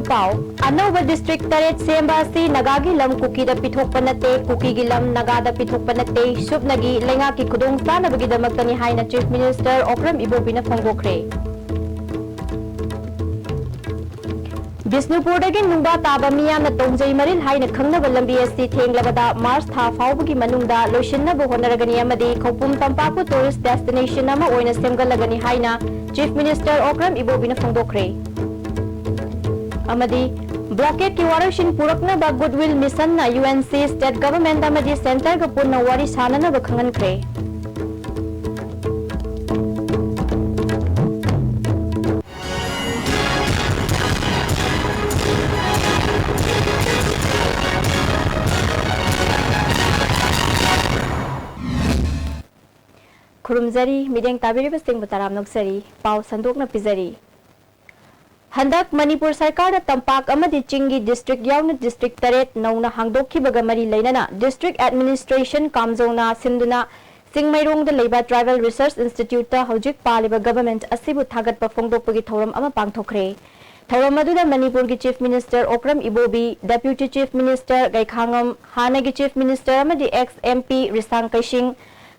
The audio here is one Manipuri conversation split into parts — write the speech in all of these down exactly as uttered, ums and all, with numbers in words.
ꯄꯥꯎ꯫ ꯑꯅꯧꯕ ꯗꯤꯁꯇ꯭ꯔꯤꯛ ꯇꯔꯦꯠ ꯁꯦꯝꯕ ꯑꯁꯤ ꯅꯥꯒꯥꯒꯤ ꯂꯝ ꯀꯨꯀꯤꯗ ꯄꯤꯊꯣꯛꯄ ꯅꯠꯇꯦ, ꯀꯨꯀꯤꯒꯤ ꯂꯝ ꯅꯥꯒꯥꯗ ꯄꯤꯊꯣꯛꯄ ꯅꯠꯇꯦ, ꯁꯨꯞꯅꯒꯤ ꯂꯩꯉꯥꯛꯀꯤ ꯈꯨꯗꯣꯡꯆꯥꯅꯕꯒꯤꯗꯃꯛꯇꯅꯤ ꯍꯥꯏꯅ ꯆꯤꯐ ꯃꯤꯅꯤꯁꯇꯔ ꯑꯣꯀ꯭ꯔꯝ ꯏꯕꯣꯕꯤꯅ ꯐꯣꯡꯗꯣꯛꯈ꯭ꯔꯦ꯫ ꯕꯤꯁꯅꯨꯄꯨꯔꯗꯒꯤ ꯅꯨꯡꯕꯥ ꯇꯥꯕ ꯃꯤꯌꯥꯝꯅ ꯇꯣꯡꯖꯩ ꯃꯔꯤꯜ ꯍꯥꯏꯅ ꯈꯪꯅꯕ ꯂꯝꯕꯤ ꯑꯁꯤ ꯊꯦꯡꯂꯕꯗ ꯃꯥꯔꯆ ꯊꯥ ꯐꯥꯎꯕꯒꯤ ꯃꯅꯨꯡꯗ ꯂꯣꯏꯁꯤꯟꯅꯕ ꯍꯣꯠꯅꯔꯒꯅꯤ ꯑꯃꯗꯤ ꯈꯧꯄꯨꯝ ꯇꯝꯄꯥꯛꯄꯨ ꯇꯨꯔꯤꯁ ꯗꯦꯁꯇꯤꯅꯦꯁꯟ ꯑꯃ ꯑꯣꯏꯅ ꯁꯦꯝꯒꯠꯂꯒꯅꯤ ꯍꯥꯏꯅ ꯆꯤꯐ ꯃꯤꯅꯤꯁꯇꯔ ꯑꯣꯀ꯭ꯔꯝ ꯏꯕꯣꯕꯤꯅ ꯐꯣꯡꯗꯣꯛꯈ꯭ꯔꯦ꯫ ꯑꯃꯗꯤ ꯕ꯭ꯂꯣꯀꯦꯠꯀꯤ ꯋꯥꯔꯣꯏꯁꯤꯟ ꯄꯨꯔꯛꯅꯕ ꯒꯨꯗꯋꯤꯜ ꯃꯤꯁꯟꯅ U N C, state government ꯑꯃꯗꯤ ꯁꯦꯟꯇꯔꯒ ꯄꯨꯟꯅ ꯋꯥꯔꯤ ꯁꯥꯅꯅꯕ ꯈꯪꯍꯟꯈ꯭ꯔꯦ꯫ ꯈꯨꯔꯨꯝꯖꯔꯤ, ꯃꯤꯠꯌꯦꯡ ꯇꯥꯕꯤꯔꯤꯕꯁꯤꯡꯕꯨ ꯇꯔꯥꯝꯅ ꯑꯣꯛꯆꯔꯤ꯫ ꯄꯥꯎ ꯁꯟꯗꯣꯛꯅ ꯄꯤꯖꯔꯤ꯫ ꯍꯟꯗꯛ ꯃꯅꯤꯄꯨꯔ ꯁꯔꯀꯥꯔꯅ ꯇꯝꯄꯥꯛ ꯑꯃꯗꯤ ꯆꯤꯡꯒꯤ ꯗꯤꯁꯇ꯭ꯔꯤꯛ ꯌꯥꯎꯅ ꯗꯤꯁꯇ꯭ꯔꯤꯛ ꯇꯔꯦꯠ ꯅꯧꯅ ꯍꯥꯡꯗꯣꯛꯈꯤꯕꯒ ꯃꯔꯤ ꯂꯩꯅꯅ ꯗꯤꯁꯇ꯭ꯔꯤꯛ ꯑꯦꯗꯃꯤꯅꯤꯁꯇ꯭ꯔꯦꯁꯟ ꯀꯥꯝꯖꯣꯡꯅ ꯁꯤꯟꯗꯨꯅ ꯆꯤꯡꯃꯩꯔꯣꯡꯗ ꯂꯩꯕ ꯇ꯭ꯔꯥꯏꯕꯦꯜ ꯔꯤꯁꯔꯁ ꯏꯟꯁꯇꯤꯇ꯭ꯌꯨꯠꯇ ꯍꯧꯖꯤꯛ ꯄꯥꯜꯂꯤꯕ ꯒꯚꯔꯟꯃꯦꯟꯠ ꯑꯁꯤꯕꯨ ꯊꯥꯒꯠꯄ ꯐꯣꯡꯗꯣꯛꯄꯒꯤ ꯊꯧꯔꯝ ꯑꯃ ꯄꯥꯡꯊꯣꯛꯈ꯭ꯔꯦ꯫ ꯊꯧꯔꯝ ꯑꯗꯨꯗ ꯃꯅꯤꯄꯨꯔꯒꯤ chief minister Okram Ibobi, deputy chief minister Gaikhangam, ꯍꯥꯟꯅꯒꯤ ꯆꯤꯐ ꯃꯤꯅꯤꯁꯇꯔ ꯑꯃꯗꯤ ex M P Rishang Keishing,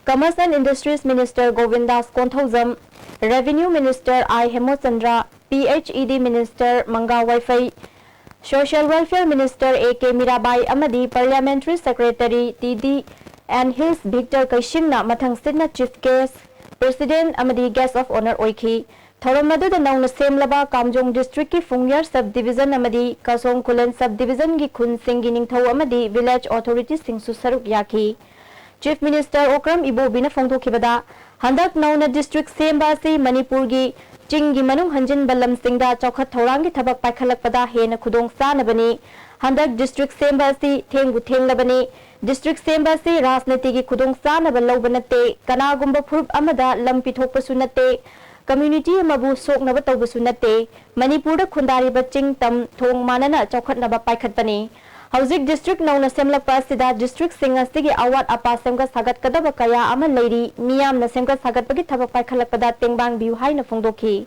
commerce and industries minister Govindas Konthoujam, revenue minister I Hemochandra, P H E D minister Mangga Vaiphei, social welfare minister A K Mirabai ꯑꯃꯗꯤ parliamentary secretary T D N Hills Victor ꯀꯩꯁꯤꯡꯅ ꯃꯊꯪꯁꯤꯠꯅ ꯆꯤꯐ ꯒꯦꯁ, ꯄ꯭ꯔꯦꯁꯤꯗꯦꯟꯠ ꯑꯃꯗꯤ ꯒꯦꯁ ꯑꯣꯐ ꯑꯣꯅꯔ ꯑꯣꯏꯈꯤ꯫ ꯊꯧꯔꯝ ꯑꯗꯨꯗ ꯅꯧꯅ ꯁꯦꯝꯂꯕ ꯀꯥꯝꯖꯣꯡ ꯗꯤꯁꯇ꯭ꯔꯤꯛꯀꯤ ꯐꯨꯡꯌꯥꯔ ꯁꯕ ꯗꯤꯕꯤꯖꯟ ꯑꯃꯗꯤ ꯀꯥꯁꯣꯡ ꯈꯨꯂꯦꯟ ꯁꯕ ꯗꯤꯕꯤꯖꯟꯒꯤ ꯈꯨꯟꯁꯤꯡꯒꯤ ꯅꯤꯡꯊꯧ ꯑꯃꯗꯤ ꯚꯤꯂꯦꯖ ꯑꯣꯊꯣꯔꯤꯇꯤꯁꯤꯡꯁꯨ ꯁꯔꯨꯛ ꯌꯥꯈꯤ꯫ ꯆꯤꯐ ꯃꯤꯅꯤꯁꯇꯔ ꯑꯣꯀ꯭ꯔꯝ ꯏꯕꯣꯕꯤꯅ ꯐꯣꯡꯗꯣꯛꯈꯤꯕꯗ, ꯍꯟꯗꯛ ꯅꯧꯅ ꯗꯤꯁꯇ꯭ꯔꯤꯛ ꯁꯦꯝꯕ ꯑꯁꯤ ꯃꯅꯤꯄꯨꯔꯒꯤ ꯆꯤꯡꯒꯤ ꯃꯅꯨꯡ ꯍꯟꯖꯤꯟꯕ ꯂꯝꯁꯤꯡꯗ ꯆꯥꯎꯈꯠ ꯊꯧꯔꯥꯡꯒꯤ ꯊꯕꯛ ꯄꯥꯏꯈꯠꯂꯛꯄꯗ ꯍꯦꯟꯅ ꯈꯨꯗꯣꯡ ꯆꯥꯅꯕꯅꯤ꯫ ꯍꯟꯗꯛ ꯗꯤꯁꯇ꯭ꯔꯤꯛ ꯁꯦꯝꯕ ꯑꯁꯤ ꯊꯦꯡꯕꯨ ꯊꯦꯡꯂꯕꯅꯤ꯫ ꯗꯤꯁꯇ꯭ꯔꯤꯛ ꯁꯦꯝꯕ ꯑꯁꯤ ꯔꯥꯖꯅꯤꯇꯤꯒꯤ ꯈꯨꯗꯣꯡꯆꯥꯅꯕ ꯂꯧꯕ ꯅꯠꯇꯦ, ꯀꯅꯥꯒꯨꯝꯕ ꯐꯨꯔꯨꯞ ꯑꯃꯗ ꯂꯝ ꯄꯤꯊꯣꯛꯄꯁꯨ ꯅꯠꯇꯦ, ꯀꯝꯃ꯭ꯌꯨꯅꯤꯇꯤ ꯑꯃꯕꯨ ꯁꯣꯛꯅꯕ ꯇꯧꯕꯁꯨ ꯅꯠꯇꯦ꯫ ꯃꯅꯤꯄꯨꯔꯗ ꯈꯨꯟꯗꯥꯔꯤꯕ ꯆꯤꯡ ꯇꯝ ꯊꯣꯡ ꯃꯥꯟꯅꯅ ꯆꯥꯎꯈꯠꯅꯕ ꯄꯥꯏꯈꯠꯄꯅꯤ꯫ ꯍꯧꯖꯤꯛ ꯗꯤꯁꯇ꯭ꯔꯤꯛ ꯅꯧꯅ ꯁꯦꯝꯂꯛꯄ ꯑꯁꯤꯗ ꯗꯤꯁꯇ꯭ꯔꯤꯛꯁꯤꯡ ꯑꯁꯤꯒꯤ ꯑꯋꯥꯠ ꯑꯄꯥ ꯁꯦꯝꯒꯠ ꯁꯥꯒꯠꯀꯗꯕ ꯀꯌꯥ ꯑꯃ ꯂꯩꯔꯤ, ꯃꯤꯌꯥꯝꯅ ꯁꯦꯝꯒꯠ ꯁꯥꯒꯠꯄꯒꯤ ꯊꯕꯛ ꯄꯥꯏꯈꯠꯂꯛꯄꯗ ꯇꯦꯡꯕꯥꯡꯕꯤꯌꯨ ꯍꯥꯏꯅ ꯐꯣꯡꯗꯣꯛꯈꯤ꯫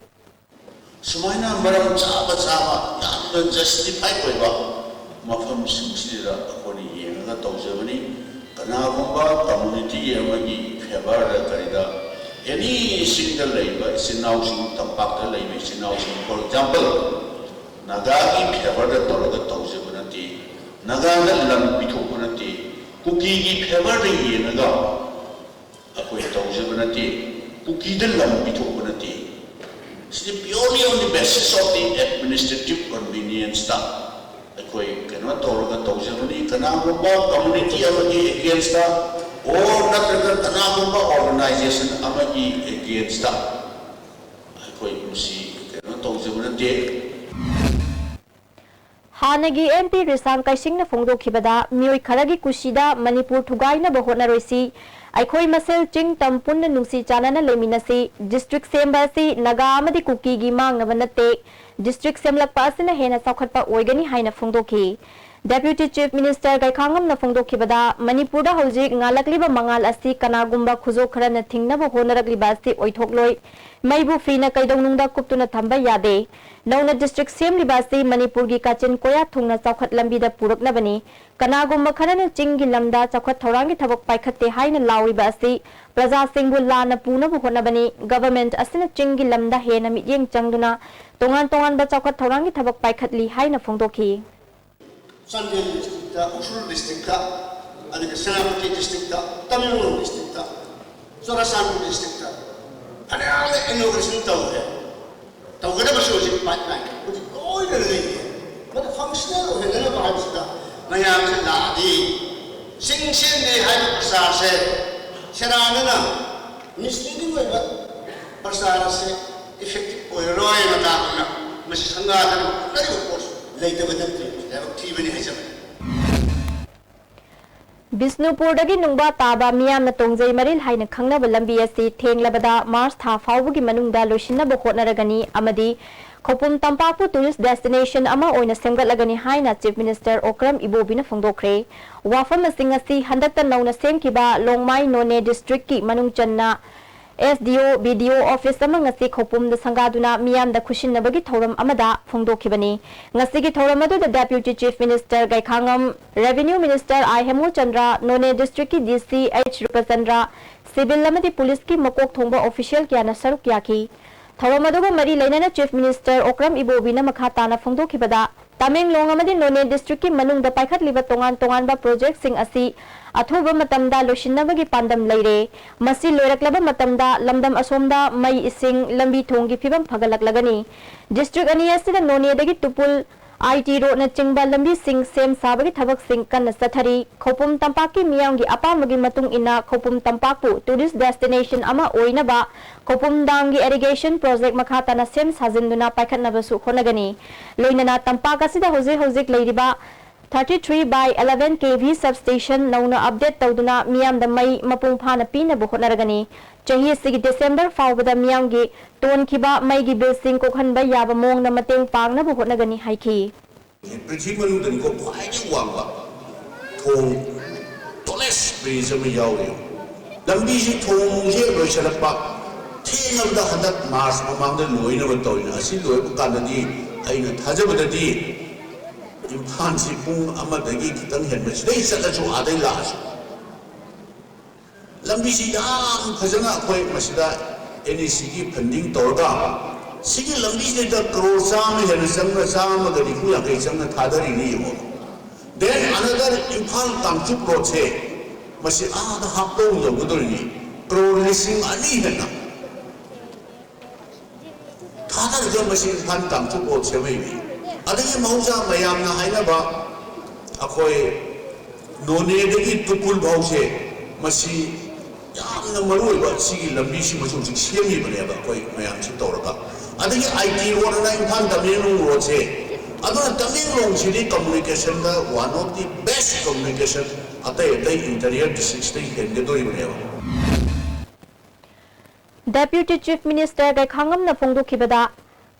ꯁꯨꯃꯥꯏꯅ ꯃꯔꯝ ꯆꯥꯕ ꯆꯥꯕ ꯌꯥꯝ ꯖꯁꯇꯤꯐꯥꯏ ꯑꯣꯏꯕ ꯃꯐꯝꯁꯤꯡꯁꯤꯗ ꯑꯩꯈꯣꯏꯅ ꯌꯦꯡꯉꯒ ꯇꯧꯖꯕꯅꯤ꯫ ꯀꯅꯥꯒꯨꯝꯕ ꯀꯝꯃ꯭ꯌꯨꯅꯤꯇꯤ ꯑꯃꯒꯤ ꯐꯦꯚꯔꯗ ꯀꯔꯤꯗ ꯑꯦꯅꯤ ꯁꯤꯡꯗ ꯂꯩꯕ ꯏꯆꯤꯟ ꯏꯅꯥꯎꯁꯤꯡ, ꯇꯝꯄꯥꯛꯇ ꯂꯩꯕ ꯏꯆꯤꯟ ꯏꯅꯥꯎꯁꯤꯡ, ꯐꯣꯔ ꯑꯦꯛꯖꯥꯝꯄꯜ, ꯅꯥꯒꯥꯒꯤ ꯐꯦꯚꯔꯗ ꯇꯧꯔꯒ ꯇꯧꯖꯕ ꯅꯠꯇꯦ, ꯅꯥꯒꯥꯗ ꯂꯝ ꯄꯤꯊꯣꯛꯄ ꯅꯠꯇꯦ, ꯀꯨꯀꯤꯒꯤ ꯐꯦꯚꯔꯗ ꯌꯦꯡꯉꯒ ꯑꯩꯈꯣꯏ ꯇꯧꯖꯕ ꯅꯠꯇꯦ, ꯀꯨꯀꯤꯗ ꯂꯝ ꯄꯤꯊꯣꯛꯄ ꯅꯠꯇꯦ꯫ ꯁꯤꯗꯤ purely on the basis of the administrative convenienceꯇ ꯑꯩꯈꯣꯏ ꯀꯩꯅꯣ ꯇꯧꯔꯒ ꯇꯧꯖꯕꯅꯤ꯫ ꯀꯅꯥꯒꯨꯝꯕ ꯀꯝꯃ꯭ꯌꯨꯅꯤꯇꯤ ꯑꯃꯒꯤ againstꯇ or ꯅꯠꯇ꯭ꯔꯒ ꯀꯅꯥꯒꯨꯝꯕ organization ꯑꯃꯒꯤ againstꯇ ꯑꯩꯈꯣꯏ ꯃꯁꯤ ꯀꯩꯅꯣ ꯇꯧꯖꯕ ꯅꯠꯇꯦ꯫ ꯍꯥꯟꯅꯒꯤ MP ꯔꯤꯁꯥꯡ ꯀꯩꯁꯤꯡꯅ ꯐꯣꯡꯗꯣꯛꯈꯤꯕꯗ, ꯃꯤꯑꯣꯏ ꯈꯔꯒꯤ ꯀꯨꯁꯤꯗ ꯃꯅꯤꯄꯨꯔ ꯊꯨꯒꯥꯏꯅꯕ ꯍꯣꯠꯅꯔꯣꯏꯁꯤ, ꯑꯩꯈꯣꯏ ꯃꯁꯦꯜ ꯆꯤꯡ ꯇꯝ ꯄꯨꯟꯅ ꯅꯨꯡꯁꯤ ꯆꯥꯟꯅꯅ ꯂꯩꯃꯤꯟꯅꯁꯤ, district ꯁꯦꯝꯕ ꯑꯁꯤ ꯅꯥꯒꯥ ꯑꯃꯗꯤ ꯀꯨꯀꯤꯒꯤ ꯃꯥꯡꯅꯕ ꯅꯠꯇꯦ, district ꯁꯦꯝꯂꯛꯄ ꯑꯁꯤꯅ ꯍꯦꯟꯅ ꯆꯥꯎꯈꯠꯄ ꯑꯣꯏꯒꯅꯤ ꯍꯥꯏꯅ ꯐꯣꯡꯗꯣꯛꯈꯤ꯫ Deputy Chief Minister ꯒꯩꯈꯥꯉꯝꯅ ꯐꯣꯡꯗꯣꯛꯈꯤꯕꯗ, ꯃꯅꯤꯄꯨꯔꯗ ꯍꯧꯖꯤꯛ ꯉꯥꯜꯂꯛꯂꯤꯕ ꯃꯉꯥꯜ ꯑꯁꯤ ꯀꯅꯥꯒꯨꯝꯕ ꯈꯨꯖꯣꯛ ꯈꯔꯅ ꯊꯤꯡꯅꯕ ꯍꯣꯠꯅꯔꯛꯂꯤꯕ ꯑꯁꯤ ꯑꯣꯏꯊꯣꯛꯂꯣꯏ꯫ ꯃꯩꯕꯨ ꯐꯤꯅ ꯀꯩꯗꯧꯅꯨꯡꯗ ꯀꯨꯞꯇꯨꯅ ꯊꯝꯕ ꯌꯥꯗꯦ꯫ ꯅꯧꯅ district ꯁꯦꯝꯂꯤꯕ ꯑꯁꯤ ꯃꯅꯤꯄꯨꯔꯒꯤ ꯀꯥꯆꯤꯟ ꯀꯣꯌꯥ ꯊꯨꯡꯅ ꯆꯥꯎꯈꯠ ꯂꯝꯕꯤꯗ ꯄꯨꯔꯛꯅꯕꯅꯤ꯫ ꯀꯅꯥꯒꯨꯝꯕ ꯈꯔꯅ ꯆꯤꯡꯒꯤ ꯂꯝꯗ ꯆꯥꯎꯈꯠ ꯊꯧꯔꯥꯡꯒꯤ ꯊꯕꯛ ꯄꯥꯏꯈꯠꯇꯦ ꯍꯥꯏꯅ ꯂꯥꯎꯔꯤꯕ ꯑꯁꯤ ꯄ꯭ꯔꯖꯥꯁꯤꯡꯕꯨ ꯂꯥꯟꯅ ꯄꯨꯅꯕ ꯍꯣꯠꯅꯕꯅꯤ꯫ Government ꯑꯁꯤꯅ ꯆꯤꯡꯒꯤ ꯂꯝꯗ ꯍꯦꯟꯅ ꯃꯤꯠꯌꯦꯡ ꯆꯪꯗꯨꯅ ꯇꯣꯉꯥꯟ ꯇꯣꯉꯥꯟꯕ ꯆꯥꯎꯈꯠ ꯊꯧꯔꯥꯡꯒꯤ ꯊꯕꯛ ꯄꯥꯏꯈꯠꯂꯤ ꯍꯥꯏꯅ ꯐꯣꯡꯗꯣꯛꯈꯤ꯫ ꯆꯥꯟꯗꯦꯜ districtꯇ, ꯎꯈ꯭ꯔꯨꯜ districtꯇ, ꯑꯗꯨꯒ ꯁꯦꯅꯥꯄꯇꯤ districtꯇ, ꯇꯃꯦꯡꯂꯣꯡ districtꯇ, ꯆꯨꯔꯥꯆꯥꯟꯄꯨꯔ districtꯇ ꯐꯅꯌꯥꯝꯅ inauguration ꯇꯧꯈ꯭ꯔꯦ꯫ ꯇꯧꯒꯗꯕꯁꯨ ꯍꯧꯖꯤꯛ pipeline ꯍꯧꯖꯤꯛ ꯂꯣꯏꯅ ꯂꯩꯔꯦ꯫ ꯃꯗꯨ functional ꯑꯣꯏꯍꯟꯅꯅꯕ ꯍꯥꯏꯕꯁꯤꯗ ꯃꯌꯥꯝꯁꯦ ꯂꯥꯛꯑꯗꯤ ꯆꯤꯡ ꯁꯦꯝꯗꯦ ꯍꯥꯏꯕ ꯄ꯭ꯔꯆꯥꯔꯁꯦ ꯁꯦꯔꯥꯟꯅꯅ misleading ꯑꯣꯏꯕ ꯄ꯭ꯔꯆꯥꯔ ꯑꯁꯤ effective ꯑꯣꯏꯔꯔꯣꯏ꯫ ꯃꯇꯥꯒꯨꯝꯅ ꯃꯁꯤ ꯁꯪꯒꯥꯗꯅ ꯍꯣꯠꯅꯔꯤꯕ ꯄꯣꯠꯁꯨ ꯂꯩꯇꯕ ꯅꯠꯇꯦ꯫ ꯂꯥꯏꯕꯛ ꯊꯤꯕꯅꯤ ꯍꯥꯏꯖꯕꯅꯤ꯫ ꯕꯤꯁꯅꯨꯄꯨꯔꯗꯒꯤ ꯅꯨꯡꯕꯥ ꯇꯥꯕ ꯃꯤꯌꯥꯝꯅ ꯇꯣꯡꯖꯩ ꯃꯔꯤꯜ ꯍꯥꯏꯅ ꯈꯪꯅꯕ ꯂꯝꯕꯤ ꯑꯁꯤ ꯊꯦꯡꯂꯕꯗ ꯃꯥꯔꯆ ꯊꯥ ꯐꯥꯎꯕꯒꯤ ꯃꯅꯨꯡꯗ ꯂꯣꯏꯁꯤꯟꯅꯕ ꯍꯣꯠꯅꯔꯒꯅꯤ ꯑꯃꯗꯤ ꯈꯧꯄꯨꯝ ꯇꯝꯄꯥꯛꯄꯨ tourist destination ꯑꯃ ꯑꯣꯏꯅ ꯁꯦꯝꯒꯠꯂꯒꯅꯤ ꯍꯥꯏꯅ Chief Minister ꯑꯣꯀ꯭ꯔꯝ ꯏꯕꯣꯕꯤꯅ ꯐꯣꯡꯗꯣꯛꯈ꯭ꯔꯦ꯫ ꯋꯥꯐꯝ ꯑꯁꯤꯡ ꯑꯁꯤ ꯍꯟꯗꯛꯇ ꯅꯧꯅ ꯁꯦꯝꯈꯤꯕ ꯂꯣꯡꯃꯥꯏ ꯅꯣꯅꯦ districtꯀꯤ ꯃꯅꯨꯡ ꯆꯟꯅ ꯑꯦꯁ ꯗꯤ ꯑꯣ, ꯕꯤ ꯗꯤ ꯑꯣ ꯑꯣꯐꯤꯁ ꯑꯃ ꯉꯁꯤ ꯈꯧꯄꯨꯝꯗ ꯁꯪꯒꯥꯗꯨꯅ ꯃꯤꯌꯥꯝꯗ ꯈꯨꯠꯁꯤꯟꯅꯕꯒꯤ ꯊꯧꯔꯝ ꯑꯃꯗ ꯐꯣꯡꯗꯣꯛꯈꯤꯕꯅꯤ꯫ ꯉꯁꯤꯒꯤ ꯊꯧꯔꯝ ꯑꯗꯨꯗ Deputy Chief Minister ꯒꯩꯈꯥꯉꯝ, Revenue Minister ꯑꯥꯏ ꯍꯦꯃꯨꯆꯟꯗ꯭ꯔ, ꯅꯣꯅꯦ district ꯀꯤ D C H ꯔꯨꯄꯆꯟꯗ꯭ꯔ, civil ꯑꯃꯗꯤ police ꯀꯤ ꯃꯀꯣꯛ ꯊꯣꯡꯕ official ꯀꯌꯥꯅ ꯁꯔꯨꯛ ꯌꯥꯈꯤ꯫ ꯊꯧꯔꯝ ꯑꯗꯨꯒ ꯃꯔꯤ ꯂꯩꯅꯅ Chief Minister ꯑꯣꯀ꯭ꯔꯝ ꯏꯕꯣꯕꯤꯅ ꯃꯈꯥ ꯇꯥꯅ ꯐꯣꯡꯗꯣꯛꯈꯤꯕꯗ, ꯇꯃꯦꯡꯂꯣꯡ ꯑꯃꯗꯤ ꯅꯣꯅꯦ district ꯀꯤ ꯃꯅꯨꯡꯗ ꯄꯥꯏꯈꯠꯂꯤꯕ ꯇꯣꯉꯥꯟ ꯇꯣꯉꯥꯟꯕ project ꯁꯤꯡ ꯑꯁꯤ ꯑꯊꯨꯕ ꯃꯇꯝꯗ ꯂꯣꯏꯁꯤꯟꯅꯕꯒꯤ ꯄꯥꯟꯗꯝ ꯂꯩꯔꯦ꯫ ꯃꯁꯤ ꯂꯣꯏꯔꯛꯂꯕ ꯃꯇꯝꯗ ꯂꯝꯗꯝ ꯑꯁꯣꯝꯗ ꯃꯩ, ꯏꯁꯤꯡ, ꯂꯝꯕꯤ ꯊꯣꯡꯒꯤ ꯐꯤꯕꯝ ꯐꯒꯠꯂꯛꯂꯒꯅꯤ꯫ District ꯑꯅꯤ ꯑꯁꯤꯗ ꯅꯣꯅꯦꯗꯒꯤ ꯇꯨꯄꯨꯜ, I T road ꯅꯆꯤꯡꯕ ꯂꯝꯕꯤꯁꯤꯡ ꯁꯦꯝ ꯁꯥꯕꯒꯤ ꯊꯕꯛꯁꯤꯡ ꯀꯟꯅ ꯆꯠꯊꯔꯤ꯫ ꯈꯧꯄꯨꯝ ꯇꯝꯄꯥꯛꯀꯤ ꯃꯤꯌꯥꯝꯒꯤ ꯑꯄꯥꯝꯕꯒꯤ ꯃꯇꯨꯡ ꯏꯟꯅ ꯈꯧꯄꯨꯝ ꯇꯝꯄꯥꯛꯄꯨ tourist destination ꯑꯃ ꯑꯣꯏꯅꯕ ꯈꯧꯄꯨꯝ dam ꯒꯤ irrigation project ꯃꯈꯥ ꯇꯥꯅ ꯁꯦꯝ ꯁꯥꯖꯤꯟꯗꯨꯅ ꯄꯥꯏꯈꯠꯅꯕꯁꯨ ꯍꯣꯠꯅꯒꯅꯤ꯫ ꯂꯣꯏꯅꯅ ꯇꯝꯄꯥꯛ ꯑꯁꯤꯗ ꯍꯧꯖꯤꯛ ꯍꯧꯖꯤꯛ ꯂꯩꯔꯤꯕ thirty three by eleven K V substation ꯅꯧꯅ update ꯇꯧꯗꯨꯅ ꯃꯤꯌꯥꯝꯗ ꯃꯩ ꯃꯄꯨꯡ ꯐꯥꯅ ꯄꯤꯅꯕ ꯍꯣꯠꯅꯔꯒꯅꯤ꯫ ꯆꯍꯤ ꯑꯁꯤꯒꯤ December ꯐꯥꯎꯕꯗ ꯃꯤꯌꯥꯝꯒꯤ ꯇꯣꯟꯈꯤꯕ ꯃꯩꯒꯤ ꯕꯤꯜꯁꯤꯡ ꯀꯣꯛꯍꯟꯕ ꯌꯥꯕ ꯃꯑꯣꯡꯗ ꯃꯇꯦꯡ ꯄꯥꯡꯅꯕ ꯍꯣꯠꯅꯒꯅꯤ ꯍꯥꯏꯈꯤ꯫ ꯄ꯭ꯔꯤꯊꯤꯕꯤ ꯃꯅꯨꯡꯗꯅꯤꯀꯣ ꯈ꯭ꯋꯥꯏꯗꯒꯤ ꯋꯥꯡꯕ ꯊꯣꯡ, tallest bridge ꯑꯃ ꯌꯥꯎꯔꯤ꯫ ꯂꯝꯕꯤꯁꯤ, ꯊꯣꯡꯁꯦ ꯂꯣꯏꯁꯤꯜꯂꯛꯄ ꯊꯦꯡꯉꯕꯗ ꯍꯟꯗꯛ March ꯃꯃꯥꯡꯗ ꯂꯣꯏꯅꯕ ꯇꯧꯔꯤꯅꯤ꯫ ꯑꯁꯤ ꯂꯣꯏꯕ ꯀꯥꯟꯗꯗꯤ ꯑꯩꯅ ꯊꯥꯖꯕꯗꯗꯤ ꯏꯝꯐꯥꯜꯁꯤ ꯄꯨꯡ ꯑꯃꯗꯒꯤ ꯈꯤꯇꯪ ꯍꯦꯟꯕ ꯁꯤꯗꯩ ꯆꯠꯂꯁꯨ ꯑꯥꯗꯩ ꯂꯥꯛꯑꯁꯨ ꯂꯝꯕꯤꯁꯤ ꯌꯥꯝ ꯐꯖꯅ ꯑꯩꯈꯣꯏ ꯃꯁꯤꯗ N E C ꯒꯤ funding ꯇꯧꯔꯒ ꯁꯤꯒꯤ ꯂꯝꯕꯤꯁꯤꯗ ꯀ꯭ꯔꯣꯔ ꯆꯥꯝꯃ ꯍꯦꯟꯅ ꯆꯪꯅ, ꯆꯥꯝꯃꯒ ꯅꯤꯐꯨ ꯌꯥꯡꯈꯩ ꯆꯪꯅ ꯊꯥꯗꯔꯤꯅꯤ ꯌꯦꯡꯉꯣ꯫ Then another Imphal Kangchup road ꯁꯦ ꯃꯁꯤ ꯑꯥꯗ ꯍꯥꯞꯂꯣꯡ ꯌꯧꯒꯗꯧꯔꯤꯅꯤ, ꯀ꯭ꯔꯣꯔ ꯂꯤꯁꯤꯡ ꯑꯅꯤ ꯍꯦꯟꯅ ꯊꯥꯗꯔꯒ ꯃꯁꯤ ꯏꯝꯐꯥꯜ ꯀꯥꯡꯆꯨꯞ road ꯁꯦꯝꯃꯛꯏꯅꯤ꯫ ꯑꯗꯒꯤ ꯃꯍꯧꯁꯥ ꯃꯌꯥꯝꯅ ꯍꯥꯏꯅꯕ ꯑꯩꯈꯣꯏ ꯅꯣꯅꯦꯗꯒꯤ ꯇꯨꯄꯨꯜ ꯐꯥꯎꯁꯦ ꯃꯁꯤ ꯌꯥꯝꯅ ꯃꯔꯨ ꯑꯣꯏꯕ ꯁꯤꯒꯤ ꯂꯝꯕꯤꯁꯤꯃꯁꯨ ꯍꯧꯖꯤꯛ ꯁꯦꯝꯃꯤꯕꯅꯦꯕ ꯑꯩꯈꯣꯏ ꯃꯌꯥꯝꯁꯤ ꯇꯧꯔꯒ꯫ ꯑꯗꯒꯤ I T road ꯑꯅ ꯏꯝꯐꯥꯜ ꯇꯃꯦꯡꯂꯣꯡ road ꯁꯦ, ꯑꯗꯨꯅ ꯇꯃꯦꯡꯂꯣꯡꯁꯤꯗꯤ communication the one of the best communication ꯑꯇꯩ ꯑꯇꯩ interior districts ꯇꯩ ꯍꯦꯟꯒꯗꯣꯔꯤꯕꯅꯦꯕ꯫ Deputy Chief Minister ꯒꯩꯈꯥꯉꯝꯅ ꯐꯣꯡꯗꯣꯛꯈꯤꯕꯗ,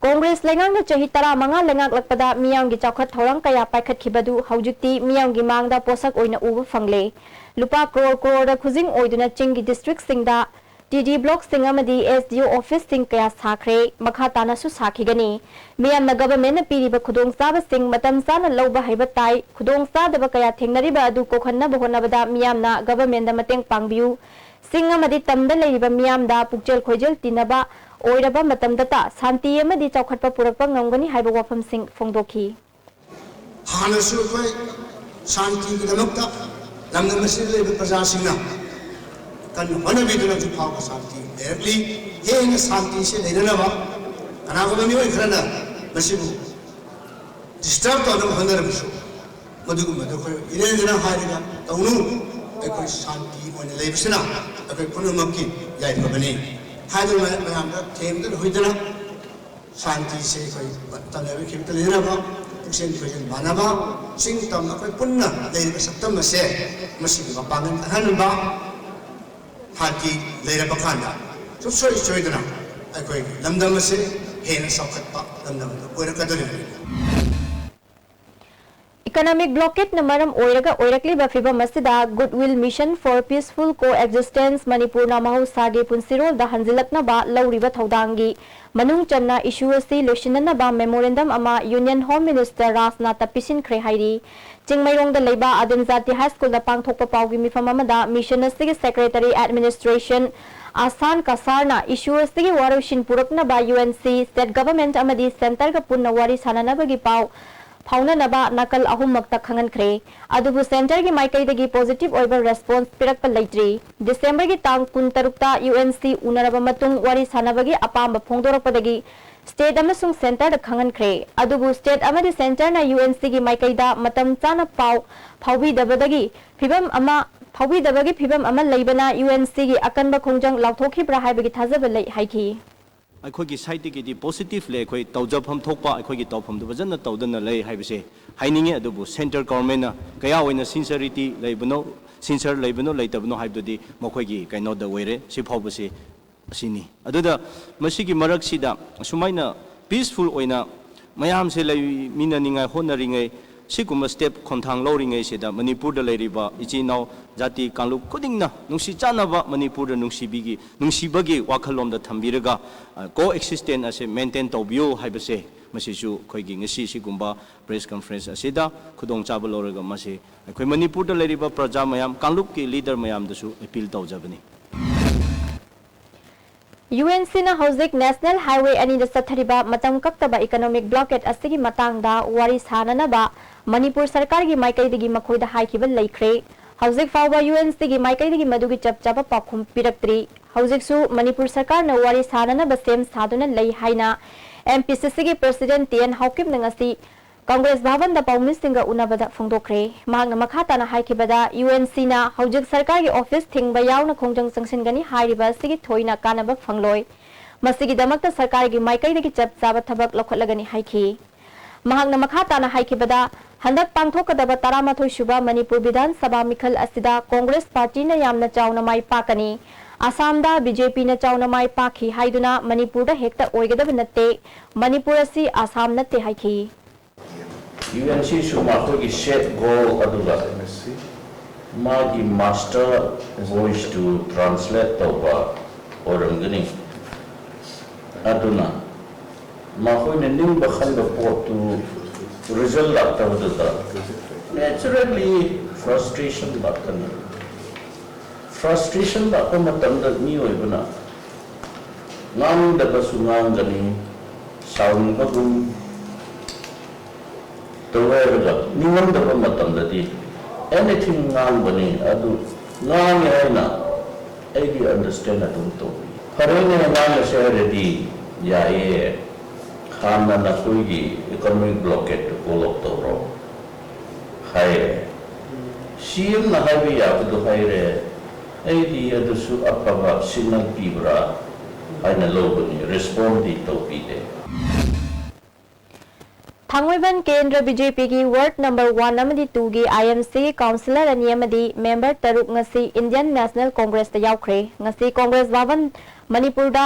ꯀꯣꯡꯒ꯭ꯔꯦꯁ ꯂꯩꯉꯥꯛꯅ ꯆꯍꯤ ꯇꯔꯥꯃꯉꯥ ꯂꯩꯉꯥꯛꯂꯛꯄꯗ ꯃꯤꯌꯥꯝꯒꯤ ꯆꯥꯎꯈꯠ ꯊꯧꯔꯥꯡ ꯀꯌꯥ ꯄꯥꯏꯈꯠꯈꯤꯕꯗꯨ ꯍꯧꯖꯤꯛꯇꯤ ꯃꯤꯌꯥꯝꯒꯤ ꯃꯥꯡꯗ ꯄꯣꯠꯁꯛ ꯑꯣꯏꯅ ꯎꯕ ꯐꯪꯂꯦ꯫ ꯂꯨꯄꯥ ꯀ꯭ꯔꯣꯔ ꯀ꯭ꯔꯣꯔꯗ ꯈꯨꯖꯤꯡ ꯑꯣꯏꯗꯨꯅ ꯆꯤꯡꯒꯤ district ꯁꯤꯡꯗ ꯇꯤ ꯗꯤ ꯕ꯭ꯂꯣꯛꯁꯤꯡ ꯑꯃꯗꯤ ꯑꯦꯁ ꯗꯤ ꯑꯣ ꯑꯣꯐꯤꯁꯁꯤꯡ ꯀꯌꯥ ꯁꯥꯈ꯭ꯔꯦ, ꯃꯈꯥ ꯇꯥꯅꯁꯨ ꯁꯥꯈꯤꯒꯅꯤ꯫ ꯃꯤꯌꯥꯝꯅ ꯒꯚꯔꯟꯃꯦꯟꯠꯅ ꯄꯤꯔꯤꯕ ꯈꯨꯗꯣꯡꯆꯥꯕꯁꯤꯡ ꯃꯇꯝ ꯆꯥꯅ ꯂꯧꯕ ꯍꯩꯕ ꯇꯥꯏ꯫ ꯈꯨꯗꯣꯡꯆꯥꯗꯕ ꯀꯌꯥ ꯊꯦꯡꯅꯔꯤꯕ ꯑꯗꯨ ꯀꯣꯛꯍꯟꯅꯕ ꯍꯣꯠꯅꯕꯗ ꯃꯤꯌꯥꯝꯅ ꯒꯚꯔꯟꯃꯦꯟꯠꯗ ꯃꯇꯦꯡ ꯄꯥꯡꯕꯤꯌꯨ꯫ ꯆꯤꯡ ꯑꯃꯗꯤ ꯇꯝꯗ ꯂꯩꯔꯤꯕ ꯃꯤꯌꯥꯝꯗ ꯄꯨꯛꯆꯦꯜ ꯈꯣꯏꯖꯦꯜ ꯇꯤꯟꯅꯕ ꯑꯣꯏꯔꯕ ꯃꯇꯝꯗꯇ ꯁꯥꯟꯇꯤ ꯑꯃꯗꯤ ꯆꯥꯎꯈꯠꯄ ꯄꯨꯔꯛꯄ ꯉꯝꯒꯅꯤ ꯍꯥꯏꯕ ꯋꯥꯐꯝꯁꯤꯡ ꯐꯣꯡꯗꯣꯛꯈꯤ꯫ ꯍꯥꯟꯅꯁꯨ ꯑꯩꯈꯣꯏ ꯁꯥꯟꯇꯤꯒꯤꯗꯃꯛꯇ ꯂꯝꯗꯝ ꯑꯁꯤꯗ ꯂꯩꯕ ꯄ꯭ꯔꯖꯥꯁꯤꯡꯅ ꯀꯟꯅ ꯍꯣꯠꯅꯕꯤꯗꯨꯅ ꯍꯧꯖꯤꯛ ꯐꯥꯎꯕ ꯁꯥꯟꯇꯤ ꯂꯩꯔꯛꯂꯤ꯫ ꯍꯦꯟꯅ ꯁꯥꯟꯇꯤꯁꯦ ꯂꯩꯅꯅꯕ ꯀꯅꯥꯒꯨꯝꯕ ꯃꯤꯑꯣꯏ ꯈꯔꯅ ꯃꯁꯤꯕꯨ ꯗꯤꯁꯇꯔꯕ ꯇꯧꯅꯕ ꯍꯣꯠꯅꯔꯕꯁꯨ, ꯃꯗꯨꯒꯨꯝꯕꯗꯨ ꯑꯩꯈꯣꯏ ꯏꯔꯦꯟꯖꯅ ꯍꯥꯏꯔꯒ ꯇꯧꯅꯨ꯫ ꯑꯩꯈꯣꯏ ꯁꯥꯟꯇꯤ ꯑꯣꯏꯅ ꯂꯩꯕꯁꯤꯅ ꯑꯩꯈꯣꯏ ꯄꯨꯝꯅꯃꯛꯀꯤ ꯌꯥꯏꯐꯕꯅꯤ ꯍꯥꯏꯗꯨꯅ ꯃꯌꯥꯝꯗ ꯊꯦꯝꯗꯨꯅ ꯍꯨꯏꯗꯅ ꯁꯥꯟꯇꯤꯁꯦ ꯑꯩꯈꯣꯏ ꯇꯝꯅꯕ ꯈꯤꯕꯇ ꯂꯩꯅꯕ, ꯄꯨꯛꯆꯦꯜ ꯈꯣꯏꯖꯦꯜ ꯃꯥꯟꯅꯕ, ꯆꯤꯡ ꯇꯝ ꯑꯩꯈꯣꯏ ꯄꯨꯟꯅ ꯂꯩꯔꯤꯕ ꯁꯛꯇꯝ ꯑꯁꯦ ꯃꯁꯤꯒꯤ ꯃꯄꯥꯡꯒꯜ ꯀꯜꯍꯟꯕ, ꯁꯥꯟꯇꯤ ꯂꯩꯔꯕ ꯀꯥꯟꯗ ꯁꯨꯡꯁꯣꯏ ꯁꯣꯏꯗꯅ ꯑꯩꯈꯣꯏꯒꯤ ꯂꯝꯗꯝ ꯑꯁꯦ ꯍꯦꯟꯅ ꯆꯥꯎꯈꯠꯄ ꯂꯝꯗꯝ ꯑꯗꯨ ꯑꯣꯏꯔꯛꯀꯗꯧꯔꯤꯕꯅꯤ꯫ Economic blockade ꯅ ꯃꯔꯝ ꯑꯣꯏꯔꯒ ꯑꯣꯏꯔꯛꯂꯤꯕ ꯐꯤꯚꯝ ꯑꯁꯤꯗ Goodwill Mission for Peaceful Coexistence ꯃꯅꯤꯄꯨꯔꯅ ꯃꯍꯧꯁꯥꯒꯤ ꯄꯨꯟꯁꯤꯔꯣꯜꯗ ꯍꯟꯖꯤꯜꯂꯛꯅꯕ ꯂꯧꯔꯤꯕ ꯊꯧꯗꯥꯡꯒꯤ ꯃꯅꯨꯡ ꯆꯟꯅ issue ꯑꯁꯤ ꯂꯣꯏꯁꯤꯟꯅꯅꯕ memorandum ꯑꯃ Union Home Minister ꯔꯥꯖꯅꯥꯊꯇ ꯄꯤꯁꯤꯟꯈ꯭ꯔꯦ ꯍꯥꯏꯔꯤ꯫ ꯆꯤꯡꯃꯩꯔꯣꯡꯗ ꯂꯩꯕ ꯑꯗꯤꯝ ꯖꯥꯇꯤ ꯍꯥꯏ ꯁ꯭ꯀꯨꯜꯗ ꯄꯥꯡꯊꯣꯛꯄ ꯄꯥꯎꯒꯤ ꯃꯤꯐꯝ ꯑꯃꯗ mission ꯑꯁꯤꯒꯤ secretary administration ꯑꯁꯥꯟ ꯀꯁꯥꯔꯅ issue ꯑꯁꯤꯒꯤ ꯋꯥꯔꯣꯏꯁꯤꯟ ꯄꯨꯔꯛꯅꯕ U N C, state government ꯑꯃꯗꯤ centre ꯒ ꯄꯨꯟꯅ ꯋꯥꯔꯤ ꯁꯥꯅꯅꯕꯒꯤ ꯄꯥꯎ ꯐꯥꯎꯅꯅꯕ ꯅꯥꯀꯜ ꯑꯍꯨꯝꯃꯛꯇ ꯈꯪꯍꯟꯈ꯭ꯔꯦ꯫ ꯑꯗꯨꯕꯨ centre ꯒꯤ ꯃꯥꯏꯀꯩꯗꯒꯤ positive ꯑꯣꯏꯕ response ꯄꯤꯔꯛꯄ ꯂꯩꯇ꯭ꯔꯤ꯫ December ꯒꯤ ꯇꯥꯡ ꯀꯨꯟꯇꯔꯨꯛꯇ U N C ꯎꯅꯔꯕ ꯃꯇꯨꯡ ꯋꯥꯔꯤ ꯁꯥꯅꯕꯒꯤ ꯑꯄꯥꯝꯕ ꯐꯣꯡꯗꯣꯔꯛꯄꯗꯒꯤ state ꯑꯃꯁꯨꯡ centre ꯗ ꯈꯪꯍꯟꯈ꯭ꯔꯦ꯫ ꯑꯗꯨꯕꯨ state ꯑꯃꯗꯤ centre ꯅ U N C ꯒꯤ ꯃꯥꯏꯀꯩꯗ ꯃꯇꯝ ꯆꯥꯅ ꯄꯥꯎ ꯐꯥꯎꯕꯤꯗꯕꯗꯒꯤ ꯐꯤꯚꯝ ꯑꯃ ꯐꯥꯎꯕꯤꯗꯕꯒꯤ ꯐꯤꯚꯝ ꯑꯃ ꯂꯩꯕꯅ U N C ꯒꯤ ꯑꯀꯟꯕ ꯈꯣꯡꯖꯪ ꯂꯥꯎꯊꯣꯛꯈꯤꯕ꯭ꯔꯥ ꯍꯥꯏꯕꯒꯤ ꯊꯥꯖꯕ ꯂꯩ ꯍꯥꯏꯈꯤ꯫ ꯑꯩꯈꯣꯏꯒꯤ side ꯇꯒꯤꯗꯤ positive ꯂꯩ, ꯑꯩꯈꯣꯏ ꯇꯧꯖꯐꯝ ꯊꯣꯛꯄ ꯑꯩꯈꯣꯏꯒꯤ ꯇꯧꯐꯝꯗꯨ ꯐꯖꯅ ꯇꯧꯗꯅ ꯂꯩ ꯍꯥꯏꯕꯁꯦ ꯍꯥꯏꯅꯤꯡꯉꯤ꯫ ꯑꯗꯨꯕꯨ centre government ꯅ ꯀꯌꯥ ꯑꯣꯏꯅ sincerity ꯂꯩꯕꯅꯣ, sincere ꯂꯩꯕꯅꯣ ꯂꯩꯇꯕꯅꯣ ꯍꯥꯏꯕꯗꯨꯗꯤ ꯃꯈꯣꯏꯒꯤ ꯀꯩꯅꯣꯗ ꯑꯣꯏꯔꯦ꯫ ꯁꯤ ꯐꯥꯎꯕꯁꯤ ꯑꯁꯤꯅꯤ꯫ ꯑꯗꯨꯗ ꯃꯁꯤꯒꯤ ꯃꯔꯛꯁꯤꯗ ꯑꯁꯨꯃꯥꯏꯅ peaceful ꯑꯣꯏꯅ ꯃꯌꯥꯝꯁꯦ ꯂꯩꯃꯤꯟꯅꯅꯤꯡꯉꯥꯏ ꯍꯣꯠꯅꯔꯤꯉꯩ ꯁꯤꯒꯨꯝꯕ step ꯈꯣꯡꯊꯥꯡ ꯂꯧꯔꯤꯉꯩꯁꯤꯗ ꯃꯅꯤꯄꯨꯔꯗ ꯂꯩꯔꯤꯕ ꯏꯆꯤꯟ ꯏꯅꯥꯎ ꯖꯥꯇꯤ ꯀꯥꯡꯂꯨꯞ ꯈꯨꯗꯤꯡꯅ ꯅꯨꯡꯁꯤ ꯆꯥꯟꯅꯕ ꯃꯅꯤꯄꯨꯔꯗ ꯅꯨꯡꯁꯤꯕꯤꯒꯤ ꯅꯨꯡꯁꯤꯕꯒꯤ ꯋꯥꯈꯜꯂꯣꯝꯗ ꯊꯝꯕꯤꯔꯒ, ꯑ, co-existence ꯑꯁꯦ maintain ꯇꯧꯕꯤꯌꯨ ꯍꯥꯏꯕꯁꯦ, ꯃꯁꯤꯁꯨ ꯑꯩꯈꯣꯏꯒꯤ ꯉꯁꯤ ꯁꯤꯒꯨꯝꯕ press conference ꯑꯁꯤꯗ ꯈꯨꯗꯣꯡꯆꯥꯕ ꯂꯧꯔꯒ ꯃꯁꯤ ꯑꯩꯈꯣꯏ ꯃꯅꯤꯄꯨꯔꯗ ꯂꯩꯔꯤꯕ ꯄ꯭ꯔꯖꯥ ꯃꯌꯥꯝ, ꯀꯥꯡꯂꯨꯞꯀꯤ leader ꯃꯌꯥꯝꯗꯁꯨ appeal ꯇꯧꯖꯕꯅꯤ꯫ ꯌꯨ ꯑꯦꯟ ꯁꯤꯅ ꯍꯧꯖꯤꯛ National Highway ꯑꯅꯤꯗ ꯆꯠꯊꯔꯤꯕ ꯃꯇꯝ ꯀꯛꯇꯕ economic blockade ꯑꯁꯤꯒꯤ ꯃꯇꯥꯡꯗ ꯋꯥꯔꯤ ꯁꯥꯅꯅꯕ ꯃꯅꯤꯄꯨꯔ ꯁꯔꯀꯥꯔꯒꯤ ꯃꯥꯏꯀꯩꯗꯒꯤ ꯃꯈꯣꯏꯗ ꯍꯥꯏꯈꯤꯕ ꯂꯩꯈ꯭ꯔꯦ꯫ ꯍꯧꯖꯤꯛ ꯐꯥꯎꯕ ꯌꯨ ꯑꯦꯟ ꯁꯤꯒꯤ ꯃꯥꯏꯀꯩꯗꯒꯤ ꯃꯗꯨꯒꯤ ꯆꯞ ꯆꯥꯕ ꯄꯥꯎꯈꯨꯝ ꯄꯤꯔꯛꯇ꯭ꯔꯤ꯫ ꯍꯧꯖꯤꯛꯁꯨ ꯃꯅꯤꯄꯨꯔ ꯁꯔꯀꯥꯔꯅ ꯋꯥꯔꯤ ꯁꯥꯅꯅꯕ ꯁꯦꯝ ꯁꯥꯗꯨꯅ ꯂꯩ ꯍꯥꯏꯅ ꯑꯦꯝ ꯄꯤ ꯁꯤ ꯁꯤꯒꯤ president ꯇꯤ ꯑꯦꯟ ꯍꯥꯎꯀꯤꯞꯅ ꯉꯁꯤ ꯀꯪꯒ꯭ꯔꯦꯁ ꯚꯕꯟꯗ ꯄꯥꯎꯃꯤꯁꯤꯡꯒ ꯎꯅꯕꯗ ꯐꯣꯡꯗꯣꯛꯈ꯭ꯔꯦ꯫ ꯃꯍꯥꯛꯅ ꯃꯈꯥ ꯇꯥꯅ ꯍꯥꯏꯈꯤꯕꯗ, ꯌꯨ ꯑꯦꯟ ꯁꯤꯅ ꯍꯧꯖꯤꯛ ꯁꯔꯀꯥꯔꯒꯤ office ꯊꯤꯡꯕ ꯌꯥꯎꯅ ꯈꯣꯡꯖꯪ ꯆꯪꯁꯤꯟꯒꯅꯤ ꯍꯥꯏꯔꯤꯕ ꯑꯁꯤꯒꯤ ꯊꯣꯏꯅ ꯀꯥꯟꯅꯕ ꯐꯪꯂꯣꯏ꯫ ꯃꯁꯤꯒꯤꯗꯃꯛꯇ ꯁꯔꯀꯥꯔꯒꯤ ꯃꯥꯏꯀꯩꯗꯒꯤ ꯆꯞ ꯆꯥꯕ ꯊꯕꯛ ꯂꯧꯈꯠꯂꯒꯅꯤ ꯍꯥꯏꯈꯤ꯫ ꯃꯍꯥꯛꯅ ꯃꯈꯥ ꯇꯥꯅ ꯍꯥꯏꯈꯤꯕꯗ, ꯍꯟꯗꯛ ꯄꯥꯡꯊꯣꯛꯀꯗꯕ ꯇꯔꯥꯃꯥꯊꯣꯏ ꯁꯨꯕ ꯃꯅꯤꯄꯨꯔ ꯕꯤꯙꯥꯟ ꯁꯚꯥ ꯃꯤꯈꯜ ꯑꯁꯤꯗ ꯀꯣꯡꯒ꯭ꯔꯦꯁ ꯄꯥꯔꯇꯤꯅ ꯌꯥꯝꯅ ꯆꯥꯎꯅ ꯃꯥꯏ ꯄꯥꯛꯀꯅꯤ꯫ ꯑꯁꯥꯝꯗ ꯕꯤ ꯖꯦ ꯄꯤꯅ ꯆꯥꯎꯅ ꯃꯥꯏ ꯄꯥꯛꯈꯤ ꯍꯥꯏꯗꯨꯅ ꯃꯅꯤꯄꯨꯔꯗ ꯍꯦꯛꯇ ꯑꯣꯏꯒꯗꯕ ꯅꯠꯇꯦ꯫ ꯃꯅꯤꯄꯨꯔ ꯑꯁꯤ ꯑꯁꯥꯝ ꯅꯠꯇꯦ ꯍꯥꯏꯈꯤ꯫ ꯌꯨ ꯑꯦꯟ ꯁꯤꯁꯨ ꯃꯈꯣꯏꯒꯤ set goal ꯑꯗꯨꯒ ꯃꯥꯒꯤ master voice ꯇꯨ translate ꯇꯧꯕ ꯑꯣꯏꯔꯝꯒꯅꯤ꯫ ꯑꯗꯨꯅ ꯃꯈꯣꯏꯅ ꯅꯤꯡꯕ ꯈꯟꯕ ꯄꯣꯠꯇꯨ result ꯂꯥꯛꯇꯕꯗꯨꯗ naturally frustration ꯂꯥꯛꯀꯅꯤ꯫ Frustration ꯂꯥꯛꯄ ꯃꯇꯝꯗ ꯃꯤꯑꯣꯏꯕꯅ ꯉꯥꯡꯗꯕꯁꯨ ꯉꯥꯡꯒꯅꯤ, ꯁꯥꯎꯅꯤꯡꯕꯒꯨꯝ ꯇꯧꯔꯒ ꯅꯤꯡꯉꯝꯗꯕ ꯃꯇꯝꯗꯗꯤ anything ꯉꯥꯡꯕꯅꯤ꯫ ꯑꯗꯨ ꯉꯥꯡꯉꯦ ꯍꯥꯏꯅ ꯑꯩꯗꯤ understand ꯑꯗꯨꯝ ꯇꯧꯏ꯫ ꯐꯔꯦꯅꯦ, ꯉꯥꯡꯉꯁꯦ ꯍꯥꯏꯔꯗꯤ ꯌꯥꯏꯌꯦ, ꯍꯥꯟꯅ ꯅꯈꯣꯏꯒꯤ economic blockade two call off ꯇꯧꯔꯣ ꯍꯥꯏꯔꯦ꯫ ꯁꯤ ꯑꯦꯝꯅ ꯍꯥꯏꯕ ꯌꯥꯕꯗꯨ ꯍꯥꯏꯔꯦ꯫ ꯑꯩꯗꯤ ꯑꯗꯨꯁꯨ ꯑꯐꯕ signal ꯄꯤꯕ꯭ꯔꯥ ꯍꯥꯏꯅ ꯂꯧꯕꯅꯤ, respond ꯗꯤ ꯇꯧꯕꯤꯗꯦ꯫ ꯊꯥꯡꯃꯩꯕꯟ ꯀꯦꯟꯗ꯭ꯔ ꯕꯤ ꯖꯦ ꯄꯤꯒꯤ ward number one ꯑꯃꯗꯤ two ꯒꯤ ꯑꯥꯏ ꯑꯦꯝ ꯁꯤꯒꯤ councillor ꯑꯅꯤ ꯑꯃꯗꯤ member ꯇꯔꯨꯛ ꯉꯁꯤ Indian National Congress ꯇ ꯌꯥꯎꯈ꯭ꯔꯦ꯫ ꯉꯁꯤ ꯀꯣꯡꯒ꯭ꯔꯦꯁ ꯚꯕꯟ ꯃꯅꯤꯄꯨꯔꯗ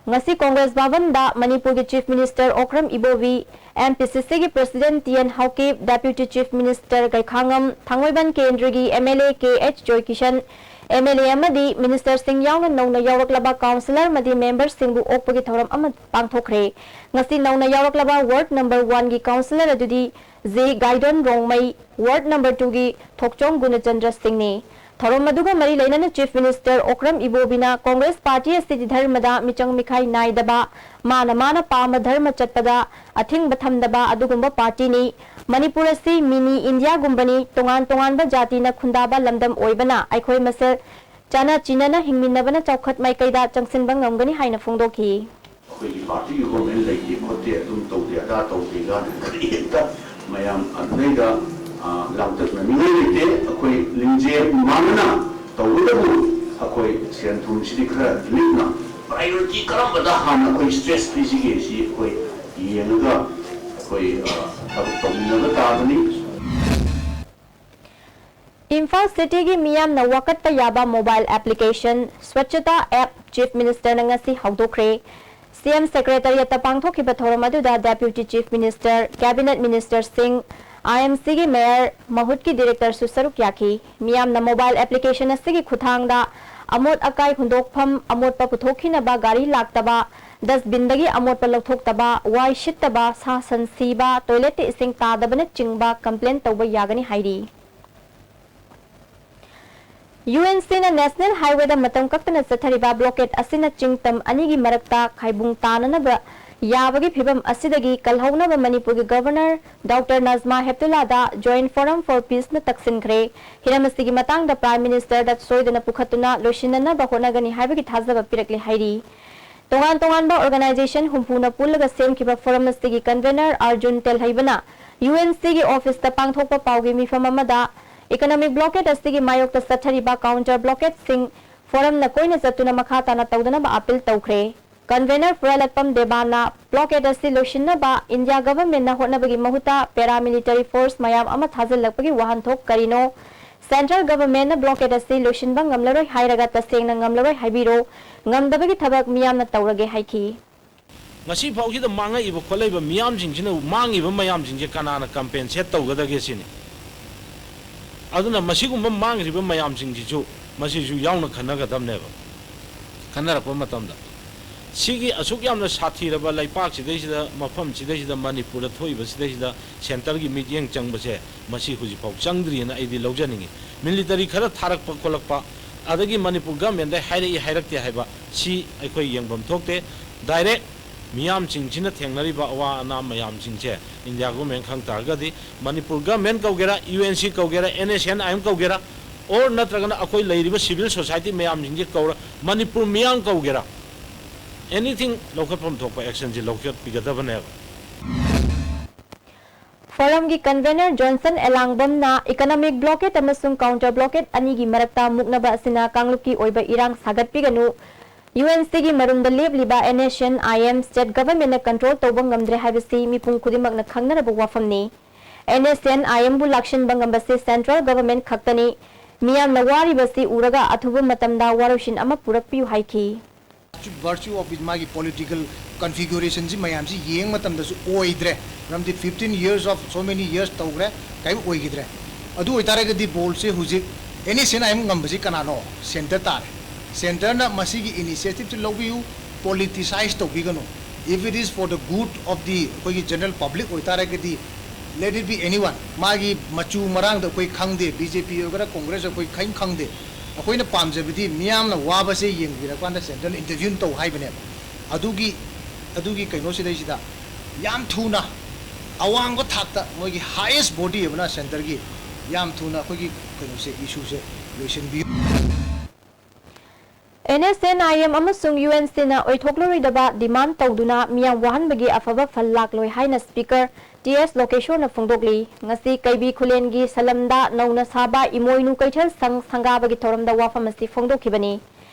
ꯉꯁꯤ ꯀꯣꯡꯒ꯭ꯔꯦꯁ ꯚꯕꯟꯗ ꯃꯅꯤꯄꯨꯔꯒꯤ Chief Minister ꯑꯣꯀ꯭ꯔꯝ ꯏꯕꯣꯕꯤ, M P C Cꯒꯤ President T N Haokip, Deputy Chief Minister ꯒꯩꯈꯥꯉꯝ, ꯊꯥꯡꯃꯩꯕꯟ ꯀꯦꯟꯗ꯭ꯔꯒꯤ M L A K H Joykishan, M L A ꯑꯃꯗꯤ ministerꯁꯤꯡ ꯌꯥꯎꯅ ꯅꯧꯅ ꯌꯥꯎꯔꯛꯂꯕ councillor ꯑꯃꯗꯤ memberꯁꯤꯡꯕꯨ ꯑꯣꯛꯄꯒꯤ ꯊꯧꯔꯝ ꯑꯃ ꯄꯥꯡꯊꯣꯛꯈ꯭ꯔꯦ꯫ ꯉꯁꯤ ꯅꯧꯅ ꯌꯥꯎꯔꯛꯂꯕ ward number oneꯒꯤ councillor ꯑꯗꯨꯗꯤ J Gaidon Rongmei, ward number twoꯒꯤ ꯊꯣꯛꯆꯣꯝ ꯒꯨꯅꯆꯟꯗ꯭ꯔ ꯁꯤꯡꯅꯤ꯫ ꯊꯧꯔꯝ ꯑꯗꯨꯒ ꯃꯔꯤ ꯂꯩꯅꯅ Chief Minister ꯑꯣꯀ꯭ꯔꯝ ꯏꯕꯣꯕꯤꯅ ꯀꯣꯡꯒ꯭ꯔꯦꯁ ꯄꯥꯔꯇꯤ ꯑꯁꯤꯗꯤ ꯙꯔꯃꯗ ꯃꯤꯆꯪ ꯃꯤꯈꯥꯏ ꯅꯥꯏꯗꯕ, ꯃꯥꯅ ꯃꯥꯅ ꯄꯥꯝꯕ ꯙꯔꯃ ꯆꯠꯄꯗ ꯑꯊꯤꯡꯕ ꯊꯝꯗꯕ ꯑꯗꯨꯒꯨꯝꯕ ꯄꯥꯔꯇꯤꯅꯤ꯫ ꯃꯅꯤꯄꯨꯔ ꯑꯁꯤ mini Indiaꯒꯨꯝꯕꯅꯤ, ꯇꯣꯉꯥꯟ ꯇꯣꯉꯥꯟꯕ ꯖꯥꯇꯤꯅ ꯈꯨꯟꯗꯥꯕ ꯂꯝꯗꯝ ꯑꯣꯏꯕꯅ ꯑꯩꯈꯣꯏ ꯃꯁꯦꯜ ꯆꯥꯅ ꯆꯤꯟꯅꯅ ꯍꯤꯡꯃꯤꯟꯅꯕꯅ ꯆꯥꯎꯈꯠ ꯃꯥꯏꯀꯩꯗ ꯆꯪꯁꯤꯟꯕ ꯉꯝꯒꯅꯤ ꯍꯥꯏꯅ ꯐꯣꯡꯗꯣꯛꯈꯤ꯫ ꯑꯩꯈꯣꯏꯒꯤ ꯄꯥꯔꯇꯤꯒꯤ government ꯂꯩꯇꯦ ꯈꯣꯠꯇꯦ, ꯑꯗꯨꯝ ꯇꯧꯗꯦ, ꯑꯗꯥ ꯇꯧꯗꯦ ꯀꯥꯏꯅ ꯀꯔꯤ ꯍꯦꯛꯇ ꯃꯌꯥꯝ ꯑꯗꯨꯗꯩꯗ, ꯑ, ꯂꯥꯡꯇꯛꯅꯅꯤꯡꯉꯥꯏ ꯂꯩꯇꯦ꯫ ꯑꯩꯈꯣꯏ ꯂꯤꯡꯖꯦꯜ ꯃꯥꯟꯅꯅ ꯇꯧꯕꯇꯕꯨ ꯑꯩꯈꯣꯏ ꯁꯦꯟ ꯊꯨꯝꯁꯤꯗꯤ ꯈꯔ ꯂꯤꯛꯅ priority ꯀꯔꯝꯕꯗ ꯍꯥꯟꯅ ꯑꯩꯈꯣꯏ stress ꯄꯤꯁꯤꯒꯦ ꯁꯤ ꯑꯩꯈꯣꯏ ꯌꯦꯡꯉꯒ ꯑꯩꯈꯣꯏ, ꯑ, ꯊꯕꯛ ꯇꯧꯃꯤꯟꯅꯕ ꯇꯥꯕꯅꯤ꯫ ꯏꯝꯐꯥꯜ ꯁꯤꯇꯤꯒꯤ ꯃꯤꯌꯥꯝꯅ ꯋꯥꯀꯠꯄ ꯌꯥꯕ mobile application Swachhata app Chief Ministerꯅ ꯉꯁꯤ ꯍꯧꯗꯣꯛꯈ꯭ꯔꯦ꯫ C M Secretariatꯇ ꯄꯥꯡꯊꯣꯛꯈꯤꯕ ꯊꯧꯔꯝ ꯑꯗꯨꯗ Deputy Chief Minister, Cabinet Ministerꯁꯤꯡ, I M Cꯒꯤ Mayor, ꯃꯍꯨꯠꯀꯤ Directorꯁꯨ ꯁꯔꯨꯛ ꯌꯥꯈꯤ꯫ ꯃꯤꯌꯥꯝꯅ mobile application ꯑꯁꯤꯒꯤ ꯈꯨꯠꯊꯥꯡꯗ ꯑꯃꯣꯠ ꯑꯀꯥꯏ ꯍꯨꯟꯗꯣꯛꯐꯝ, ꯑꯃꯣꯠꯄ ꯄꯨꯊꯣꯛꯈꯤꯅꯕ ꯒꯥꯔꯤ ꯂꯥꯛꯇꯕ, dustbinꯗꯒꯤ ꯑꯃꯣꯠꯄ ꯂꯧꯊꯣꯛꯇꯕ, ꯋꯥꯏ ꯁꯤꯠꯇꯕ, ꯁꯥ ꯁꯟ ꯁꯤꯕ, toiletꯇ ꯏꯁꯤꯡ ꯇꯥꯗꯕꯅꯆꯤꯡꯕ complain ꯇꯧꯕ ꯌꯥꯒꯅꯤ ꯍꯥꯏꯔꯤ꯫ UNCꯅ National Highwayꯗ ꯃꯇꯝ ꯀꯛꯇꯅ ꯆꯠꯊꯔꯤꯕ blockade ꯑꯁꯤꯅ ꯆꯤꯡ ꯇꯝ ꯑꯅꯤꯒꯤ ꯃꯔꯛꯇ ꯈꯥꯏꯕꯨꯡ ꯇꯥꯅꯅꯕ ꯌꯥꯕꯒꯤ ꯐꯤꯚꯝ ꯑꯁꯤꯗꯒꯤ ꯀꯜꯍꯧꯅꯕ ꯃꯅꯤꯄꯨꯔꯒꯤ Governor Doctor Najma ꯍꯦꯞꯇꯨꯂꯥꯗ Joint Forum for Peaceꯅ ꯇꯛꯁꯤꯟꯈ꯭ꯔꯦ꯫ ꯍꯤꯔꯝ ꯑꯁꯤꯒꯤ ꯃꯇꯥꯡꯗ Prime Ministerꯗ ꯁꯣꯏꯗꯅ ꯄꯨꯈꯠꯇꯨꯅ ꯂꯣꯏꯁꯤꯟꯅꯅꯕ ꯍꯣꯠꯅꯒꯅꯤ ꯍꯥꯏꯕꯒꯤ ꯊꯥꯖꯕ ꯄꯤꯔꯛꯂꯦ ꯍꯥꯏꯔꯤ꯫ ꯇꯣꯉꯥꯟ ꯇꯣꯉꯥꯟꯕ organization ꯍꯨꯝꯐꯨꯅ ꯄꯨꯜꯂꯒ ꯁꯦꯝꯈꯤꯕ forum ꯑꯁꯤꯒꯤ convener ꯑꯥꯔꯖꯨꯟ ꯇꯦꯜꯍꯩꯕꯅ UNCꯒꯤ officeꯇ ꯄꯥꯡꯊꯣꯛꯄ ꯄꯥꯎꯒꯤ ꯃꯤꯐꯝ ꯑꯃꯗ economic blockade ꯑꯁꯤꯒꯤ ꯃꯥꯌꯣꯛꯇ ꯆꯠꯊꯔꯤꯕ counter blockadeꯁꯤꯡ forumꯅ ꯀꯣꯏꯅ ꯆꯠꯇꯨꯅ ꯃꯈꯥ ꯇꯥꯅ ꯇꯧꯗꯅꯕ appeal ꯇꯧꯈ꯭ꯔꯦ꯫ Convener ꯐꯨꯔꯥꯂꯛꯄꯝ ꯗꯦꯕꯥꯅ blockade ꯑꯁꯤ ꯂꯣꯏꯁꯤꯟꯅꯕ India governmentꯅ ꯍꯣꯠꯅꯕꯒꯤ ꯃꯍꯨꯠꯇ paramilitary force ꯃꯌꯥꯝ ꯑꯃ ꯊꯥꯖꯤꯜꯂꯛꯄꯒꯤ ꯋꯥꯍꯟꯊꯣꯛ ꯀꯔꯤꯅꯣ? Central Governmentꯅ blockade ꯑꯁꯤ ꯂꯣꯏꯁꯤꯟꯕ ꯉꯝꯂꯔꯣꯏ ꯍꯥꯏꯔꯒ ꯇꯁꯦꯡꯅ ꯉꯝꯂꯔꯣꯏ ꯍꯥꯏꯕꯤꯔꯣ, ꯉꯝꯗꯕꯒꯤ ꯊꯕꯛ ꯃꯤꯌꯥꯝꯅ ꯇꯧꯔꯒꯦ ꯍꯥꯏꯈꯤ꯫ ꯉꯁꯤ ꯐꯥꯎꯁꯤꯗ ꯃꯥꯡꯉꯛꯏꯕ ꯈꯣꯠꯂꯛꯏꯕ ꯃꯤꯌꯥꯝꯁꯤꯡꯁꯤꯅ ꯃꯥꯡꯉꯤꯕ ꯃꯌꯥꯝꯁꯤꯡꯁꯦ ꯀꯅꯥꯅ compensate ꯇꯧꯒꯗꯒꯦ ꯁꯤꯅꯤ꯫ ꯑꯗꯨꯅ ꯃꯁꯤꯒꯨꯝꯕ ꯃꯥꯡꯈ꯭ꯔꯤꯕ ꯃꯌꯥꯝꯁꯤꯡꯁꯤꯁꯨ ꯃꯁꯤꯁꯨ ꯌꯥꯎꯅ ꯈꯟꯅꯒꯗꯕꯅꯦꯕ꯫ ꯈꯟꯅꯔꯛꯄ ꯃꯇꯝꯗ ꯁꯤꯒꯤ ꯑꯁꯨꯛ ꯌꯥꯝꯅ ꯁꯥꯊꯤꯔꯕ ꯂꯩꯄꯥꯛꯁꯤꯗꯩꯁꯤꯗ, ꯃꯐꯝꯁꯤꯗꯩꯁꯤꯗ, ꯃꯅꯤꯄꯨꯔꯗ ꯊꯣꯛꯏꯕꯁꯤꯗꯩꯁꯤꯗ centreꯒꯤ ꯃꯤꯠꯌꯦꯡ ꯆꯪꯕꯁꯦ ꯃꯁꯤ ꯍꯧꯖꯤꯛꯐꯥꯎ ꯆꯪꯗ꯭ꯔꯤꯑꯅ ꯑꯩꯗꯤ ꯂꯧꯖꯅꯤꯡꯉꯤ꯫ Military ꯈꯔ ꯊꯥꯔꯛꯄ ꯈꯣꯠꯂꯛꯄ, ꯑꯗꯒꯤ ꯃꯅꯤꯄꯨꯔ governmentꯗ ꯍꯥꯏꯔꯛꯏ ꯍꯥꯏꯔꯛꯇꯦ ꯍꯥꯏꯕ ꯁꯤ ꯑꯩꯈꯣꯏ ꯌꯦꯡꯐꯝ ꯊꯣꯛꯇꯦ꯫ Direct ꯃꯤꯌꯥꯝꯁꯤꯡꯁꯤꯅ ꯊꯦꯡꯅꯔꯤꯕ ꯑꯋꯥ ꯑꯅꯥ ꯃꯌꯥꯝꯁꯤꯡꯁꯦ India government ꯈꯪ ꯇꯥꯔꯒꯗꯤ, Manipur government ꯀꯧꯒꯦꯔꯥ, UNC ꯀꯧꯒꯦꯔꯥ, NSCN-IM ꯀꯧꯒꯦꯔꯥ, or ꯅꯠꯇ꯭ꯔꯒꯅ ꯑꯩꯈꯣꯏ ꯂꯩꯔꯤꯕ civil society ꯃꯌꯥꯝꯁꯤꯡꯁꯦ ꯀꯧꯔ, ꯃꯅꯤꯄꯨꯔ ꯃꯤꯌꯥꯝ ꯀꯧꯒꯦꯔꯥ, anything ꯂꯧꯈꯠꯐꯝ ꯊꯣꯛꯄ actionꯁꯦ ꯂꯧꯈꯠꯄꯤꯒꯗꯕꯅꯦꯕ꯫ Forumꯒꯤ convener Johnson ꯑꯦꯂꯥꯡꯕꯝꯅ economic blockade ꯑꯃꯁꯨꯡ counter blockade ꯑꯅꯤꯒꯤ ꯃꯔꯛꯇ ꯃꯨꯛꯅꯕ ꯑꯁꯤꯅ ꯀꯥꯡꯂꯨꯞꯀꯤ ꯑꯣꯏꯕ ꯏꯔꯥꯡ ꯁꯥꯒꯠꯄꯤꯒꯅꯨ, UNCꯒꯤ ꯃꯔꯨꯝꯗ ꯂꯦꯞꯂꯤꯕ NSCN-IM state governmentꯅ control ꯇꯧꯕ ꯉꯝꯗ꯭ꯔꯦ ꯍꯥꯏꯕꯁꯤ ꯃꯤꯄꯨꯝ ꯈꯨꯗꯤꯡꯃꯛꯅ ꯈꯪꯅꯔꯕ ꯋꯥꯐꯝꯅꯤ꯫ NSCN-IMꯕꯨ ꯂꯥꯛꯁꯤꯟꯕ ꯉꯝꯕꯁꯤ central government ꯈꯛꯇꯅꯤ꯫ ꯃꯤꯌꯥꯝꯅ ꯋꯥꯔꯤꯕꯁꯤ ꯎꯔꯒ ꯑꯊꯨꯕ ꯃꯇꯝꯗ ꯋꯥꯔꯣꯏꯁꯤꯟ ꯑꯃ ꯄꯨꯔꯛꯄꯤꯌꯨ ꯍꯥꯏꯈꯤ꯫ Virtue of its ꯃꯥꯒꯤ political configurationꯁꯤ ꯃꯌꯥꯝꯁꯤ ꯌꯦꯡꯕ ꯃꯇꯝꯗꯁꯨ ꯑꯣꯏꯗ꯭ꯔꯦ꯫ ꯃꯔꯝꯗꯤ fifteen years of so many years ꯇꯧꯈ꯭ꯔꯦ, ꯀꯔꯤꯝ ꯑꯣꯏꯈꯤꯗ꯭ꯔꯦ꯫ ꯑꯗꯨ ꯑꯣꯏꯇꯥꯔꯒꯗꯤ ballꯁꯦ ꯍꯧꯖꯤꯛ NSCN-IM ꯉꯝꯕꯁꯤ ꯀꯅꯥꯅꯣ? Centre ꯇꯥꯔꯦ꯫ Centreꯅ ꯃꯁꯤꯒꯤ initiativeꯁꯤ ꯂꯧꯕꯤꯌꯨ, politicize ꯇꯧꯕꯤꯒꯅꯨ꯫ If it is for the good of the ꯑꯩꯈꯣꯏꯒꯤ general public ꯑꯣꯏꯇꯥꯔꯒꯗꯤ, let it be anyone, ꯃꯥꯒꯤ ꯃꯆꯨ ꯃꯔꯥꯡꯗ ꯑꯩꯈꯣꯏ ꯈꯪꯗꯦ, BJP ꯑꯣꯏꯒꯦꯔꯥ Congress ꯑꯩꯈꯣꯏ ꯀꯔꯤꯝ ꯈꯪꯗꯦ꯫ ꯑꯩꯈꯣꯏꯅ ꯄꯥꯝꯖꯕꯗꯤ ꯃꯤꯌꯥꯝꯅ ꯋꯥꯕꯁꯦ ꯌꯦꯡꯕꯤꯔꯀꯥꯟꯗ centreꯅ intervene ꯇꯧ ꯍꯥꯏꯕꯅꯦꯕ꯫ ꯑꯗꯨꯒꯤ ꯑꯗꯨꯒꯤ ꯀꯩꯅꯣꯁꯤꯗꯩꯁꯤꯗ ꯌꯥꯝ ꯊꯨꯅ ꯑꯋꯥꯡꯕ ꯊꯥꯛꯇ ꯃꯣꯏꯒꯤ highest body ꯑꯃꯅ centreꯒꯤ ꯌꯥꯝ ꯊꯨꯅ ꯑꯩꯈꯣꯏꯒꯤ ꯀꯩꯅꯣꯁꯦ, issueꯁꯦ ꯂꯣꯏꯁꯤꯟꯕꯤꯌꯨ꯫ NSCN-IM ꯑꯃꯁꯨꯡ UNCꯅ ꯑꯣꯏꯊꯣꯛꯂꯔꯣꯏꯗꯕ demand ꯇꯧꯗꯨꯅ ꯃꯤꯌꯥꯝ ꯋꯥꯍꯟꯕꯒꯤ ꯑꯐꯕ ꯐꯜ ꯂꯥꯛꯂꯣꯏ ꯍꯥꯏꯅ Speaker T S ꯂꯣꯀꯦꯁꯣꯔꯅ ꯐꯣꯡꯗꯣꯛꯂꯤ꯫ ꯉꯁꯤ ꯀꯩꯕꯤ ꯈꯨꯂꯦꯟꯒꯤ ꯁꯂꯝꯗ ꯅꯧꯅ ꯁꯥꯕ ꯏꯃꯣꯏꯅꯨ ꯀꯩꯊꯦꯜ ꯁꯪ ꯁꯪꯒꯥꯕꯒꯤ ꯊꯧꯔꯝꯗ ꯋꯥꯐꯝ ꯑꯁꯤ ꯐꯣꯡꯗꯣꯛꯈꯤꯕꯅꯤ꯫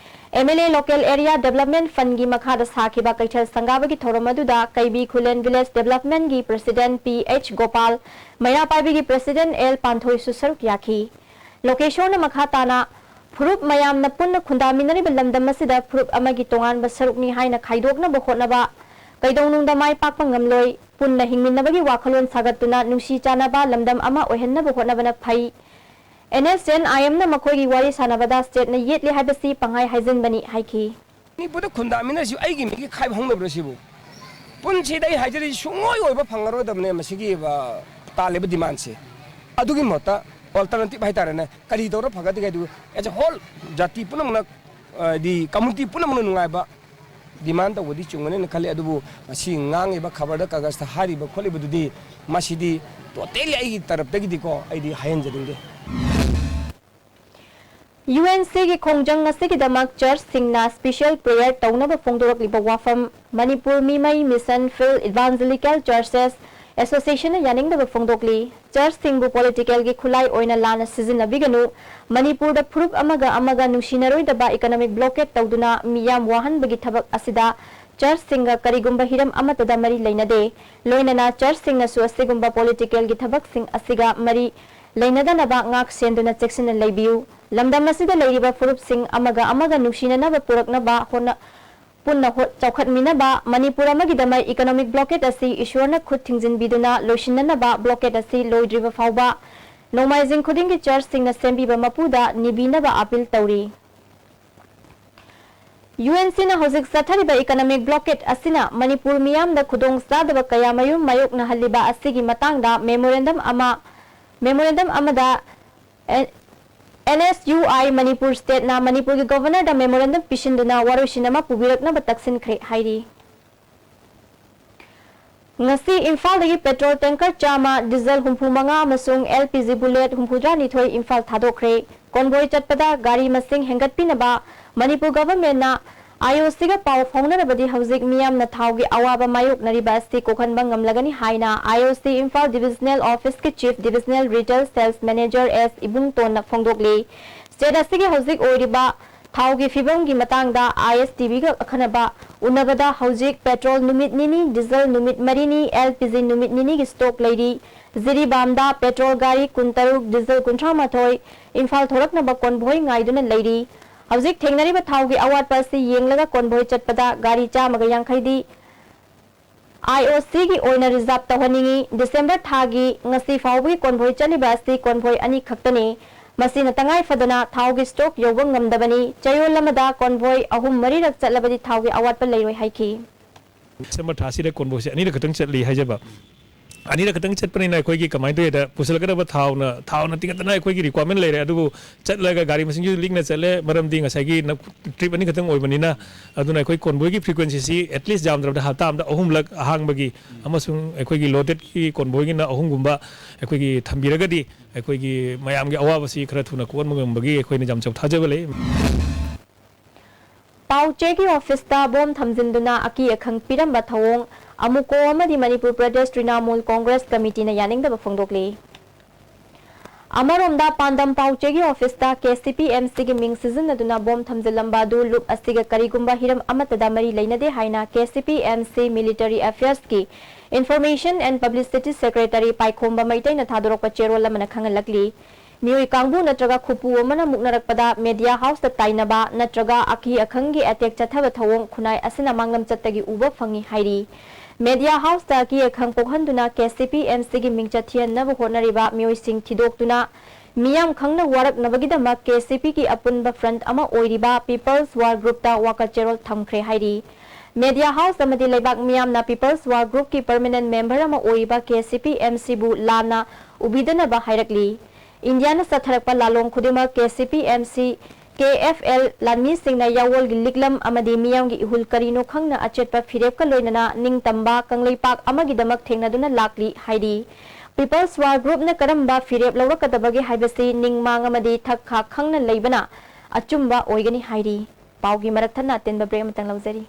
MLA Local Area Development Fundꯒꯤ ꯃꯈꯥꯗ ꯁꯥꯈꯤꯕ ꯀꯩꯊꯦꯜ ꯁꯪꯒꯥꯕꯒꯤ ꯊꯧꯔꯝ ꯑꯗꯨꯗ ꯀꯩꯕꯤ ꯈꯨꯂꯦꯟ Village Developmentꯒꯤ President P H Gopal, ꯃꯩꯔꯥ ꯄꯥꯏꯕꯤꯒꯤ President L ꯄꯥꯟꯊꯣꯏꯁꯨ ꯁꯔꯨꯛ ꯌꯥꯈꯤ꯫ ꯂꯣꯀꯦꯁꯣꯔꯅ ꯃꯈꯥ ꯇꯥꯅ, ꯐꯨꯔꯨꯞ ꯃꯌꯥꯝꯅ ꯄꯨꯟꯅ ꯈꯨꯟꯗꯥꯃꯤꯟꯅꯔꯤꯕ ꯂꯝꯗꯝ ꯑꯁꯤꯗ ꯐꯨꯔꯨꯞ ꯑꯃꯒꯤ ꯇꯣꯉꯥꯟꯕ ꯁꯔꯨꯛꯅꯤ ꯍꯥꯏꯅ ꯈꯥꯏꯗꯣꯛꯅꯕ ꯍꯣꯠꯅꯕ ꯀꯩꯗꯧꯅꯨꯡꯗ ꯃꯥꯏ ꯄꯥꯛꯄ ꯉꯝꯂꯣꯏ꯫ ꯄꯨꯟꯅ ꯍꯤꯡꯃꯤꯟꯅꯕꯒꯤ ꯋꯥꯈꯜꯂꯣꯟ ꯁꯥꯒꯠꯇꯨꯅ ꯅꯨꯡꯁꯤ ꯆꯥꯟꯅꯕ ꯂꯝꯗꯝ ꯑꯃ ꯑꯣꯏꯍꯟꯅꯕ ꯍꯣꯠꯅꯕꯅ ꯐꯩ꯫ ꯑꯦꯟ ꯑꯦꯁ ꯑꯦꯟ ꯑꯥꯏ ꯑꯦꯝꯅ ꯃꯈꯣꯏꯒꯤ ꯋꯥꯔꯤ ꯁꯥꯟꯅꯕꯗ ꯁ꯭ꯇꯦꯠꯅ ꯌꯦꯠꯂꯤ ꯍꯥꯏꯕꯁꯤ ꯄꯪꯍꯥꯏ ꯍꯥꯏꯖꯤꯟꯕꯅꯤ ꯍꯥꯏꯈꯤ꯫ ꯃꯅꯤꯄꯨꯔꯗ ꯈꯨꯟꯗꯥꯃꯤꯟꯅꯔꯤꯁꯤ ꯑꯩꯒꯤ ꯃꯤꯒꯤ ꯈꯥꯏꯕ ꯍꯧꯅꯕ꯭ꯔꯣ ꯁꯤꯕꯨ? ꯄꯨꯟꯁꯤꯗ ꯑꯩ ꯍꯥꯏꯖꯔꯤꯁꯤ ꯁꯨꯡꯑꯣꯏ ꯑꯣꯏꯕ ꯐꯪꯉꯔꯣꯏꯗꯕꯅꯦ ꯃꯁꯤꯒꯤ, ꯑ, ꯇꯥꯜꯂꯤꯕ demandꯁꯦ꯫ ꯑꯗꯨꯒꯤ ꯃꯍꯨꯠꯇ alternative ꯍꯥꯏꯇꯥꯔꯦꯅꯦ, ꯀꯔꯤ ꯇꯧꯔ ꯐꯒꯗꯒꯦ ꯍꯥꯏꯗꯨ, as a whole ꯖꯥꯇꯤ ꯄꯨꯝꯅꯃꯛꯅ, ꯑ, ꯍꯥꯏꯗꯤ community ꯄꯨꯝꯅꯃꯛꯅ ꯅꯨꯡꯉꯥꯏꯕ demand ꯇꯧꯕꯗꯤ ꯆꯨꯝꯒꯅꯦꯅ ꯈꯜꯂꯤ꯫ ꯑꯗꯨꯕꯨ ꯉꯁꯤ ꯉꯥꯡꯉꯤꯕ ꯈꯕꯔꯗ ꯀꯥꯒꯖꯇ ꯍꯥꯏꯔꯤꯕ ꯈꯣꯠꯂꯤꯕꯗꯨꯗꯤ ꯃꯁꯤꯗꯤ totally ꯑꯩꯒꯤ ꯇꯔꯞꯇꯒꯤꯗꯤꯀꯣ ꯑꯩꯗꯤ ꯍꯥꯏꯍꯟꯖꯅꯤꯡꯗꯦ꯫ ꯌꯨ ꯑꯦꯟ ꯁꯤꯒꯤ ꯈꯣꯡꯖꯪ ꯑꯁꯤꯒꯤꯗꯃꯛ ꯆꯔꯆꯁꯤꯡꯅ special prayer ꯇꯧꯅꯕ ꯐꯣꯡꯗꯣꯔꯛꯂꯤꯕ ꯋꯥꯐꯝ ꯃꯅꯤꯄꯨꯔ ꯃꯤꯃꯩ ꯃꯤꯁꯟ ꯐꯤꯜ ꯏꯚꯥꯟꯖꯦꯂꯤꯀꯦꯜ ꯆꯔꯆꯦꯁ ꯑꯦꯁꯣꯁꯤꯌꯦꯁꯟꯅ ꯌꯥꯅꯤꯡꯗꯕ ꯐꯣꯡꯗꯣꯛꯂꯤ꯫ ꯆꯔꯆꯁꯤꯡꯕꯨ ꯄꯣꯂꯤꯇꯤꯀꯦꯜꯒꯤ ꯈꯨꯠꯂꯥꯏ ꯑꯣꯏꯅ ꯂꯥꯟꯅ ꯁꯤꯖꯤꯟꯅꯕꯤꯒꯅꯨ꯫ ꯃꯅꯤꯄꯨꯔꯗ ꯐꯨꯔꯨꯞ ꯑꯃꯒ ꯑꯃꯒ ꯅꯨꯡꯁꯤꯅꯔꯣꯏꯗꯕ ꯏꯀꯣꯅꯣꯃꯤꯛ ꯕ꯭ꯂꯣꯀꯦꯠ ꯇꯧꯗꯨꯅ ꯃꯤꯌꯥꯝ ꯋꯥꯍꯟꯕꯒꯤ ꯊꯕꯛ ꯑꯁꯤꯗ ꯆꯔꯆꯁꯤꯡꯒ ꯀꯔꯤꯒꯨꯝꯕ ꯍꯤꯔꯝ ꯑꯃꯠꯇꯗ ꯃꯔꯤ ꯂꯩꯅꯗꯦ꯫ ꯂꯣꯏꯅꯅ ꯆꯔꯆꯁꯤꯡꯅꯁꯨ ꯑꯁꯤꯒꯨꯝꯕ ꯄꯣꯂꯤꯇꯤꯀꯦꯜꯒꯤ ꯊꯕꯛꯁꯤꯡ ꯑꯁꯤꯒ ꯃꯔꯤ ꯂꯩꯅꯗꯅꯕ ꯉꯥꯛ ꯁꯦꯟꯗꯨꯅ ꯆꯦꯛꯁꯤꯟꯅ ꯂꯩꯕꯤꯌꯨ꯫ ꯂꯝꯗꯝ ꯑꯁꯤꯗ ꯂꯩꯔꯤꯕ ꯐꯨꯔꯨꯞꯁꯤꯡ ꯑꯃꯒ ꯑꯃꯒ ꯅꯨꯡꯁꯤꯅꯅꯕ ꯄꯨꯔꯛꯅꯕ ꯍꯣꯠꯅ-, ꯄꯨꯟꯅ ꯍꯣ-, ꯆꯥꯎꯈꯠꯃꯤꯟꯅꯕ ꯃꯅꯤꯄꯨꯔ ꯑꯃꯒꯤꯗꯃꯛ ꯏꯀꯣꯅꯣꯃꯤꯛ ꯕ꯭ꯂꯣꯀꯦꯠ ꯑꯁꯤ ꯏꯁꯣꯔꯅ ꯈꯨꯠ ꯊꯤꯡꯖꯤꯟꯕꯤꯗꯨꯅ ꯂꯣꯏꯁꯤꯟꯅꯅꯕ ꯕ꯭ꯂꯣꯀꯦꯠ ꯑꯁꯤ ꯂꯣꯏꯗ꯭ꯔꯤꯕ ꯐꯥꯎꯕ ꯅꯣꯡꯃꯥꯏꯖꯤꯡ ꯈꯨꯗꯤꯡꯒꯤ ꯆꯔꯆꯁꯤꯡꯅ ꯁꯦꯝꯕꯤꯕ ꯃꯄꯨꯗ ꯅꯤꯕꯤꯅꯕ ꯑꯥꯄꯤꯜ ꯇꯧꯔꯤ꯫ ꯌꯨ ꯑꯦꯟ ꯁꯤꯅ ꯍꯧꯖꯤꯛ ꯆꯠꯊꯔꯤꯕ ꯏꯀꯣꯅꯣꯃꯤꯛ ꯕ꯭ꯂꯣꯀꯦꯠ ꯑꯁꯤꯅ ꯃꯅꯤꯄꯨꯔ ꯃꯤꯌꯥꯝꯗ ꯈꯨꯗꯣꯡꯆꯥꯗꯕ ꯀꯌꯥ ꯃꯔꯨꯝ ꯃꯥꯌꯣꯛꯅꯍꯜꯂꯤꯕ ꯑꯁꯤꯒꯤ ꯃꯇꯥꯡꯗ ꯃꯦꯃꯣꯔꯦꯟꯗꯝ ꯑꯃ, ꯃꯦꯃꯣꯔꯦꯟꯗꯝ ꯑꯃꯗ and S U I Manipur ꯁ꯭ꯇꯦꯠꯅ ꯃꯅꯤꯄꯨꯔꯒꯤ ꯒꯣꯚꯔꯅꯔꯗ ꯃꯦꯃꯣꯔꯦꯟꯗꯝ ꯄꯤꯁꯤꯟꯗꯨꯅ ꯋꯥꯔꯣꯏꯁꯤꯟ ꯑꯃ ꯄꯨꯕꯤꯔꯛꯅꯕ ꯇꯛꯁꯤꯟꯈ꯭ꯔꯦ ꯍꯥꯏꯔꯤ꯫ ꯉꯁꯤ ꯏꯝꯐꯥꯜꯗꯒꯤ ꯄꯦꯇ꯭ꯔꯣꯜ ꯇꯦꯡꯀꯔ ꯆꯥꯝꯃ, ꯗꯤꯖꯜ ꯍꯨꯝꯐꯨ ꯃꯉꯥ ꯑꯃꯁꯨꯡ ꯑꯦꯜ ꯄꯤ ꯖꯤ ꯕꯨꯂꯦꯠ ꯍꯨꯝꯐꯨꯇꯔꯥ ꯅꯤꯊꯣꯏ ꯏꯝꯐꯥꯜ ꯊꯥꯗꯣꯛꯈ꯭ꯔꯦ꯫ ꯀꯣꯟꯚꯣꯏ ꯆꯠꯄꯗ ꯒꯥꯔꯤ ꯃꯁꯤꯡ ꯍꯦꯟꯒꯠꯄꯤꯅꯕ ꯃꯅꯤꯄꯨꯔ ꯒꯚꯔꯟꯃꯦꯟꯠꯅ ꯑꯥꯏ ꯑꯣ ꯁꯤꯒ ꯄꯥꯎ ꯐꯥꯎꯅꯔꯕꯗꯤ ꯍꯧꯖꯤꯛ ꯃꯤꯌꯥꯝꯅ ꯊꯥꯎꯒꯤ ꯑꯋꯥꯕ ꯃꯥꯌꯣꯛꯅꯔꯤꯕ ꯑꯁꯤ ꯀꯣꯛꯍꯟꯕ ꯉꯝꯂꯒꯅꯤ ꯍꯥꯏꯅ ꯑꯥꯏ ꯑꯣ ꯁꯤ ꯏꯝꯐꯥꯜ ꯗꯤꯕꯤꯖꯅꯦꯜ ꯑꯣꯐꯤꯁꯀꯤ ꯆꯤꯐ ꯗꯤꯕꯤꯖꯅꯦꯜ ꯔꯤꯇꯦꯜ ꯁꯦꯜꯁ ꯃꯦꯅꯦꯖꯔ ꯑꯦꯁ ꯏꯕꯨꯡꯇꯣꯟꯅ ꯐꯣꯡꯗꯣꯛꯂꯤ꯫ ꯁ꯭ꯇꯦꯠ ꯑꯁꯤꯒꯤ ꯍꯧꯖꯤꯛ ꯑꯣꯏꯔꯤꯕ ꯊꯥꯎꯒꯤ ꯐꯤꯕꯝꯒꯤ ꯃꯇꯥꯡꯗ ꯑꯥꯏ ꯑꯦꯁ ꯇꯤ ꯚꯤꯒ ꯑꯈꯟꯅꯕ ꯎꯅꯕꯗ ꯍꯧꯖꯤꯛ ꯄꯦꯇ꯭ꯔꯣꯜ ꯅꯨꯃꯤꯠ ꯅꯤꯅꯤ, ꯗꯤꯖꯜ ꯅꯨꯃꯤꯠ ꯃꯔꯤꯅꯤ, ꯑꯦꯜ ꯄꯤ ꯖꯤ ꯅꯨꯃꯤꯠ ꯅꯤꯅꯤꯒꯤ ꯁ꯭ꯇꯣꯛ ꯂꯩꯔꯤ꯫ ꯖꯤꯔꯤꯕꯥꯝꯗ ꯄꯦꯇ꯭ꯔꯣꯜ ꯒꯥꯔꯤ ꯀꯨꯟꯇꯔꯨꯛ, ꯗꯤꯖꯜ ꯀꯨꯟꯊ꯭ꯔꯥ ꯃꯥꯊꯣꯏ ꯏꯝꯐꯥꯜ ꯊꯣꯔꯛꯅꯕ ꯀꯣꯟꯚꯣꯏ ꯉꯥꯏꯗꯨꯅ ꯂꯩꯔꯤ꯫ ꯍꯧꯖꯤꯛ ꯊꯦꯡꯅꯔꯤꯕ ꯊꯥꯎꯒꯤ ꯑꯋꯥꯠꯄ ꯑꯁꯤ ꯌꯦꯡꯂꯒ ꯀꯣꯟꯚꯣꯏ ꯆꯠꯄꯗ ꯒꯥꯔꯤ ꯆꯥꯝꯃꯒ ꯌꯥꯡꯈꯩꯗꯤ ꯑꯥꯏ ꯑꯣ ꯁꯤꯒꯤ ꯑꯣꯏꯅ ꯔꯤꯖꯥꯔꯚ ꯇꯧꯍꯟꯅꯤꯡꯏ꯫ ꯗꯤꯁꯦꯝꯕꯔ ꯊꯥꯒꯤ ꯉꯁꯤ ꯐꯥꯎꯕꯒꯤ ꯀꯣꯟꯚꯣꯏ ꯆꯠꯂꯤꯕ ꯑꯁꯤ ꯀꯣꯟꯚꯣꯏ ꯑꯅꯤ ꯈꯛꯇꯅꯤ꯫ ꯃꯁꯤꯅ ꯇꯉꯥꯏ ꯐꯗꯅ ꯊꯥꯎꯒꯤ ꯁ꯭ꯇꯣꯛ ꯌꯧꯕ ꯉꯝꯗꯕꯅꯤ꯫ ꯆꯌꯣꯜ ꯑꯃꯗ ꯀꯣꯟꯚꯣꯏ ꯑꯍꯨꯝ ꯃꯔꯤꯔꯛ ꯆꯠꯂꯕꯗꯤ ꯊꯥꯎꯒꯤ ꯑꯋꯥꯠꯄ ꯂꯩꯔꯣꯏ ꯍꯥꯏꯈꯤ꯫ ꯗꯤꯁꯦꯝꯕꯔ ꯊꯥꯁꯤꯗ ꯀꯣꯟꯚꯣꯏꯁꯦ ꯑꯅꯤꯔꯛ ꯈꯛꯇꯪ ꯆꯠꯂꯤ ꯍꯥꯏꯖꯕ꯫ ꯑꯅꯤꯔꯛ ꯈꯛꯇꯪ ꯆꯠꯄꯅꯤꯅ ꯑꯩꯈꯣꯏꯒꯤ ꯀꯃꯥꯏꯅ ꯇꯧꯋꯦꯗ, ꯄꯨꯁꯤꯜꯂꯛꯀꯗꯕ ꯊꯥꯎꯅ, ꯊꯥꯎꯅ ꯇꯤꯡꯈꯠꯇꯅ ꯑꯩꯈꯣꯏꯒꯤ ꯔꯤꯀ꯭ꯋꯥꯔꯃꯦꯟ ꯂꯩꯔꯦ, ꯑꯗꯨꯕꯨ ꯆꯠꯂꯒ ꯒꯥꯔꯤ ꯃꯁꯤꯡꯁꯨ ꯂꯤꯛꯅ ꯆꯠꯂꯦ, ꯃꯔꯝꯗꯤ ꯉꯁꯥꯏꯒꯤ ꯅ-, ꯇ꯭ꯔꯤꯞ ꯑꯅꯤꯈꯛꯇꯪ ꯑꯣꯏꯕꯅꯤꯅ꯫ ꯑꯗꯨꯅ ꯑꯩꯈꯣꯏ ꯀꯣꯟꯚꯣꯏꯒꯤ ꯐ꯭ꯔꯤꯀ꯭ꯋꯦꯟꯁꯤꯁꯤ ꯑꯦꯠꯂꯤꯁ ꯌꯥꯝꯗ꯭ꯔꯕꯗ ꯍꯞꯇꯥ ꯑꯃꯗ ꯑꯍꯨꯝꯂꯛ ꯑꯍꯥꯡꯕꯒꯤ ꯑꯃꯁꯨꯡ ꯑꯩꯈꯣꯏꯒꯤ ꯂꯣꯗꯦꯗꯀꯤ ꯀꯣꯟꯚꯣꯏꯒꯤꯅ ꯑꯍꯨꯝꯒꯨꯝꯕ ꯑꯩꯈꯣꯏꯒꯤ ꯊꯝꯕꯤꯔꯒꯗꯤ ꯑꯩꯈꯣꯏꯒꯤ ꯃꯌꯥꯝꯒꯤ ꯑꯋꯥꯕꯁꯤ ꯈꯔ ꯊꯨꯅ ꯀꯣꯛꯍꯟꯕ ꯉꯝꯕꯒꯤ ꯑꯩꯈꯣꯏꯅ ꯌꯥꯝ ꯆꯥꯎ ꯊꯥꯖꯕ ꯂꯩ꯫ ꯄꯥꯎꯆꯦꯒꯤ ꯑꯣꯐꯤꯁꯇ ꯕꯣꯝ ꯊꯝꯖꯤꯟꯗꯨꯅ ꯑꯀꯤ ꯑꯈꯪ ꯄꯤꯔꯝꯕ ꯊꯧꯑꯣꯡ ꯑꯃꯨꯀꯣ ꯑꯃꯗꯤ ꯃꯅꯤꯄꯨꯔ ꯄ꯭ꯔꯗꯦꯁ ꯇ꯭ꯔꯤꯅꯥꯃꯨꯜ ꯀꯣꯡꯒ꯭ꯔꯦꯁ ꯀꯃꯤꯇꯤꯅ ꯌꯥꯅꯤꯡꯗꯕ ꯐꯣꯡꯗꯣꯛꯂꯤ꯫ ꯑꯃꯔꯣꯝꯗ, ꯄꯥꯟꯗꯝ ꯄꯥꯎꯆꯦꯒꯤ ꯑꯣꯐꯤꯁꯇ ꯀꯦ ꯁꯤ ꯄꯤ ꯑꯦꯝ ꯁꯤꯒꯤ ꯃꯤꯡ ꯁꯤꯖꯤꯟꯅꯗꯨꯅ ꯕꯣꯝ ꯊꯝꯖꯤꯜꯂꯝꯕ ꯑꯗꯨ ꯂꯨꯞ ꯑꯁꯤꯒ ꯀꯔꯤꯒꯨꯝꯕ ꯍꯤꯔꯝ ꯑꯃꯠꯇꯗ ꯃꯔꯤ ꯂꯩꯅꯗꯦ ꯍꯥꯏꯅ K C P M C military ꯑꯦꯐꯤꯌꯔꯁꯀꯤ ꯏꯟꯐꯣꯔꯃꯦꯁꯟ ꯑꯦꯟ ꯄꯕ꯭ꯂꯤꯁꯤꯇꯤ ꯁꯦꯀ꯭ꯔꯦꯇꯔꯤ ꯄꯥꯏꯈꯣꯝꯕ ꯃꯩꯇꯩꯅ ꯊꯥꯗꯣꯔꯛꯄ ꯆꯦꯔꯣꯜ ꯑꯃꯅ ꯈꯪꯍꯜꯂꯛꯂꯤ꯫ ꯃꯤꯑꯣꯏ ꯀꯥꯡꯕꯨ ꯅꯠꯇ꯭ꯔꯒ ꯈꯨꯄꯨ ꯑꯃꯅ ꯃꯨꯛꯅꯔꯛꯄꯗ ꯃꯦꯗꯤꯌꯥ ꯍꯥꯎꯁꯇ ꯇꯥꯏꯅꯕ ꯅꯠꯇ꯭ꯔꯒ ꯑꯀꯤ ꯑꯈꯪꯒꯤ ꯑꯦꯇꯦꯛ ꯆꯠꯊꯕ ꯊꯧꯑꯣꯡ ꯈꯨꯟꯅꯥꯏ ꯑꯁꯤꯅ ꯃꯥꯡꯂꯝꯆꯠꯇꯒꯤ ꯎꯕ ꯐꯪꯏ ꯍꯥꯏꯔꯤ꯫ ꯃꯦꯗꯤꯌꯥ ꯍꯥꯎꯁꯇ ꯑꯀꯤ ꯑꯈꯪ ꯄꯣꯛꯍꯟꯗꯨꯅ ꯀꯦ ꯁꯤ ꯄꯤ ꯑꯦꯝ ꯁꯤꯒꯤ ꯃꯤꯡꯆꯠ ꯊꯤꯍꯟꯅꯕ ꯍꯣꯠꯅꯔꯤꯕ ꯃꯤꯑꯣꯏꯁꯤꯡ ꯊꯤꯗꯣꯛꯇꯨꯅ ꯃꯤꯌꯥꯝ ꯈꯪꯅ ꯋꯥꯔꯛꯅꯕꯒꯤꯗꯃꯛ ꯀꯦ ꯁꯤ ꯄꯤꯒꯤ ꯑꯄꯨꯟꯕ ꯐ꯭ꯔꯟꯠ ꯑꯃ ꯑꯣꯏꯔꯤꯕ ꯄꯤꯄꯜꯁ ꯋꯥꯔ ꯒ꯭ꯔꯨꯞꯇ ꯋꯥꯀꯠ ꯆꯦꯔꯣꯜ ꯊꯝꯈ꯭ꯔꯦ ꯍꯥꯏꯔꯤ꯫ ꯃꯦꯗꯤꯌꯥ ꯍꯥꯎꯁ ꯑꯃꯗꯤ ꯂꯩꯕꯥꯛ ꯃꯤꯌꯥꯝꯅ ꯄꯤꯄꯜꯁ ꯋꯥꯔ ꯒ꯭ꯔꯨꯞꯀꯤ ꯄꯔꯃꯅꯦꯟꯠ ꯃꯦꯝꯕꯔ ꯑꯃ ꯑꯣꯏꯔꯤꯕ ꯀꯦ ꯁꯤ ꯄꯤ ꯑꯦꯝ ꯁꯤꯕꯨ ꯂꯥꯟꯅ ꯎꯕꯤꯗꯅꯕ ꯍꯥꯏꯔꯛꯂꯤ꯫ ꯏꯟꯗꯤꯌꯥꯅ ꯆꯠꯊꯔꯛꯄ ꯂꯥꯂꯣꯡ ꯈꯨꯗꯤꯡꯃꯛ ꯀꯦ ꯁꯤ ꯄꯤ ꯑꯦꯝ ꯁꯤ, ꯀꯦ ꯑꯦꯐ ꯑꯦꯜ ꯂꯥꯟꯃꯤꯁꯤꯡꯅ ꯌꯥꯋꯣꯜꯒꯤ ꯂꯤꯛꯂꯝ ꯑꯃꯗꯤ ꯃꯤꯌꯥꯝꯒꯤ ꯏꯍꯨꯜ ꯀꯔꯤꯅꯣ ꯈꯪꯅ ꯑꯆꯦꯠꯄ ꯐꯤꯔꯦꯞꯀ ꯂꯣꯏꯅꯅ ꯅꯤꯡꯇꯝꯕ ꯀꯪꯂꯩꯄꯥꯛ ꯑꯃꯒꯤꯗꯃꯛ ꯊꯦꯡꯅꯗꯨꯅ ꯂꯥꯛꯂꯤ ꯍꯥꯏꯔꯤ꯫ ꯄꯤꯄꯜꯁ ꯋꯥꯔ ꯒ꯭ꯔꯨꯞꯅ ꯀꯔꯝꯕ ꯐꯤꯔꯦꯞ ꯂꯧꯔꯛꯀꯗꯕꯒꯦ ꯍꯥꯏꯕꯁꯤ ꯅꯤꯡꯃꯥꯡ ꯑꯃꯗꯤ ꯊꯛ ꯈꯥꯛ ꯈꯪꯅ ꯂꯩꯕꯅ ꯑꯆꯨꯝꯕ ꯑꯣꯏꯒꯅꯤ ꯍꯥꯏꯔꯤ꯫ ꯄꯥꯎꯒꯤ ꯃꯔꯛ ꯊꯠꯅ ꯑꯇꯦꯟꯕ ꯕ꯭ꯔꯦꯛ ꯑꯃꯇꯪ ꯂꯧꯖꯔꯤ꯫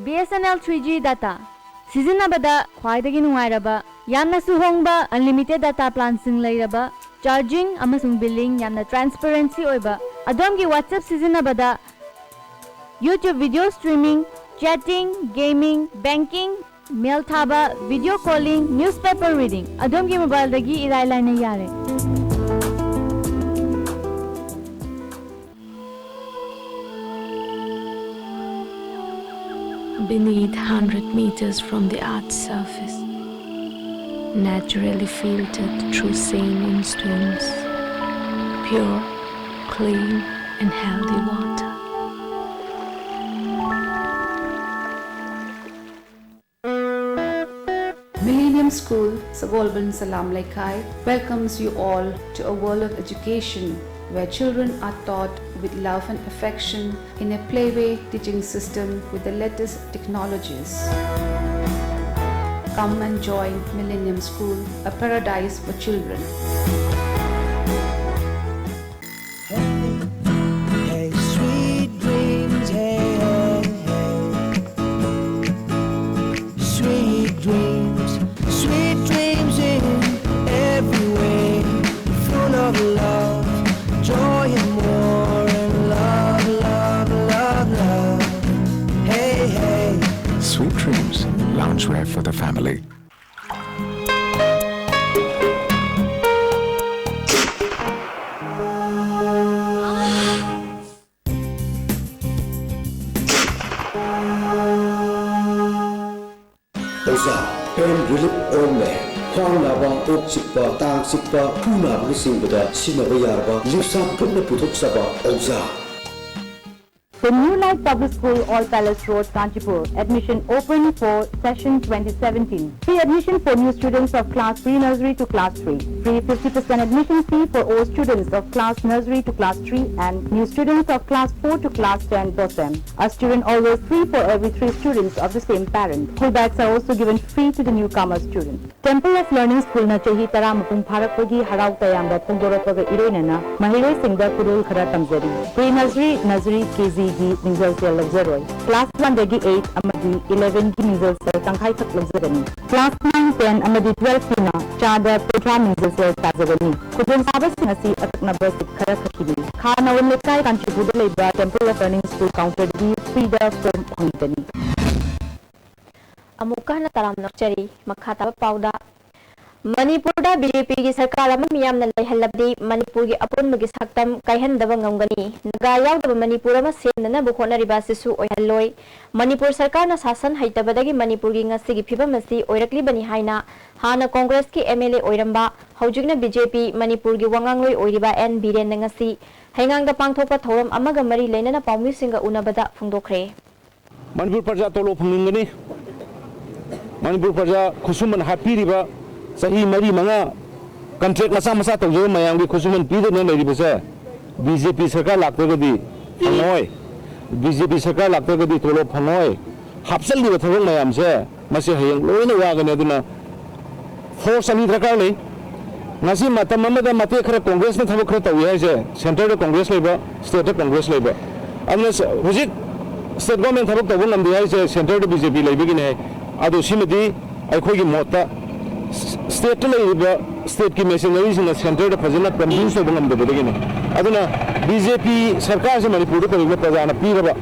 B S N L three G data ꯁꯤꯖꯤꯟꯅꯕꯗ ꯈ꯭ꯋꯥꯏꯗꯒꯤ ꯅꯨꯡꯉꯥꯏꯔꯕ, ꯌꯥꯝꯅꯁꯨ ꯍꯣꯡꯕ unlimited data planꯁꯤꯡ ꯂꯩꯔꯕ, charging ꯑꯃꯁꯨꯡ billing ꯌꯥꯝꯅ transparency ꯑꯣꯏꯕ, ꯑꯗꯣꯝꯒꯤ WhatsApp ꯁꯤꯖꯤꯟꯅꯕꯗ YouTube video streaming, chatting, gaming, banking, mail ꯊꯥꯕ, video calling, newspaper reading ꯑꯗꯣꯝꯒꯤ mobileꯗꯒꯤ ꯏꯔꯥꯏ ꯂꯥꯏꯅ ꯌꯥꯔꯦ꯫ Beneath, hundred meters from the Earth's surface, naturally filtered through saline streams, pure, clean, and healthy water. Millennium School, Sagolban Salam Leikai, welcomes you all to a world of education where children are taught with love and affection in a playway teaching system with the latest technologies. Come and join Millennium School, a paradise for children. Hey, sweet dreams, hey, hey, hey. Sweet dreams, sweet dreams in every way. Full of love, joy and war and love, love, love, love. Hey, hey. Sweet Dreams, loungewear for the family. ꯑꯣꯖꯥ, pain relief ointment, ꯈ꯭ꯋꯥꯡ ꯅꯥꯕ, ꯀꯣꯛ ꯆꯤꯛꯄ, ꯇꯥꯡ ꯆꯤꯛꯄ, ꯈꯨ ꯅꯥꯕꯅꯆꯤꯡꯕꯗ ꯁꯤꯖꯤꯟꯅꯕ ꯌꯥꯔꯕ ꯂꯤꯞꯁꯥꯞ ꯒ꯭ꯔꯨꯞꯅ ꯄꯨꯊꯣꯛꯆꯕ ꯑꯣꯖꯥ꯫ The New Light Public School, All Palace Road, Kanchipur. Admission open for session twenty seventeen. Free admission for new students of class pre-nursery to class three. Free fifty percent admission fee for all students of class nursery to class three and new students of class four to class ten BOSEM. A student always free for every three students of the same parent. School bags are also given free to the newcomer student. Temple of Learning Schoolꯅ ꯆꯍꯤ ꯇꯔꯥ ꯃꯄꯨꯡ ꯐꯥꯔꯛꯄꯒꯤ ꯍꯔꯥꯎ ꯇꯌꯥꯝꯕ ꯐꯣꯡꯗꯣꯔꯛꯄꯒ ꯏꯔꯣꯏꯅꯅ ꯃꯍꯩꯔꯣꯏꯁꯤꯡꯗ ꯈꯨꯗꯣꯜ ꯈꯔ ꯇꯝꯖꯔꯤ꯫ Pre-nursery, nursery, KGꯒꯤ ꯃꯤꯡꯖꯜ ꯁꯦꯜ ꯂꯧꯖꯔꯣꯏ꯫ Class oneꯗꯒꯤ eight ꯑꯃꯗꯤ elevenꯒꯤ ꯃꯤꯡꯖꯜ ꯁꯦꯜ ꯇꯪꯈꯥꯏꯈꯛ ꯂꯧꯖꯒꯅꯤ꯫ Class nine, ten ꯑꯃꯗꯤ twelveꯀꯤꯅ ꯍꯞꯇꯥꯗ ꯀꯨꯟꯊ꯭ꯔꯥ ꯃꯤꯡꯖꯦꯜ ꯁꯦꯜ ꯇꯥꯖꯒꯅꯤ꯫ ꯈꯨꯗꯣꯡꯆꯥꯕꯁꯤꯡ ꯑꯁꯤ ꯑꯀꯛꯅꯕ ꯁꯤꯠ ꯈꯔ ꯈꯛꯀꯤꯅꯤ꯫ ꯈꯥ ꯅꯋꯜ ꯂꯩꯀꯥꯏ ꯀꯥꯟꯆꯤꯄꯨꯔꯗ ꯂꯩꯕ Temple of Learning School counter ꯗꯒꯤ free ꯗ form ꯐꯪꯒꯅꯤ꯫ ꯑꯃꯨꯛꯀ ꯍꯟꯅ ꯇꯔꯥꯝꯅ ꯑꯣꯛꯆꯔꯤ꯫ ꯃꯈꯥ ꯇꯥꯕ ꯄꯥꯎꯗ, ꯃꯅꯤꯄꯨꯔꯗ ꯕꯤ ꯖꯦ ꯄꯤꯒꯤ ꯁꯔꯀꯥꯔ ꯑꯃ ꯃꯤꯌꯥꯝꯅ ꯂꯩꯍꯜꯂꯕꯗꯤ ꯃꯅꯤꯄꯨꯔꯒꯤ ꯑꯄꯨꯟꯕꯒꯤ ꯁꯛꯇꯝ ꯀꯥꯏꯍꯟꯗꯕ ꯉꯝꯒꯅꯤ꯫ ꯅꯥꯒꯥ ꯌꯥꯎꯗꯕ ꯃꯅꯤꯄꯨꯔ ꯑꯃ ꯁꯦꯝꯅꯅꯕ ꯍꯣꯠꯅꯔꯤꯕ ꯑꯁꯤꯁꯨ ꯑꯣꯏꯍꯜꯂꯣꯏ꯫ ꯃꯅꯤꯄꯨꯔ ꯁꯔꯀꯥꯔꯅ ꯁꯥꯁꯟ ꯍꯩꯇꯕꯗꯒꯤ ꯃꯅꯤꯄꯨꯔꯒꯤ ꯉꯁꯤꯒꯤ ꯐꯤꯕꯝ ꯑꯁꯤ ꯑꯣꯏꯔꯛꯂꯤꯕꯅꯤ ꯍꯥꯏꯅ ꯍꯥꯟꯅ ꯀꯣꯡꯒ꯭ꯔꯦꯁꯀꯤ ꯑꯦꯝ ꯑꯦꯜ ꯑꯦ ꯑꯣꯏꯔꯝꯕ, ꯍꯧꯖꯤꯛꯅ ꯕꯤ ꯖꯦ ꯄꯤ ꯃꯅꯤꯄꯨꯔꯒꯤ ꯋꯥꯉꯥꯡꯂꯣꯏ ꯑꯣꯏꯔꯤꯕ ꯑꯦꯟ ꯕꯤꯔꯦꯟꯅ ꯉꯁꯤ ꯍꯩꯉꯥꯡꯗ ꯄꯥꯡꯊꯣꯛꯄ ꯊꯧꯔꯝ ꯑꯃꯒ ꯃꯔꯤ ꯂꯩꯅꯅ ꯄꯥꯎꯃꯤꯁꯤꯡꯒ ꯎꯅꯕꯗ ꯐꯣꯡꯗꯣꯛꯈ꯭ꯔꯦ꯫ ꯃꯅꯤꯄꯨꯔ ꯄ꯭ꯔꯖꯥ ꯇꯣꯂꯣꯞ ꯐꯪꯅꯤꯡꯒꯅꯤ꯫ ꯃꯅꯤꯄꯨꯔ ꯄ꯭ꯔꯖꯥ ꯈꯨꯠꯁꯨꯃꯟ ꯍꯥꯠꯄꯤꯔꯤꯕ, ꯆꯍꯤ ꯃꯔꯤ ꯃꯉꯥ contract ꯃꯆꯥ ꯃꯆꯥ ꯇꯧꯖꯕ ꯃꯌꯥꯝꯒꯤ ꯈꯨꯠꯁꯨꯃꯟ ꯄꯤꯗꯅ ꯂꯩꯔꯤꯕꯁꯦ ꯕꯤ ꯖꯦ ꯄꯤ ꯁꯔꯀꯥꯔ ꯂꯥꯛꯇ꯭ꯔꯒꯗꯤ ꯐꯪꯉꯣꯏ꯫ ꯕꯤ ꯖꯦ ꯄꯤ ꯁꯔꯀꯥꯔ ꯂꯥꯛꯇ꯭ꯔꯒꯗꯤ ꯇꯣꯂꯣꯞ ꯐꯪꯉꯣꯏ꯫ ꯍꯥꯞꯆꯜꯂꯤꯕ ꯊꯕꯛ ꯃꯌꯥꯝꯁꯦ ꯃꯁꯤ ꯍꯌꯦꯡ ꯂꯣꯏꯅ ꯋꯥꯒꯅꯤ꯫ ꯑꯗꯨꯅ force ꯑꯅꯤ ꯗꯔꯀꯥꯔ ꯂꯩ꯫ ꯉꯁꯤ ꯃꯇꯝ ꯑꯃꯗ ꯃꯇꯦꯛ ꯈꯔ ꯀꯣꯡꯒ꯭ꯔꯦꯁꯅ ꯊꯕꯛ ꯈꯔ ꯇꯧꯏ ꯍꯥꯏꯁꯦ, centre ꯗ ꯀꯣꯡꯒ꯭ꯔꯦꯁ ꯂꯩꯕ, state ꯇ ꯀꯣꯡꯒ꯭ꯔꯦꯁ ꯂꯩꯕ꯫ ꯑꯗꯨꯅ ꯁ-, ꯍꯧꯖꯤꯛ state government ꯊꯕꯛ ꯇꯧꯕ ꯉꯝꯗꯦ ꯍꯥꯏꯁꯦ, centre ꯗ ꯕꯤ ꯖꯦ ꯄꯤ ꯂꯩꯕꯒꯤꯅꯦ ꯍꯥꯏ꯫ ꯑꯗꯨ ꯁꯤꯃꯗꯤ ꯑꯩꯈꯣꯏꯒꯤ ꯃꯣꯠꯇ ꯁ-, state ꯇ ꯂꯩꯔꯤꯕ state ꯀꯤ machinery ꯁꯤꯡꯅ centre ꯗ ꯐꯖꯅ convince ꯇꯧꯕ ꯉꯝꯗꯕꯗꯒꯤꯅꯦ꯫ ꯑꯗꯨꯅ ꯕꯤ ꯖꯦ ꯄꯤ ꯁꯔꯀꯥꯔꯁꯦ ꯃꯅꯤꯄꯨꯔꯗ ꯀꯔꯤꯒꯨꯝꯕ ꯄ꯭ꯔꯖꯥꯅ ꯄꯤꯔꯕ,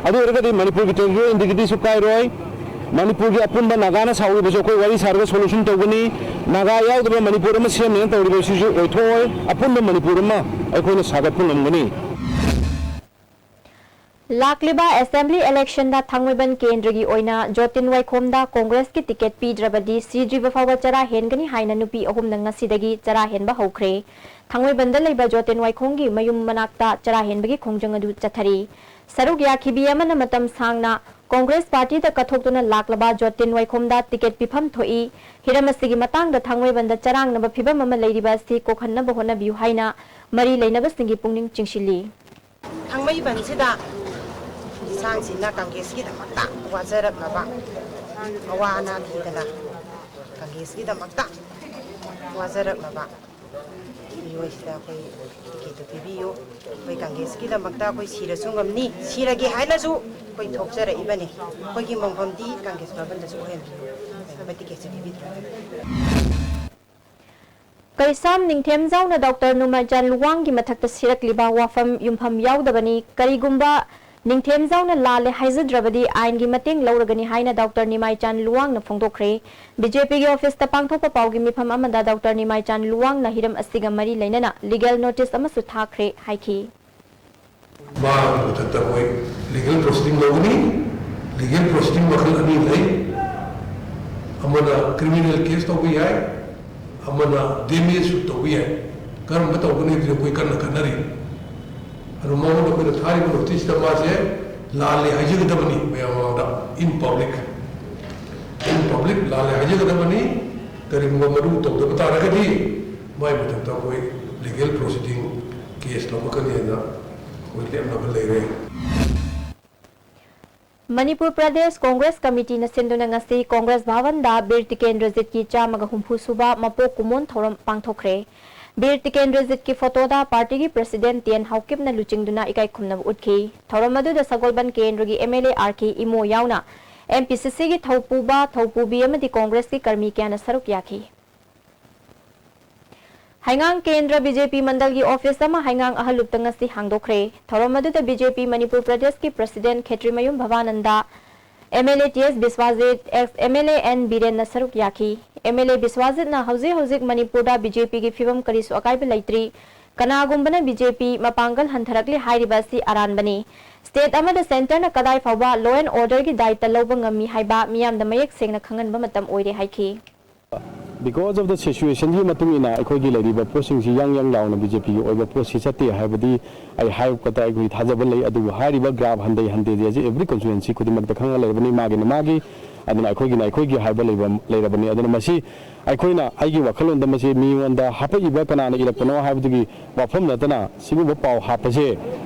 ꯑꯗꯨ ꯑꯣꯏꯔꯒꯗꯤ ꯃꯅꯤꯄꯨꯔꯒꯤ territorial integrity ꯁꯨ ꯀꯥꯏꯔꯣꯏ, ꯃꯅꯤꯄꯨꯔꯒꯤ ꯑꯄꯨꯟꯕ ꯅꯥꯒꯥꯅ ꯁꯥꯎꯔꯤꯕꯁꯨ ꯑꯩꯈꯣꯏ ꯋꯥꯔꯤ ꯁꯥꯔꯒ solution ꯇꯧꯒꯅꯤ꯫ ꯅꯥꯒꯥ ꯌꯥꯎꯗꯕ ꯃꯅꯤꯄꯨꯔ ꯑꯃ ꯁꯦꯝꯅꯦꯅ ꯇꯧꯔꯤꯕꯁꯤꯁꯨ ꯑꯣꯏꯊꯣꯛꯑꯣꯏ꯫ ꯑꯄꯨꯟꯕ ꯃꯅꯤꯄꯨꯔ ꯑꯃ ꯑꯩꯈꯣꯏꯅ ꯁꯥꯒꯠꯄ ꯉꯝꯒꯅꯤ꯫ ꯂꯥꯛꯂꯤꯕ assembly election ꯗ ꯊꯥꯡꯃꯩꯕꯟ ꯀꯦꯟꯗ꯭ꯔꯒꯤ ꯑꯣꯏꯅ ꯖꯣꯇꯤꯟ ꯋꯥꯏꯈꯣꯝꯗ ꯀꯣꯡꯒ꯭ꯔꯦꯁꯀꯤ ticket ꯄꯤꯗ꯭ꯔꯕꯗꯤ ꯁꯤꯗ꯭ꯔꯤꯕ ꯐꯥꯎꯕ ꯆꯔꯥ ꯍꯦꯟꯒꯅꯤ ꯍꯥꯏꯅ ꯅꯨꯄꯤ ꯑꯍꯨꯝꯅ ꯉꯁꯤꯗꯒꯤ ꯆꯔꯥ ꯍꯦꯟꯕ ꯍꯧꯈ꯭ꯔꯦ꯫ ꯊꯥꯡꯃꯩꯕꯟꯗ ꯂꯩꯕ ꯖꯣꯇꯤꯟ ꯋꯥꯏꯈꯣꯝꯒꯤ ꯃꯌꯨꯝ ꯃꯅꯥꯛꯇ ꯆꯔꯥ ꯍꯦꯟꯕꯒꯤ ꯈꯣꯡꯖꯪ ꯑꯗꯨ ꯆꯠꯊꯔꯤ꯫ ꯁꯔꯨꯛ ꯌꯥꯈꯤꯕꯤ ꯑꯃꯅ ꯃꯇꯝ ꯁꯥꯡꯅ ꯀꯣꯡꯒ꯭ꯔꯦꯁ ꯄꯥꯔꯇꯤꯗ ꯀꯠꯊꯣꯛꯇꯨꯅ ꯂꯥꯛꯂꯕ ꯖꯣꯇꯤꯟ ꯋꯥꯏꯈꯣꯝꯗ ticket ꯄꯤꯐꯝ ꯊꯣꯛꯏ꯫ ꯍꯤꯔꯝ ꯑꯁꯤꯒꯤ ꯃꯇꯥꯡꯗ ꯊꯥꯡꯃꯩꯕꯟꯗ ꯆꯔꯥꯡꯅꯕ ꯐꯤꯕꯝ ꯑꯃ ꯂꯩꯔꯤꯕ ꯑꯁꯤ ꯀꯣꯛꯍꯟꯅꯕ ꯍꯣꯠꯅꯕꯤꯌꯨ ꯍꯥꯏꯅ ꯃꯔꯤ ꯂꯩꯅꯕꯁꯤꯡꯒꯤ ꯄꯨꯛꯅꯤꯡ ꯆꯤꯡꯁꯤꯜꯂꯤ꯫ ꯊꯥꯡꯃꯩꯕꯟꯁꯤꯗ ꯏꯆꯥꯁꯤꯡꯅ ꯀꯪꯒ꯭ꯔꯦꯁꯀꯤꯗꯃꯛꯇ ꯋꯥꯖꯔꯛꯂꯕ, ꯑꯋꯥ ꯑꯅꯥ ꯊꯤꯗꯅ ꯀꯪꯒ꯭ꯔꯦꯁꯀꯤꯗꯃꯛꯇ ꯋꯥꯖꯔꯛꯂꯕ ꯃꯤꯑꯣꯏꯁꯤꯗ ꯑꯩꯈꯣꯏ ticket ꯇꯨ ꯄꯤꯕꯤꯌꯨ꯫ ꯑꯩꯈꯣꯏ ꯀꯪꯒ꯭ꯔꯦꯁꯀꯤꯗꯃꯛꯇ ꯑꯩꯈꯣꯏ ꯁꯤꯔꯁꯨ ꯉꯝꯅꯤ, ꯁꯤꯔꯒꯦ ꯍꯥꯏꯅꯁꯨ ꯑꯩꯈꯣꯏ ꯊꯣꯛꯆꯔꯛꯏꯕꯅꯤ꯫ ꯑꯩꯈꯣꯏꯒꯤ ꯃꯣꯡꯐꯝꯗꯤ ꯀꯪꯒ꯭ꯔꯦꯁ ꯃꯥꯡꯐꯝꯗꯁꯨ ꯑꯣꯏꯍꯟꯕꯤꯌꯨ꯫ ꯀꯩꯒꯨꯝꯕ ticket ꯁꯦ ꯄꯤꯕꯤꯗ꯭ꯔꯒꯗꯤ꯫ ꯀꯩꯁꯥꯝ ꯅꯤꯡꯊꯦꯝꯖꯥꯎꯅ ꯗꯣꯛꯇꯔ ꯅꯤꯃꯥꯏꯆꯥꯟ ꯂꯨꯋꯥꯡꯒꯤ ꯃꯊꯛꯇ ꯁꯤꯔꯛꯂꯤꯕ ꯋꯥꯐꯝ ꯌꯨꯝꯐꯝ ꯌꯥꯎꯗꯕꯅꯤ, ꯀꯔꯤꯒꯨꯝꯕ ꯅꯤꯡꯊꯦꯝꯖꯥꯎꯅ ꯂꯥꯜꯂꯦ ꯍꯥꯏꯖꯗ꯭ꯔꯕꯗꯤ ꯑꯥꯏꯟꯒꯤ ꯃꯇꯦꯡ ꯂꯧꯔꯒꯅꯤ ꯍꯥꯏꯅ ꯗꯣꯛꯇꯔ ꯅꯤꯃꯥꯏꯆꯥꯟ ꯂꯨꯋꯥꯡꯅ ꯐꯣꯡꯗꯣꯛꯈ꯭ꯔꯦ꯫ ꯕꯤ ꯖꯦ ꯄꯤꯒꯤ ꯑꯣꯐꯤꯁꯇ ꯄꯥꯡꯊꯣꯛꯄ ꯄꯥꯎꯒꯤ ꯃꯤꯐꯝ ꯑꯃꯗ ꯗꯣꯛꯇꯔ ꯅꯤꯃꯥꯏꯆꯥꯟ ꯂꯨꯋꯥꯡꯅ ꯍꯤꯔꯝ ꯑꯁꯤꯒ ꯃꯔꯤ ꯂꯩꯅꯅ ꯂꯤꯒꯦꯜ ꯅꯣꯇꯤꯁ ꯑꯃꯁꯨ ꯊꯥꯈ꯭ꯔꯦ ꯍꯥꯏꯈꯤ꯫ ꯃꯥꯒꯤ ꯃꯊꯛꯇ ꯑꯩꯈꯣꯏ ꯂꯤꯒꯦꯜ ꯄ꯭ꯔꯣꯁꯤꯗꯤꯡ ꯂꯧꯒꯅꯤ꯫ ꯂꯤꯒꯦꯜ ꯄ꯭ꯔꯣꯁꯤꯗꯤꯡ ꯃꯈꯜ ꯑꯅꯤ ꯂꯩ꯫ ꯑꯃꯅ ꯀ꯭ꯔꯤꯃꯤꯅꯦꯜ ꯀꯦꯁ ꯇꯧꯕ ꯌꯥꯏ, ꯑꯃꯅ ꯗꯦꯃꯦꯖ ꯁꯨꯠ ꯇꯧꯕ ꯌꯥꯏ꯫ ꯀꯔꯝꯕ ꯇꯧꯒꯅꯤ ꯍꯥꯏꯕꯁꯤ ꯑꯩꯈꯣꯏ ꯀꯟꯅ ꯈꯟꯅꯔꯤ꯫ ꯑꯗꯨ ꯃꯉꯣꯟꯗ ꯑꯩꯈꯣꯏꯅ ꯊꯥꯔꯤꯕ ꯅꯣꯇꯤꯁꯇ ꯃꯥꯁꯦ ꯂꯥꯜꯂꯦ ꯍꯥꯏꯖꯒꯗꯕꯅꯤ ꯃꯌꯥꯝ ꯃꯃꯥꯡꯗ, in public, in public ꯂꯥꯜꯂꯦ ꯍꯥꯏꯖꯒꯗꯕꯅꯤ꯫ ꯀꯔꯤꯒꯨꯝꯕ ꯃꯗꯨ ꯇꯧꯗꯕ ꯇꯥꯔꯒꯗꯤ ꯃꯥꯏ ꯃꯊꯛꯇ ꯑꯩꯈꯣꯏ ꯂꯤꯒꯦꯜ ꯄ꯭ꯔꯣꯁꯤꯗꯤꯡ ꯀꯦꯁ ꯂꯧꯈꯠꯀꯅꯤ ꯍꯥꯏꯅ ꯑꯩꯈꯣꯏ ꯂꯦꯞꯅꯕ ꯂꯩꯔꯦ꯫ ꯃꯅꯤꯄꯨꯔ ꯄ꯭ꯔꯗꯦꯁ ꯀꯣꯡꯒ꯭ꯔꯦꯁ ꯀꯃꯤꯇꯤꯅ ꯁꯤꯟꯗꯨꯅ ꯉꯁꯤ ꯀꯣꯡꯒ꯭ꯔꯦꯁ ꯚꯕꯟꯗ ꯕꯤꯔ ꯇꯤꯀꯦꯟꯗ꯭ꯔꯖꯤꯠꯀꯤ ꯆꯥꯝꯃꯒ ꯍꯨꯝꯐꯨ ꯁꯨꯕ ꯃꯄꯣꯛ ꯀꯨꯝꯑꯣꯟ ꯊꯧꯔꯝ ꯄꯥꯡꯊꯣꯛꯈ꯭ꯔꯦ꯫ ꯕꯤꯔ ꯇꯤꯀꯦꯟꯗ꯭ꯔꯖꯤꯠꯀꯤ ꯐꯣꯇꯣꯗ ꯄꯥꯔꯇꯤꯒꯤ ꯄ꯭ꯔꯁꯤꯗꯦꯟꯠ ꯇꯤ ꯑꯦꯟ ꯍꯥꯎꯀꯤꯞꯅ ꯂꯨꯆꯤꯡꯗꯨꯅ ꯏꯀꯥꯏ ꯈꯨꯝꯅꯕ ꯎꯠꯈꯤ꯫ ꯊꯧꯔꯝ ꯑꯗꯨꯗ ꯁꯒꯣꯜꯕꯟ ꯀꯦꯟꯗ꯭ꯔꯒꯤ ꯑꯦꯝ ꯑꯦꯜ ꯑꯦ ꯑꯥꯔ ꯀꯦ ꯏꯃꯣ ꯌꯥꯎꯅ ꯑꯦꯝ ꯄꯤ ꯁꯤ ꯁꯤꯒꯤ ꯊꯧꯄꯨꯕ, ꯊꯧꯄꯨꯕꯤ ꯑꯃꯗꯤ ꯀꯣꯡꯒ꯭ꯔꯦꯁꯀꯤ ꯀꯔꯃꯤ ꯀꯌꯥꯅ ꯁꯔꯨꯛ ꯌꯥꯈꯤ꯫ ꯍꯩꯉꯥꯡ ꯀꯦꯟꯗ꯭ꯔ ꯕꯤ ꯖꯦ ꯄꯤ ꯃꯟꯗꯜꯒꯤ ꯑꯣꯐꯤꯁ ꯑꯃ ꯍꯩꯉꯥꯡ ꯑꯍꯜꯂꯨꯞꯇ ꯉꯁꯤ ꯍꯥꯡꯗꯣꯛꯈ꯭ꯔꯦ꯫ ꯊꯧꯔꯝ ꯑꯗꯨꯗ ꯕꯤ ꯖꯦ ꯄꯤ ꯃꯅꯤꯄꯨꯔ ꯄ꯭ꯔꯗꯦꯁꯀꯤ president Khetrimayum Bhabananda, M L A T S Biswajit, ex M L A N ꯕꯤꯔꯦꯟꯅ ꯁꯔꯨꯛ ꯌꯥꯈꯤ꯫ ꯑꯦꯝ ꯑꯦꯜ ꯑꯦ ꯕꯤꯁ꯭ꯋꯥꯖꯤꯠꯅ ꯍꯧꯖꯤꯛ ꯍꯧꯖꯤꯛ ꯃꯅꯤꯄꯨꯔꯗ ꯕꯤ ꯖꯦ ꯄꯤꯒꯤ ꯐꯤꯕꯝ ꯀꯔꯤꯁꯨ ꯑꯀꯥꯏꯕ ꯂꯩꯇ꯭ꯔꯤ, ꯀꯅꯥꯒꯨꯝꯕꯅ ꯕꯤ ꯖꯦ ꯄꯤ ꯃꯄꯥꯡꯒꯜ ꯍꯟꯊꯔꯛꯂꯤ ꯍꯥꯏꯔꯤꯕ ꯑꯁꯤ ꯑꯔꯥꯟꯕꯅꯤ꯫ ꯁ꯭ꯇꯦꯠ ꯑꯃꯗ ꯁꯦꯟꯇꯔꯅ ꯀꯗꯥꯏ ꯐꯥꯎꯕ law and orderꯒꯤ ꯗꯥꯏꯇ ꯂꯧꯕ ꯉꯝꯃꯤ ꯍꯥꯏꯕ ꯃꯤꯌꯥꯝꯗ ꯃꯌꯦꯛ ꯁꯦꯡꯅ ꯈꯪꯍꯟꯕ ꯃꯇꯝ ꯑꯣꯏꯔꯦ ꯍꯥꯏꯈꯤ꯫ Because of the situationꯒꯤ ꯃꯇꯨꯡ ꯏꯟꯅ ꯑꯩꯈꯣꯏꯒꯤ ꯂꯩꯔꯤꯕ ꯄꯣꯠꯁꯤꯡꯁꯤ ꯌꯥꯡ ꯌꯥꯡ ꯂꯥꯎꯅ ꯕꯤ ꯖꯦ ꯄꯤꯒꯤ ꯑꯣꯏꯕ ꯄꯣꯠꯁꯤ ꯆꯠꯇꯦ ꯍꯥꯏꯕꯗꯤ ꯑꯩ ꯍꯥꯏꯕꯗ ꯑꯩꯈꯣꯏ ꯊꯥꯖꯕ ꯂꯩ꯫ ꯑꯗꯨꯕꯨ ꯍꯥꯏꯔꯤꯕ graph ꯍꯟꯊꯩ ꯍꯟꯊꯗꯦ ꯑꯁꯤ every constituency ꯈꯨꯗꯤꯡꯃꯛꯇ ꯈꯪꯉ ꯂꯩꯔꯕꯅꯤ, ꯃꯥꯒꯤꯅ ꯃꯥꯒꯤ, ꯑꯗꯨꯅ ꯑꯩꯈꯣꯏꯒꯤꯅ ꯑꯩꯈꯣꯏꯒꯤ ꯍꯥꯏꯕ ꯂꯩꯕ, ꯂꯩꯔꯕꯅꯤ꯫ ꯑꯗꯨꯅ ꯃꯁꯤ ꯑꯩꯈꯣꯏꯅ, ꯑꯩꯒꯤ ꯋꯥꯈꯜꯂꯣꯟꯗ ꯃꯁꯤ ꯃꯤꯉꯣꯟꯗ ꯍꯥꯄꯛꯏꯕ ꯀꯅꯥꯅ ꯏꯔꯛꯄꯅꯣ ꯍꯥꯏꯕꯗꯨꯒꯤ ꯋꯥꯐꯝ ꯅꯠꯇꯅ ꯁꯤꯒꯨꯝꯕ ꯄꯥꯎ ꯍꯥꯞꯄꯁꯦ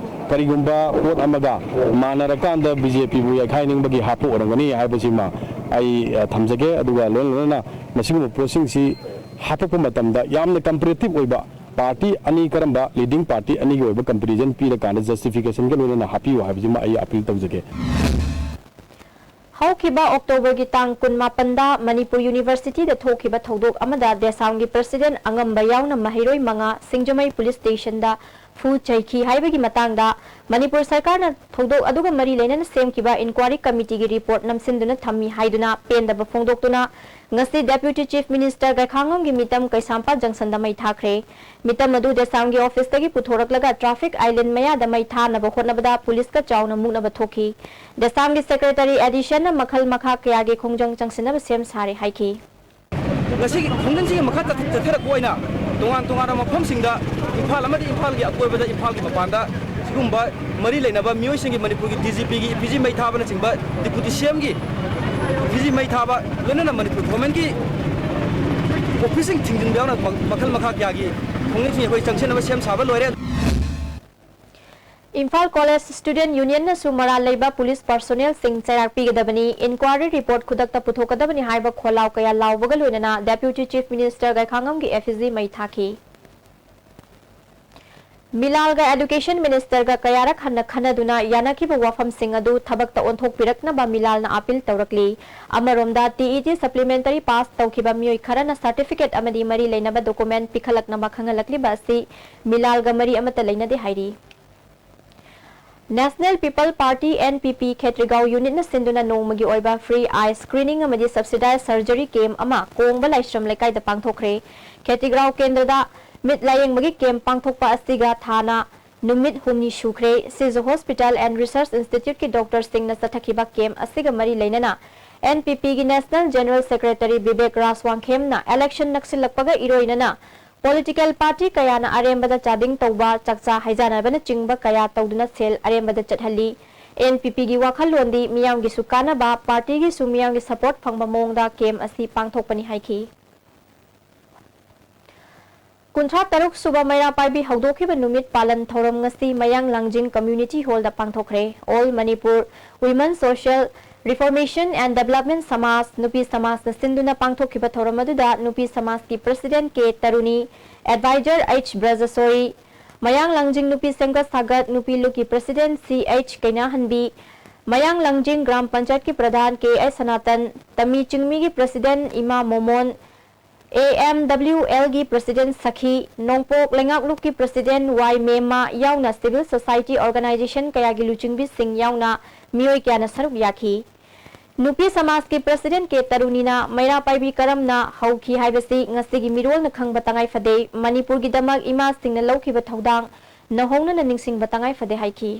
ꯀꯔꯤꯒꯨꯝꯕ ꯄꯣꯠ ꯑꯃꯒ ꯃꯥꯟꯅꯔꯀꯥꯟꯗ ꯕꯤ ꯖꯦ ꯄꯤꯕꯨ ꯌꯩꯈꯥꯏꯅꯤꯡꯕꯒꯤ ꯍꯥꯞꯄ ꯑꯣꯏꯔꯝꯒꯅꯤ ꯍꯥꯏꯕꯁꯤꯃ ꯑꯩ, ꯑ, ꯊꯝꯖꯒꯦ꯫ ꯑꯗꯨꯒ ꯂꯣꯏꯅ ꯂꯣꯏꯅꯅ ꯃꯁꯤꯒꯨꯝꯕ ꯄꯣꯠꯁꯤꯡꯁꯤ ꯍꯥꯞꯄꯛꯄ ꯃꯇꯝꯗ ꯌꯥꯝꯅ comparative ꯑꯣꯏꯕ, party ꯑꯅꯤ, ꯀꯔꯝꯕ leading party ꯑꯅꯤꯒꯤ ꯑꯣꯏꯕ comparison ꯄꯤꯔꯀꯥꯟꯗ justificationꯒ ꯂꯣꯏꯅꯅ ꯍꯥꯞꯄꯤꯌꯨ ꯍꯥꯏꯕꯁꯤꯃ ꯑꯩ appeal ꯇꯧꯖꯒꯦ꯫ ꯍꯧꯈꯤꯕ ꯑꯣꯛꯇꯣꯕꯔꯒꯤ ꯇꯥꯡ ꯀꯨꯟꯃꯥꯄꯟꯗ ꯃꯅꯤꯄꯨꯔ ꯌꯨꯅꯤꯚꯔꯁꯤꯇꯤꯗ ꯊꯣꯛꯈꯤꯕ ꯊꯧꯗꯣꯛ ꯑꯃꯗ ꯗꯦꯁꯥꯝꯒꯤ ꯄ꯭ꯔꯁꯤꯗꯦꯟꯠ ꯑꯉꯝꯕ ꯌꯥꯎꯅ ꯃꯍꯩꯔꯣꯏ ꯃꯉꯥ ꯁꯤꯡꯖꯃꯩ ꯄꯨꯂꯤꯁ ꯁ꯭ꯇꯦꯁꯟꯗ ꯐꯨ ꯆꯩꯈꯤ ꯍꯥꯏꯕꯒꯤ ꯃꯇꯥꯡꯗ ꯃꯅꯤꯄꯨꯔ ꯁꯔꯀꯥꯔꯅ ꯊꯧꯗꯣꯛ ꯑꯗꯨꯒ ꯃꯔꯤ ꯂꯩꯅꯅ ꯁꯦꯝꯈꯤꯕ ꯏꯟꯀ꯭ꯋꯥꯔꯤ ꯀꯃꯤꯇꯤꯒꯤ ꯔꯤꯄꯣꯔꯠ ꯅꯝꯁꯤꯟꯗꯨꯅ ꯊꯝꯃꯤ ꯍꯥꯏꯗꯨꯅ ꯄꯦꯟꯗꯕ ꯐꯣꯡꯗꯣꯛꯇꯨꯅ ꯉꯁꯤ ꯗꯦꯄ꯭ꯌꯨꯇꯤ ꯆꯤꯐ ꯃꯤꯅꯤꯁꯇꯔ ꯒꯩꯈꯥꯉꯝꯒꯤ ꯃꯤꯇꯝ ꯀꯩꯁꯥꯝꯄꯥꯠ ꯖꯪꯁꯟꯗ ꯃꯩ ꯊꯥꯈ꯭ꯔꯦ꯫ ꯃꯤꯇꯝ ꯑꯗꯨ ꯗꯦꯁꯥꯝꯒꯤ ꯑꯣꯐꯤꯁꯇꯒꯤ ꯄꯨꯊꯣꯔꯛꯂꯒ ꯇ꯭ꯔꯥꯐꯤꯛ ꯑꯥꯏꯂꯦꯟ ꯃꯌꯥꯗ ꯃꯩ ꯊꯥꯅꯕ ꯍꯣꯠꯅꯕꯗ ꯄꯨꯂꯤꯁꯀ ꯆꯥꯎꯅ ꯃꯨꯛꯅꯕ ꯊꯣꯛꯈꯤ꯫ ꯗꯦꯁꯥꯝꯒꯤ ꯁꯦꯀ꯭ꯔꯦꯇꯔꯤ ꯑꯦꯗꯤꯁꯟꯅ ꯃꯈꯜ ꯃꯈꯥ ꯀꯌꯥꯒꯤ ꯈꯣꯡꯖꯪ ꯆꯪꯁꯤꯟꯅꯕ ꯁꯦꯝ ꯁꯥꯔꯦ ꯍꯥꯏꯈꯤ꯫ ꯉꯁꯤꯒꯤ ꯈꯣꯡꯖꯪꯁꯤꯒꯤ ꯃꯈꯥ ꯆꯠꯊ-, ꯆꯠꯊꯔꯛꯄ ꯑꯣꯏꯅ ꯇꯣꯉꯥꯟ ꯇꯣꯉꯥꯟꯕ ꯃꯐꯝꯁꯤꯡꯗ ꯏꯝꯐꯥꯜ ꯑꯃꯗꯤ ꯏꯝꯐꯥꯜꯒꯤ ꯑꯀꯣꯏꯕꯗ, ꯏꯝꯐꯥꯜꯒꯤ ꯃꯄꯥꯟꯗ ꯁꯤꯒꯨꯝꯕ ꯃꯔꯤ ꯂꯩꯅꯕ ꯃꯤꯑꯣꯏꯁꯤꯡꯒꯤ ꯃꯅꯤꯄꯨꯔꯒꯤ ꯗꯤ ꯖꯤ ꯄꯤꯒꯤ ꯏꯐꯤꯖꯤ ꯃꯩ ꯊꯥꯕꯅꯆꯤꯡꯕ, ꯗꯤꯄꯨꯇꯤ ꯁꯤ ꯑꯦꯝꯒꯤ ꯏꯐꯤꯖꯤ ꯃꯩ ꯊꯥꯕ, ꯂꯣꯏꯅꯅ ꯃꯅꯤꯄꯨꯔ ꯒꯣꯔꯃꯦꯟꯒꯤ ꯑꯣꯐꯤꯁꯁꯤꯡ ꯊꯤꯡꯖꯤꯟꯕ ꯌꯥꯎꯅ ꯃ-, ꯃꯈꯜ ꯃꯈꯥ ꯀꯌꯥꯒꯤ ꯈꯣꯡꯖꯪꯁꯤꯡ ꯑꯩꯈꯣꯏ ꯆꯪꯁꯤꯟꯅꯕ ꯁꯦꯝ ꯁꯥꯕ ꯂꯣꯏꯔꯦ꯫ ꯏꯝꯐꯥꯜ ꯀꯣꯂꯦꯖ ꯁ꯭ꯇꯨꯗꯦꯟꯠ ꯌꯨꯅꯤꯌꯟꯅꯁꯨ ꯃꯔꯥꯜ ꯂꯩꯕ ꯄꯨꯂꯤꯁ ꯄꯥꯔꯁꯣꯅꯦꯜꯁꯤꯡ ꯆꯩꯔꯥꯛ ꯄꯤꯒꯗꯕꯅꯤ, ꯏꯟꯀ꯭ꯋꯥꯔꯤ ꯔꯤꯄꯣꯔꯠ ꯈꯨꯗꯛꯇ ꯄꯨꯊꯣꯛꯀꯗꯕꯅꯤ ꯍꯥꯏꯕ ꯈꯣꯜꯂꯥꯎ ꯀꯌꯥ ꯂꯥꯎꯕꯒ ꯂꯣꯏꯅꯅ ꯗꯦꯄ꯭ꯌꯨꯇꯤ ꯆꯤꯐ ꯃꯤꯅꯤꯁꯇꯔ ꯒꯩꯈꯥꯉꯝꯒꯤ ꯑꯦꯐꯤꯖꯤ ꯃꯩ ꯊꯥꯈꯤ꯫ ꯃꯤꯂꯥꯜꯒ ꯑꯦꯗꯨꯀꯦꯁꯟ ꯃꯤꯅꯤꯁꯇꯔꯒ ꯀꯌꯥꯔꯛ ꯍꯟꯅ ꯈꯟꯅꯗꯨꯅ ꯌꯥꯅꯈꯤꯕ ꯋꯥꯐꯝꯁꯤꯡ ꯑꯗꯨ ꯊꯕꯛꯇ ꯑꯣꯟꯊꯣꯛꯄꯤꯔꯛꯅꯕ ꯃꯤꯂꯥꯜꯅ ꯑꯥꯄꯤꯜ ꯇꯧꯔꯛꯂꯤ꯫ ꯑꯃꯔꯣꯝꯗ, T E T supplementary pass ꯇꯧꯈꯤꯕ ꯃꯤꯑꯣꯏ ꯈꯔꯅ ꯁꯥꯔꯇꯤꯐꯤꯀꯦꯠ ꯑꯃꯗꯤ ꯃꯔꯤ ꯂꯩꯅꯕ ꯗꯣꯀꯨꯃꯦꯟꯠ ꯄꯤꯈꯠꯂꯛꯅꯕ ꯈꯪꯍꯜꯂꯛꯂꯤꯕ ꯑꯁꯤ ꯃꯤꯂꯥꯜꯒ ꯃꯔꯤ ꯑꯃꯠꯇ ꯂꯩꯅꯗꯦ ꯍꯥꯏꯔꯤ꯫ National people party, N P P, Khetrigao ꯌꯨꯅꯤꯠꯅ ꯁꯤꯟꯗꯨꯅ ꯅꯣꯡꯃꯒꯤ ꯑꯣꯏꯕ ꯐ꯭ꯔꯤ ꯑꯥꯏ ꯁ꯭ꯀ꯭ꯔꯤꯅꯤꯡ ꯑꯃꯗꯤ ꯁꯕꯁꯤꯗꯥꯏꯖ ꯁꯔꯖꯔꯤ ꯀꯦꯝꯞ ꯑꯃ ꯀꯣꯡꯕ ꯂꯥꯏꯁ꯭ꯔꯝ ꯂꯩꯀꯥꯏꯗ ꯄꯥꯡꯊꯣꯛꯈ꯭ꯔꯦ꯫ ꯈꯦꯇ꯭ꯔꯤꯒꯥꯎ ꯀꯦꯟꯗ꯭ꯔꯗ ꯃꯤꯠ ꯂꯥꯌꯦꯡꯕꯒꯤ ꯀꯦꯝꯞ ꯄꯥꯡꯊꯣꯛꯄ ꯑꯁꯤꯒ ꯊꯥꯅ ꯅꯨꯃꯤꯠ ꯍꯨꯝꯅꯤ ꯁꯨꯈ꯭ꯔꯦ꯫ ꯁꯤꯖ ꯍꯣꯁꯄꯤꯇꯥꯜ ꯑꯦꯟ ꯔꯤꯁꯔꯆ ꯏꯟꯁꯇꯤꯇ꯭ꯌꯨꯠꯀꯤ ꯗꯣꯛꯇꯔꯁꯤꯡꯅ ꯆꯠꯊꯈꯤꯕ ꯀꯦꯝꯞ ꯑꯁꯤꯒ ꯃꯔꯤ ꯂꯩꯅꯅ ꯑꯦꯟ ꯄꯤ ꯄꯤꯒꯤ ꯅꯦꯁꯅꯦꯜ ꯖꯦꯅꯔꯦꯜ ꯁꯦꯀ꯭ꯔꯦꯇꯔꯤ ꯕꯤꯕꯦꯛ ꯔꯥꯖ ꯋꯥꯡꯈꯦꯝꯅ ꯏꯂꯦꯛꯁꯟ ꯅꯛꯁꯤꯜꯂꯛꯄꯒ ꯏꯔꯣꯏꯅꯅ ꯄꯣꯂꯤꯇꯤꯀꯦꯜ ꯄꯥꯔꯇꯤ ꯀꯌꯥꯅ ꯑꯔꯦꯝꯕꯗ ꯆꯥꯗꯤꯡ ꯇꯧꯕ, ꯆꯥꯛꯆꯥ ꯍꯩꯖꯥꯟꯅꯕꯅꯆꯤꯡꯕ ꯀꯌꯥ ꯇꯧꯗꯨꯅ ꯁꯦꯜ ꯑꯔꯦꯝꯕꯗ ꯆꯠꯍꯜꯂꯤ꯫ ꯑꯦꯟ ꯄꯤ ꯄꯤꯒꯤ ꯋꯥꯈꯜꯂꯣꯟꯗꯤ ꯃꯤꯌꯥꯝꯒꯤꯁꯨ ꯀꯥꯟꯅꯕ, ꯄꯥꯔꯇꯤꯒꯤꯁꯨ ꯃꯤꯌꯥꯝꯒꯤ ꯁꯄꯣꯔꯠ ꯐꯪꯕ ꯃꯑꯣꯡꯗ ꯀꯦꯝꯞ ꯑꯁꯤ ꯄꯥꯡꯊꯣꯛꯄꯅꯤ ꯍꯥꯏꯈꯤ꯫ ꯀꯨꯟꯊ꯭ꯔꯥ ꯇꯔꯨꯛ ꯁꯨꯕ ꯃꯩꯔꯥ ꯄꯥꯏꯕꯤ ꯍꯧꯗꯣꯛꯈꯤꯕ ꯅꯨꯃꯤꯠ ꯄꯥꯂꯟ ꯊꯧꯔꯝ ꯉꯁꯤ ꯃꯌꯥꯡ ꯂꯥꯡꯖꯤꯡ ꯀꯝꯃ꯭ꯌꯨꯅꯤꯇꯤ ꯍꯣꯜꯗ ꯄꯥꯡꯊꯣꯛꯈ꯭ꯔꯦ꯫ All Manipur Women Social Reformation and Development ꯁꯃꯥꯖ, ꯅꯨꯄꯤ ꯁꯃꯥꯖꯅ ꯁꯤꯟꯗꯨꯅ ꯄꯥꯡꯊꯣꯛꯈꯤꯕ ꯊꯧꯔꯝ ꯑꯗꯨꯗ ꯅꯨꯄꯤ ꯁꯃꯥꯖꯀꯤ ꯄ꯭ꯔꯁꯤꯗꯦꯟꯠ ꯀꯦ ꯇꯔꯨꯅꯤ, ꯑꯦꯗꯚꯥꯏꯖꯔ ꯑꯩꯆ ꯕ꯭ꯔꯖꯁꯣꯔꯤ, ꯃꯌꯥꯡ ꯂꯥꯡꯖꯤꯡ ꯅꯨꯄꯤ ꯁꯦꯝꯒꯠ ꯁꯥꯒꯠ ꯅꯨꯄꯤ ꯂꯨꯞꯀꯤ ꯄ꯭ꯔꯁꯤꯗꯦꯟꯠ ꯁꯤ ꯑꯩꯆ ꯀꯩꯅꯥꯍꯟꯕꯤ, ꯃꯌꯥꯡ ꯂꯥꯡꯖꯤꯡ ꯒ꯭ꯔꯥꯝ ꯄꯟꯆꯥꯌꯠꯀꯤ ꯄ꯭ꯔꯙꯥꯟ ꯀꯦ ꯑꯦꯁ ꯁꯅꯥꯇꯟ, ꯇꯃꯤ ꯆꯤꯡꯃꯤꯒꯤ ꯄ꯭ꯔꯁꯤꯗꯦꯟꯠ ꯏꯃꯥ ꯃꯣꯃꯣꯟ, ꯑꯦ ꯑꯦꯝ ꯗꯕ꯭ꯂꯤꯎ ꯑꯦꯜꯒꯤ ꯄ꯭ꯔꯁꯤꯗꯦꯟꯠ ꯁꯈꯤ, ꯅꯣꯡꯄꯣꯛ ꯂꯩꯉꯥꯛꯂꯨꯞꯀꯤ ꯄ꯭ꯔꯁꯤꯗꯦꯟꯠ ꯋꯥꯏ ꯃꯦꯝꯃ ꯌꯥꯎꯅ civil society organization ꯀꯌꯥꯒꯤ ꯂꯨꯆꯤꯡꯕꯤꯁꯤꯡ ꯌꯥꯎꯅ ꯃꯤꯑꯣꯏ ꯀꯌꯥꯅ ꯁꯔꯨꯛ ꯌꯥꯈꯤ꯫ ꯅꯨꯄꯤ ꯁꯃꯥꯖꯀꯤ ꯄ꯭ꯔꯁꯤꯗꯦꯟꯠ ꯀꯦ ꯇꯔꯨꯅꯤꯅ ꯃꯩꯔꯥ ꯄꯥꯏꯕꯤ ꯀꯔꯝꯅ ꯍꯧꯈꯤ ꯍꯥꯏꯕꯁꯤ ꯉꯁꯤꯒꯤ ꯃꯤꯔꯣꯜꯅ ꯈꯪꯕ ꯇꯉꯥꯏ ꯐꯗꯦ, ꯃꯅꯤꯄꯨꯔꯒꯤꯗꯃꯛ ꯏꯃꯥꯁꯤꯡꯅ ꯂꯧꯈꯤꯕ ꯊꯧꯗꯥꯡ ꯅꯧꯍꯧꯅꯅ ꯅꯤꯡꯁꯤꯡꯕ ꯇꯉꯥꯏ ꯐꯗꯦ ꯍꯥꯏꯈꯤ꯫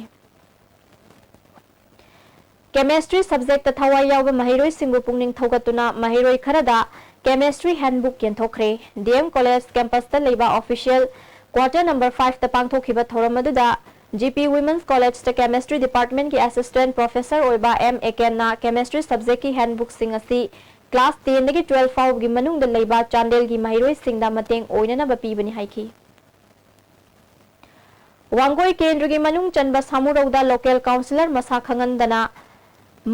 Chemistry subjectꯇ ꯊꯋꯥꯏ ꯌꯥꯎꯕ ꯃꯍꯩꯔꯣꯏꯁꯤꯡꯕꯨ ꯄꯨꯛꯅꯤꯡ ꯊꯧꯒꯠꯇꯨꯅ ꯃꯍꯩꯔꯣꯏ ꯈꯔꯗ Chemistry handbook ꯌꯦꯟꯊꯣꯛꯈ꯭ꯔꯦ꯫ ꯗꯤ ꯑꯦꯝ ꯀꯣꯂꯦꯖ campusꯇ ꯂꯩꯕ official quarter number fiveꯇ ꯄꯥꯡꯊꯣꯛꯈꯤꯕ ꯊꯧꯔꯝ ꯑꯗꯨꯗ ꯖꯤ ꯄꯤ Women's Collegeꯇ Chemistry Departmentꯀꯤ assistant professor ꯑꯣꯏꯕ ꯑꯦꯝ ꯑꯦꯀꯦꯟꯅ Chemistry subjectꯀꯤ handbookꯁꯤꯡ ꯑꯁꯤ class tenꯗꯒꯤ twelve ꯐꯥꯎꯕꯒꯤ ꯃꯅꯨꯡꯗ ꯂꯩꯕ ꯆꯥꯟꯗꯦꯜꯒꯤ ꯃꯍꯩꯔꯣꯏꯁꯤꯡꯗ ꯃꯇꯦꯡ ꯑꯣꯏꯅꯅꯕ ꯄꯤꯕꯅꯤ ꯍꯥꯏꯈꯤ꯫ ꯋꯥꯡꯒꯣꯏ ꯀꯦꯟꯗ꯭ꯔꯒꯤ ꯃꯅꯨꯡ ꯆꯟꯕ ꯁꯥꯃꯨꯔꯧꯗ local councillor ꯃꯁꯥ ꯈꯪꯍꯟꯗꯅ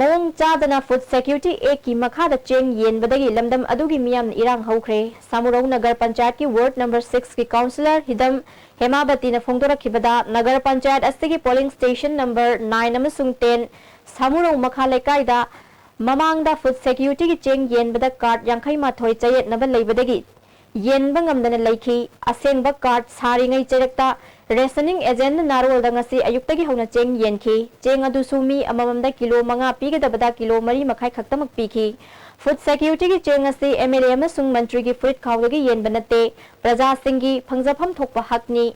ꯃꯑꯣꯡ ꯆꯥꯗꯅ Food Security Actꯀꯤ ꯃꯈꯥꯗ ꯆꯦꯡ ꯌꯦꯟꯕꯗꯒꯤ ꯂꯝꯗꯝ ꯑꯗꯨꯒꯤ ꯃꯤꯌꯥꯝꯅ ꯏꯔꯥꯡ ꯍꯧꯈ꯭ꯔꯦ꯫ ꯁꯥꯃꯨꯔꯧ ꯅꯒꯔ ꯄꯟꯆꯥꯌꯠꯀꯤ ward number sixꯀꯤ councillor ꯍꯤꯗꯝ ꯍꯦꯃꯥꯕꯇꯤꯅ ꯐꯣꯡꯗꯣꯔꯛꯈꯤꯕꯗ, Nagar panchayat ꯑꯁꯤꯒꯤ polling station number nine ꯑꯃꯁꯨꯡ ten ꯁꯥꯃꯨꯔꯧ ꯃꯈꯥ ꯂꯩꯀꯥꯏꯗ ꯃꯃꯥꯡꯗ Food Securityꯒꯤ ꯆꯦꯡ ꯌꯦꯟꯕꯗ card ꯌꯥꯡꯈꯩ ꯃꯥꯊꯣꯏ ꯆꯌꯦꯠꯅꯕ ꯂꯩꯕꯗꯒꯤ ꯌꯦꯟꯕ ꯉꯝꯗꯅ ꯂꯩꯈꯤ꯫ ꯑꯁꯦꯡꯕ card ꯁꯥꯔꯤꯉꯩ ꯆꯩꯔꯛꯇ rationing agentꯅ ꯅꯥꯔꯣꯜꯗ ꯉꯁꯤ ꯑꯌꯨꯛꯇꯒꯤ ꯍꯧꯅ ꯆꯦꯡ ꯌꯦꯟꯈꯤ꯫ ꯆꯦꯡ ꯑꯗꯨꯁꯨ ꯃꯤ ꯑꯃꯃꯝꯗ ꯀꯤꯂꯣ ꯃꯉꯥ ꯄꯤꯒꯗꯕꯗ ꯀꯤꯂꯣ ꯃꯔꯤ ꯃꯈꯥꯏ ꯈꯛꯇꯃꯛ ꯄꯤꯈꯤ꯫ Food Securityꯒꯤ ꯆꯦꯡ ꯑꯁꯤ ꯑꯦꯝ ꯑꯦꯜ ꯑꯦ ꯑꯃꯁꯨꯡ ꯃꯟꯇ꯭ꯔꯤꯒꯤ ꯐꯨꯔꯤꯠ ꯈꯥꯎꯗꯒꯤ ꯌꯦꯟꯕ ꯅꯠꯇꯦ, ꯄ꯭ꯔꯖꯥꯁꯤꯡꯒꯤ ꯐꯪꯖꯐꯝ ꯊꯣꯛꯄ ꯍꯛꯅꯤ꯫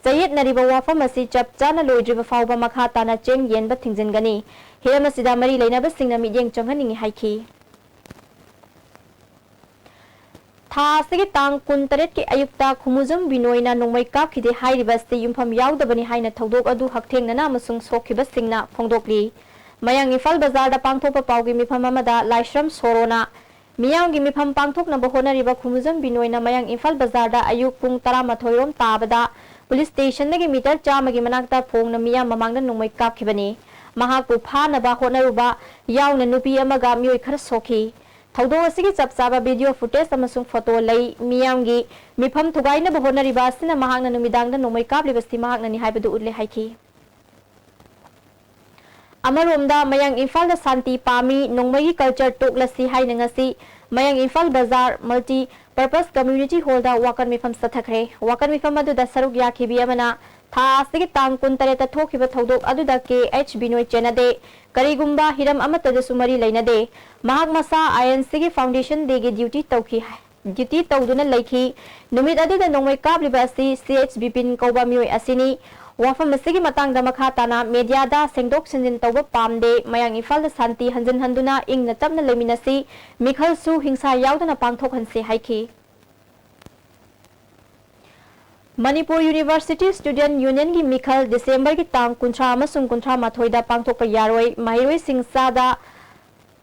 ꯆꯌꯦꯠꯅꯔꯤꯕ ꯋꯥꯐꯝ ꯑꯁꯤ ꯆꯞ ꯆꯥꯅ ꯂꯣꯏꯗ꯭ꯔꯤꯕ ꯐꯥꯎꯕ ꯃꯈꯥ ꯇꯥꯅ ꯆꯦꯡ ꯌꯦꯟꯕ ꯊꯤꯡꯖꯤꯟꯒꯅꯤ꯫ ꯍꯤꯔꯝ ꯑꯁꯤꯗ ꯃꯔꯤ ꯂꯩꯅꯕꯁꯤꯡꯅ ꯃꯤꯠꯌꯦꯡ ꯆꯪꯍꯟꯅꯤꯡꯏ ꯍꯥꯏꯈꯤ꯫ ꯊꯥ ꯑꯁꯤꯒꯤ ꯇꯥꯡ ꯀꯨꯟꯇꯔꯦꯠꯀꯤ ꯑꯌꯨꯛꯇ ꯈꯨꯃꯨꯖꯝ ꯕꯤꯅꯣꯏꯅ ꯅꯣꯡꯃꯩ ꯀꯥꯞꯈꯤꯗꯦ ꯍꯥꯏꯔꯤꯕ ꯑꯁꯤ ꯌꯨꯝꯐꯝ ꯌꯥꯎꯗꯕꯅꯤ ꯍꯥꯏꯅ ꯊꯧꯗꯣꯛ ꯑꯗꯨ ꯍꯛꯊꯦꯡꯅꯅ ꯑꯃꯁꯨꯡ ꯁꯣꯛꯈꯤꯕꯁꯤꯡꯅ ꯐꯣꯡꯗꯣꯛꯂꯤ꯫ ꯃꯌꯥꯡ ꯏꯝꯐꯥꯜ ꯕꯖꯥꯔꯗ ꯄꯥꯡꯊꯣꯛꯄ ꯄꯥꯎꯒꯤ ꯃꯤꯐꯝ ꯑꯃꯗ ꯂꯥꯏꯁ꯭ꯔꯝ ꯁꯣꯔꯣꯅ ꯃꯤꯌꯥꯝꯒꯤ ꯃꯤꯐꯝ ꯄꯥꯡꯊꯣꯛꯅꯕ ꯍꯣꯠꯅꯔꯤꯕ ꯈꯨꯃꯨꯖꯝ ꯕꯤꯅꯣꯏꯅ ꯃꯌꯥꯡ ꯏꯝꯐꯥꯜ ꯕꯖꯥꯔꯗ ꯑꯌꯨꯛ ꯄꯨꯡ ꯇꯔꯥꯃꯥꯊꯣꯏ ꯔꯣꯝ ꯇꯥꯕꯗ ꯄꯨꯂꯤꯁ ꯁ꯭ꯇꯦꯁꯟꯗꯒꯤ ꯃꯤꯇꯔ ꯆꯥꯝꯃꯒꯤ ꯃꯅꯥꯛꯇ ꯐꯣꯡꯅ ꯃꯤꯌꯥꯝ ꯃꯃꯥꯡꯗ ꯅꯣꯡꯃꯩ ꯀꯥꯞꯈꯤꯕꯅꯤ꯫ ꯃꯍꯥꯛꯄꯨ ꯐꯥꯅꯕ ꯍꯣꯠꯅꯔꯨꯕ ꯌꯥꯎꯅ ꯅꯨꯄꯤ ꯑꯃꯒ ꯃꯤꯑꯣꯏ ꯈꯔ ꯁꯣꯛꯈꯤ꯫ ꯊꯧꯗꯣꯛ ꯑꯁꯤꯒꯤ ꯆꯞ ꯆꯥꯕ video footage ꯑꯃꯁꯨꯡ photo ꯂꯩ꯫ ꯃꯤꯌꯥꯝꯒꯤ ꯃꯤꯐꯝ ꯊꯨꯒꯥꯏꯅꯕ ꯍꯣꯠꯅꯔꯤꯕ ꯑꯁꯤꯅ ꯃꯍꯥꯛꯅ ꯅꯨꯃꯤꯗꯥꯡꯗ ꯅꯣꯡꯃꯩ ꯀꯥꯞꯂꯤꯕꯁꯤ ꯃꯍꯥꯛꯅꯅꯤ ꯍꯥꯏꯕꯗꯨ ꯎꯠꯂꯦ ꯍꯥꯏꯈꯤ꯫ ꯑꯃꯔꯣꯝꯗ ꯃꯌꯥꯡ ꯏꯝꯐꯥꯜꯗ ꯁꯥꯟꯇꯤ ꯄꯥꯝꯃꯤ, ꯅꯣꯡꯃꯩꯒꯤ culture ꯇꯣꯛꯂꯁꯤ ꯍꯥꯏꯅ ꯉꯁꯤ ꯃꯌꯥꯡ ꯏꯝꯐꯥꯜ ꯕꯖꯥꯔ Multi Purpose Community Hallꯗ ꯋꯥꯀꯠ ꯃꯤꯐꯝ ꯆꯠꯊꯈ꯭ꯔꯦ꯫ ꯋꯥꯀꯠ ꯃꯤꯐꯝ ꯑꯗꯨꯗ ꯁꯔꯨꯛ ꯌꯥꯈꯤꯕꯤ ꯑꯃꯅ ꯊꯥ ꯑꯁꯤꯒꯤ ꯇꯥꯡ ꯀꯨꯟꯇꯔꯦꯠꯇ ꯊꯣꯛꯈꯤꯕ ꯊꯧꯗꯣꯛ ꯑꯗꯨꯗ ꯀꯦ ꯑꯩꯆ ꯕꯤꯅꯣꯏ ꯆꯦꯟꯅꯗꯦ, ꯀꯔꯤꯒꯨꯝꯕ ꯍꯤꯔꯝ ꯑꯃꯠꯇꯗꯁꯨ ꯃꯔꯤ ꯂꯩꯅꯗꯦ꯫ ꯃꯍꯥꯛ ꯃꯁꯥ ꯑꯥꯏ ꯑꯦꯟ ꯁꯤꯒꯤ Foundation Dayꯒꯤ duty ꯇꯧꯈꯤ, duty ꯇꯧꯗꯨꯅ ꯂꯩꯈꯤ꯫ ꯅꯨꯃꯤꯠ ꯑꯗꯨꯗ ꯅꯣꯡꯃꯩ ꯀꯥꯞꯂꯤꯕ ꯑꯁꯤ ꯁꯤ ꯑꯩꯆ ꯕꯤꯄꯤꯟ ꯀꯧꯕ ꯃꯤꯑꯣꯏ ꯑꯁꯤꯅꯤ꯫ ꯋꯥꯐꯝ ꯑꯁꯤꯒꯤ ꯃꯇꯥꯡꯗ ꯃꯈꯥ ꯇꯥꯅ mediaꯗ ꯁꯦꯡꯗꯣꯛ ꯁꯦꯡꯖꯤꯟ ꯇꯧꯕ ꯄꯥꯝꯗꯦ꯫ ꯃꯌꯥꯡ ꯏꯝꯐꯥꯜꯗ ꯁꯥꯟꯇꯤ ꯍꯟꯖꯤꯟꯍꯟꯗꯨꯅ ꯏꯪꯅ ꯇꯞꯅ ꯂꯩꯃꯤꯟꯅꯁꯤ, ꯃꯤꯈꯜꯁꯨ ꯍꯤꯡꯁꯥ ꯌꯥꯎꯗꯅ ꯄꯥꯡꯊꯣꯛꯍꯟꯁꯤ ꯍꯥꯏꯈꯤ꯫ ꯃꯅꯤꯄꯨꯔ University Student Unionꯒꯤ ꯃꯤꯈꯜ ꯗꯤꯁꯦꯝꯕꯔꯒꯤ ꯇꯥꯡ ꯀꯨꯟꯊ꯭ꯔꯥ ꯑꯃꯁꯨꯡ ꯀꯨꯟꯊ꯭ꯔꯥ ꯃꯥꯊꯣꯏꯗ ꯄꯥꯡꯊꯣꯛꯄ ꯌꯥꯔꯣꯏ꯫ ꯃꯍꯩꯔꯣꯏꯁꯤꯡ ꯆꯥꯗ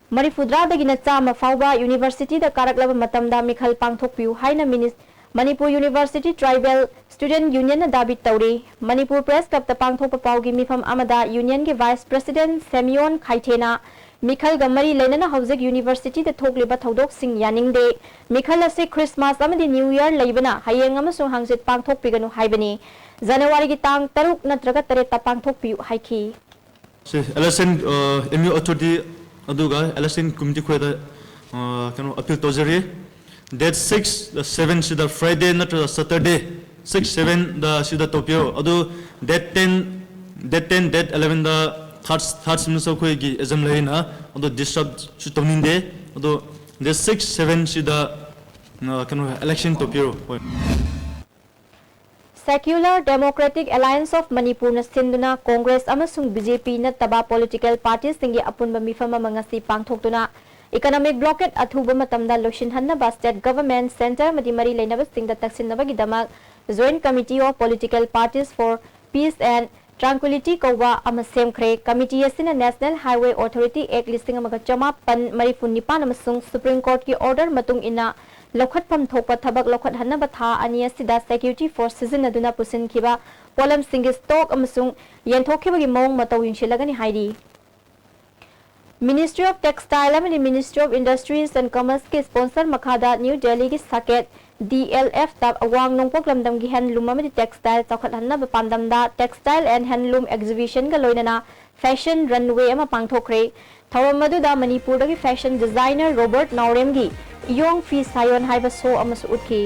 ꯃꯔꯤꯐꯨꯇꯔꯥꯗꯒꯤꯅ ꯆꯥꯝꯃ ꯐꯥꯎꯕ universityꯗ ꯀꯥꯔꯛꯂꯕ ꯃꯇꯝꯗ ꯃꯤꯈꯜ ꯄꯥꯡꯊꯣꯛꯄꯤꯌꯨ ꯍꯥꯏꯅ ꯃꯤꯅꯤꯁ-, ꯃꯅꯤꯄꯨꯔ University Tribal Student Unionꯅ ꯗꯥꯕꯤ ꯇꯧꯔꯤ꯫ ꯃꯅꯤꯄꯨꯔ Press Clubꯇ ꯄꯥꯡꯊꯣꯛꯄ ꯄꯥꯎꯒꯤ ꯃꯤꯐꯝ ꯑꯃꯗ unionꯒꯤ Vice President ꯁꯦꯃꯤꯌꯣꯟ ꯈꯥꯏꯊꯦꯅ ꯃꯤꯈꯜꯒ ꯃꯔꯤ ꯂꯩꯅꯅ ꯍꯧꯖꯤꯛ universityꯗ ꯊꯣꯛꯂꯤꯕ ꯊꯧꯗꯣꯛꯁꯤꯡ ꯌꯥꯅꯤꯡꯗꯦ꯫ ꯃꯤꯈꯜ ꯑꯁꯤ Christmas ꯑꯃꯗꯤ New Year ꯂꯩꯕꯅ ꯍꯌꯦꯡ ꯑꯃꯁꯨꯡ ꯍꯪꯆꯤꯠ ꯄꯥꯡꯊꯣꯛꯄꯤꯒꯅꯨ ꯍꯥꯏꯕꯅꯤ꯫ ꯖꯅꯋꯥꯔꯤꯒꯤ ꯇꯥꯡ ꯇꯔꯨꯛ ꯅꯠꯇ꯭ꯔꯒ ꯇꯔꯦꯠꯇ ꯄꯥꯡꯊꯣꯛꯄꯤꯌꯨ ꯍꯥꯏꯈꯤ꯫ ꯁꯤ election, ꯑ, M U authority ꯑꯗꯨꯒ election committee ꯈꯣꯏꯗ, ꯑ, ꯀꯩꯅꯣ, appeal ꯇꯧꯖꯔꯤ꯫ Date six, seven ꯁꯤꯗ Friday ꯅꯠꯇ꯭ꯔꯒ Saturday, six, seven ꯗ ꯁꯤꯗ ꯇꯧꯕꯤꯌꯣ꯫ ꯑꯗꯨ date ten, date ten, date eleven ꯗ third, third semester ꯑꯩꯈꯣꯏꯒꯤ exam ꯂꯩꯅ, ꯑꯗꯨ disturbꯁꯨ ꯇꯧꯅꯤꯡꯗꯦ꯫ ꯑꯗꯨ date six, seven ꯁꯤꯗ, ꯑ, ꯀꯩꯅꯣ, election ꯇꯧꯕꯤꯌꯣ꯫ ꯍꯣꯏ꯫ Secular Democratic Alliance of Manipurꯅ ꯁꯤꯟꯗꯨꯅ Congress ꯑꯃꯁꯨꯡ B J P ꯅꯠꯇꯕ political partyꯁꯤꯡꯒꯤ ꯑꯄꯨꯟꯕ ꯃꯤꯐꯝ ꯑꯃ ꯉꯁꯤ ꯄꯥꯡꯊꯣꯛꯇꯨꯅ economic blockade ꯑꯊꯨꯕ ꯃꯇꯝꯗ ꯂꯣꯏꯁꯤꯟꯍꯟꯅꯕ state government, centre ꯑꯃꯗꯤ ꯃꯔꯤ ꯂꯩꯅꯕꯁꯤꯡꯗ ꯇꯛꯁꯤꯟꯅꯕꯒꯤꯗꯃꯛ Joint Committee of Political Parties for Peace and Tranquility ꯀꯧꯕ ꯑꯃ ꯁꯦꯝꯈ꯭ꯔꯦ꯫ Committee ꯑꯁꯤꯅ National Highway Authority Act ꯂꯤꯁꯤꯡ ꯑꯃꯒ ꯆꯃꯥꯄꯟ ꯃꯔꯤꯐꯨ ꯅꯤꯄꯥꯟ ꯑꯃꯁꯨꯡ Supreme Courtꯀꯤ order ꯃꯇꯨꯡ ꯏꯟꯅ ꯂꯧꯈꯠꯐꯝ ꯊꯣꯛꯄ ꯊꯕꯛ ꯂꯧꯈꯠꯍꯟꯅꯕ ꯊꯥ ꯑꯅꯤ ꯑꯁꯤꯗ security force ꯁꯤꯖꯤꯟꯅꯗꯨꯅ ꯄꯨꯁꯤꯟꯈꯤꯕ ꯄꯣꯠꯂꯝꯁꯤꯡꯒꯤ stock ꯑꯃꯁꯨꯡ ꯌꯦꯟꯊꯣꯛꯈꯤꯕꯒꯤ ꯃꯑꯣꯡ ꯃꯇꯧ ꯌꯦꯡꯁꯤꯜꯂꯒꯅꯤ ꯍꯥꯏꯔꯤ꯫ Ministry of Textile ꯑꯃꯗꯤ Ministry of Industries and Commerceꯀꯤ sponsor ꯃꯈꯥꯗ New Delhiꯒꯤ ꯁꯥꯀꯦꯠ D L Fꯇ ꯑꯋꯥꯡ ꯅꯣꯡꯄꯣꯛ ꯂꯝꯗꯝꯒꯤ handloom ꯑꯃꯗꯤ textile ꯆꯥꯎꯈꯠꯍꯟꯅꯕ ꯄꯥꯟꯗꯝꯗ Textile and Handloom Exhibitionꯒ ꯂꯣꯏꯅꯅ Fashion runway ꯑꯃ ꯄꯥꯡꯊꯣꯛꯈ꯭ꯔꯦ꯫ ꯊꯧꯔꯝ ꯑꯗꯨꯗ ꯃꯅꯤꯄꯨꯔꯗꯒꯤ fashion designer ꯔꯣꯕꯔꯠ ꯅꯥꯎꯔꯦꯝꯒꯤ ꯏꯌꯣꯡ ꯐꯤ ꯁꯥꯌꯣꯟ ꯍꯥꯏꯕ show ꯑꯃꯁꯨ ꯎꯠꯈꯤ꯫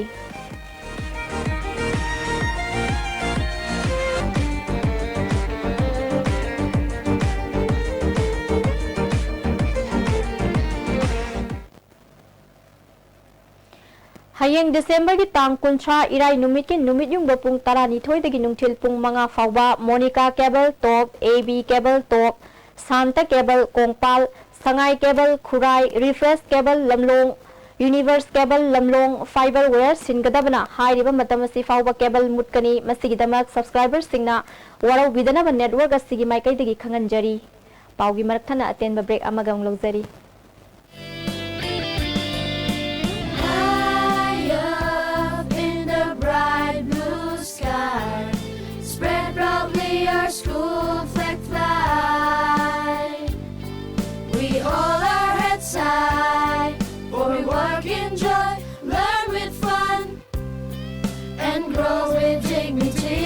ꯍꯌꯦꯡ ꯗꯤꯁꯦꯝꯕꯔꯒꯤ ꯇꯥꯡ ꯀꯨꯟꯊ꯭ꯔꯥ, ꯏꯔꯥꯏ ꯅꯨꯃꯤꯠꯀꯤ ꯅꯨꯃꯤꯠ ꯌꯨꯡꯕ ꯄꯨꯡ ꯇꯔꯥꯅꯤꯊꯣꯏꯗꯒꯤ ꯅꯨꯡꯊꯤꯜ ꯄꯨꯡ ꯃꯉꯥ ꯐꯥꯎꯕ Monica cable Top, A B cable Top, Santa cable Kongpal, Sangai cable Khurai, refresh cable Lamlong, universe cable Lamlong fiber wire ꯁꯤꯟꯒꯗꯕꯅ ꯍꯥꯏꯔꯤꯕ ꯃꯇꯝ ꯑꯁꯤ ꯐꯥꯎꯕ ꯀꯦꯕꯜ ꯃꯨꯠꯀꯅꯤ꯫ ꯃꯁꯤꯒꯤꯗꯃꯛ subscriberꯁꯤꯡꯅ ꯋꯥꯔꯧꯕꯤꯗꯅꯕ network ꯑꯁꯤꯒꯤ ꯃꯥꯏꯀꯩꯗꯒꯤ ꯈꯪꯍꯟꯖꯔꯤ꯫ ꯄꯥꯎꯒꯤ ꯃꯔꯛ ꯊꯠꯅ ꯑꯇꯦꯟꯕ break ꯑꯃꯒ ꯑꯃꯨꯛ ꯂꯧꯖꯔꯤ꯫ High up in the bright blue sky, spread proudly our school flag fly. We hold our heads high, for we work in joy, learn with fun, and grow with dignity.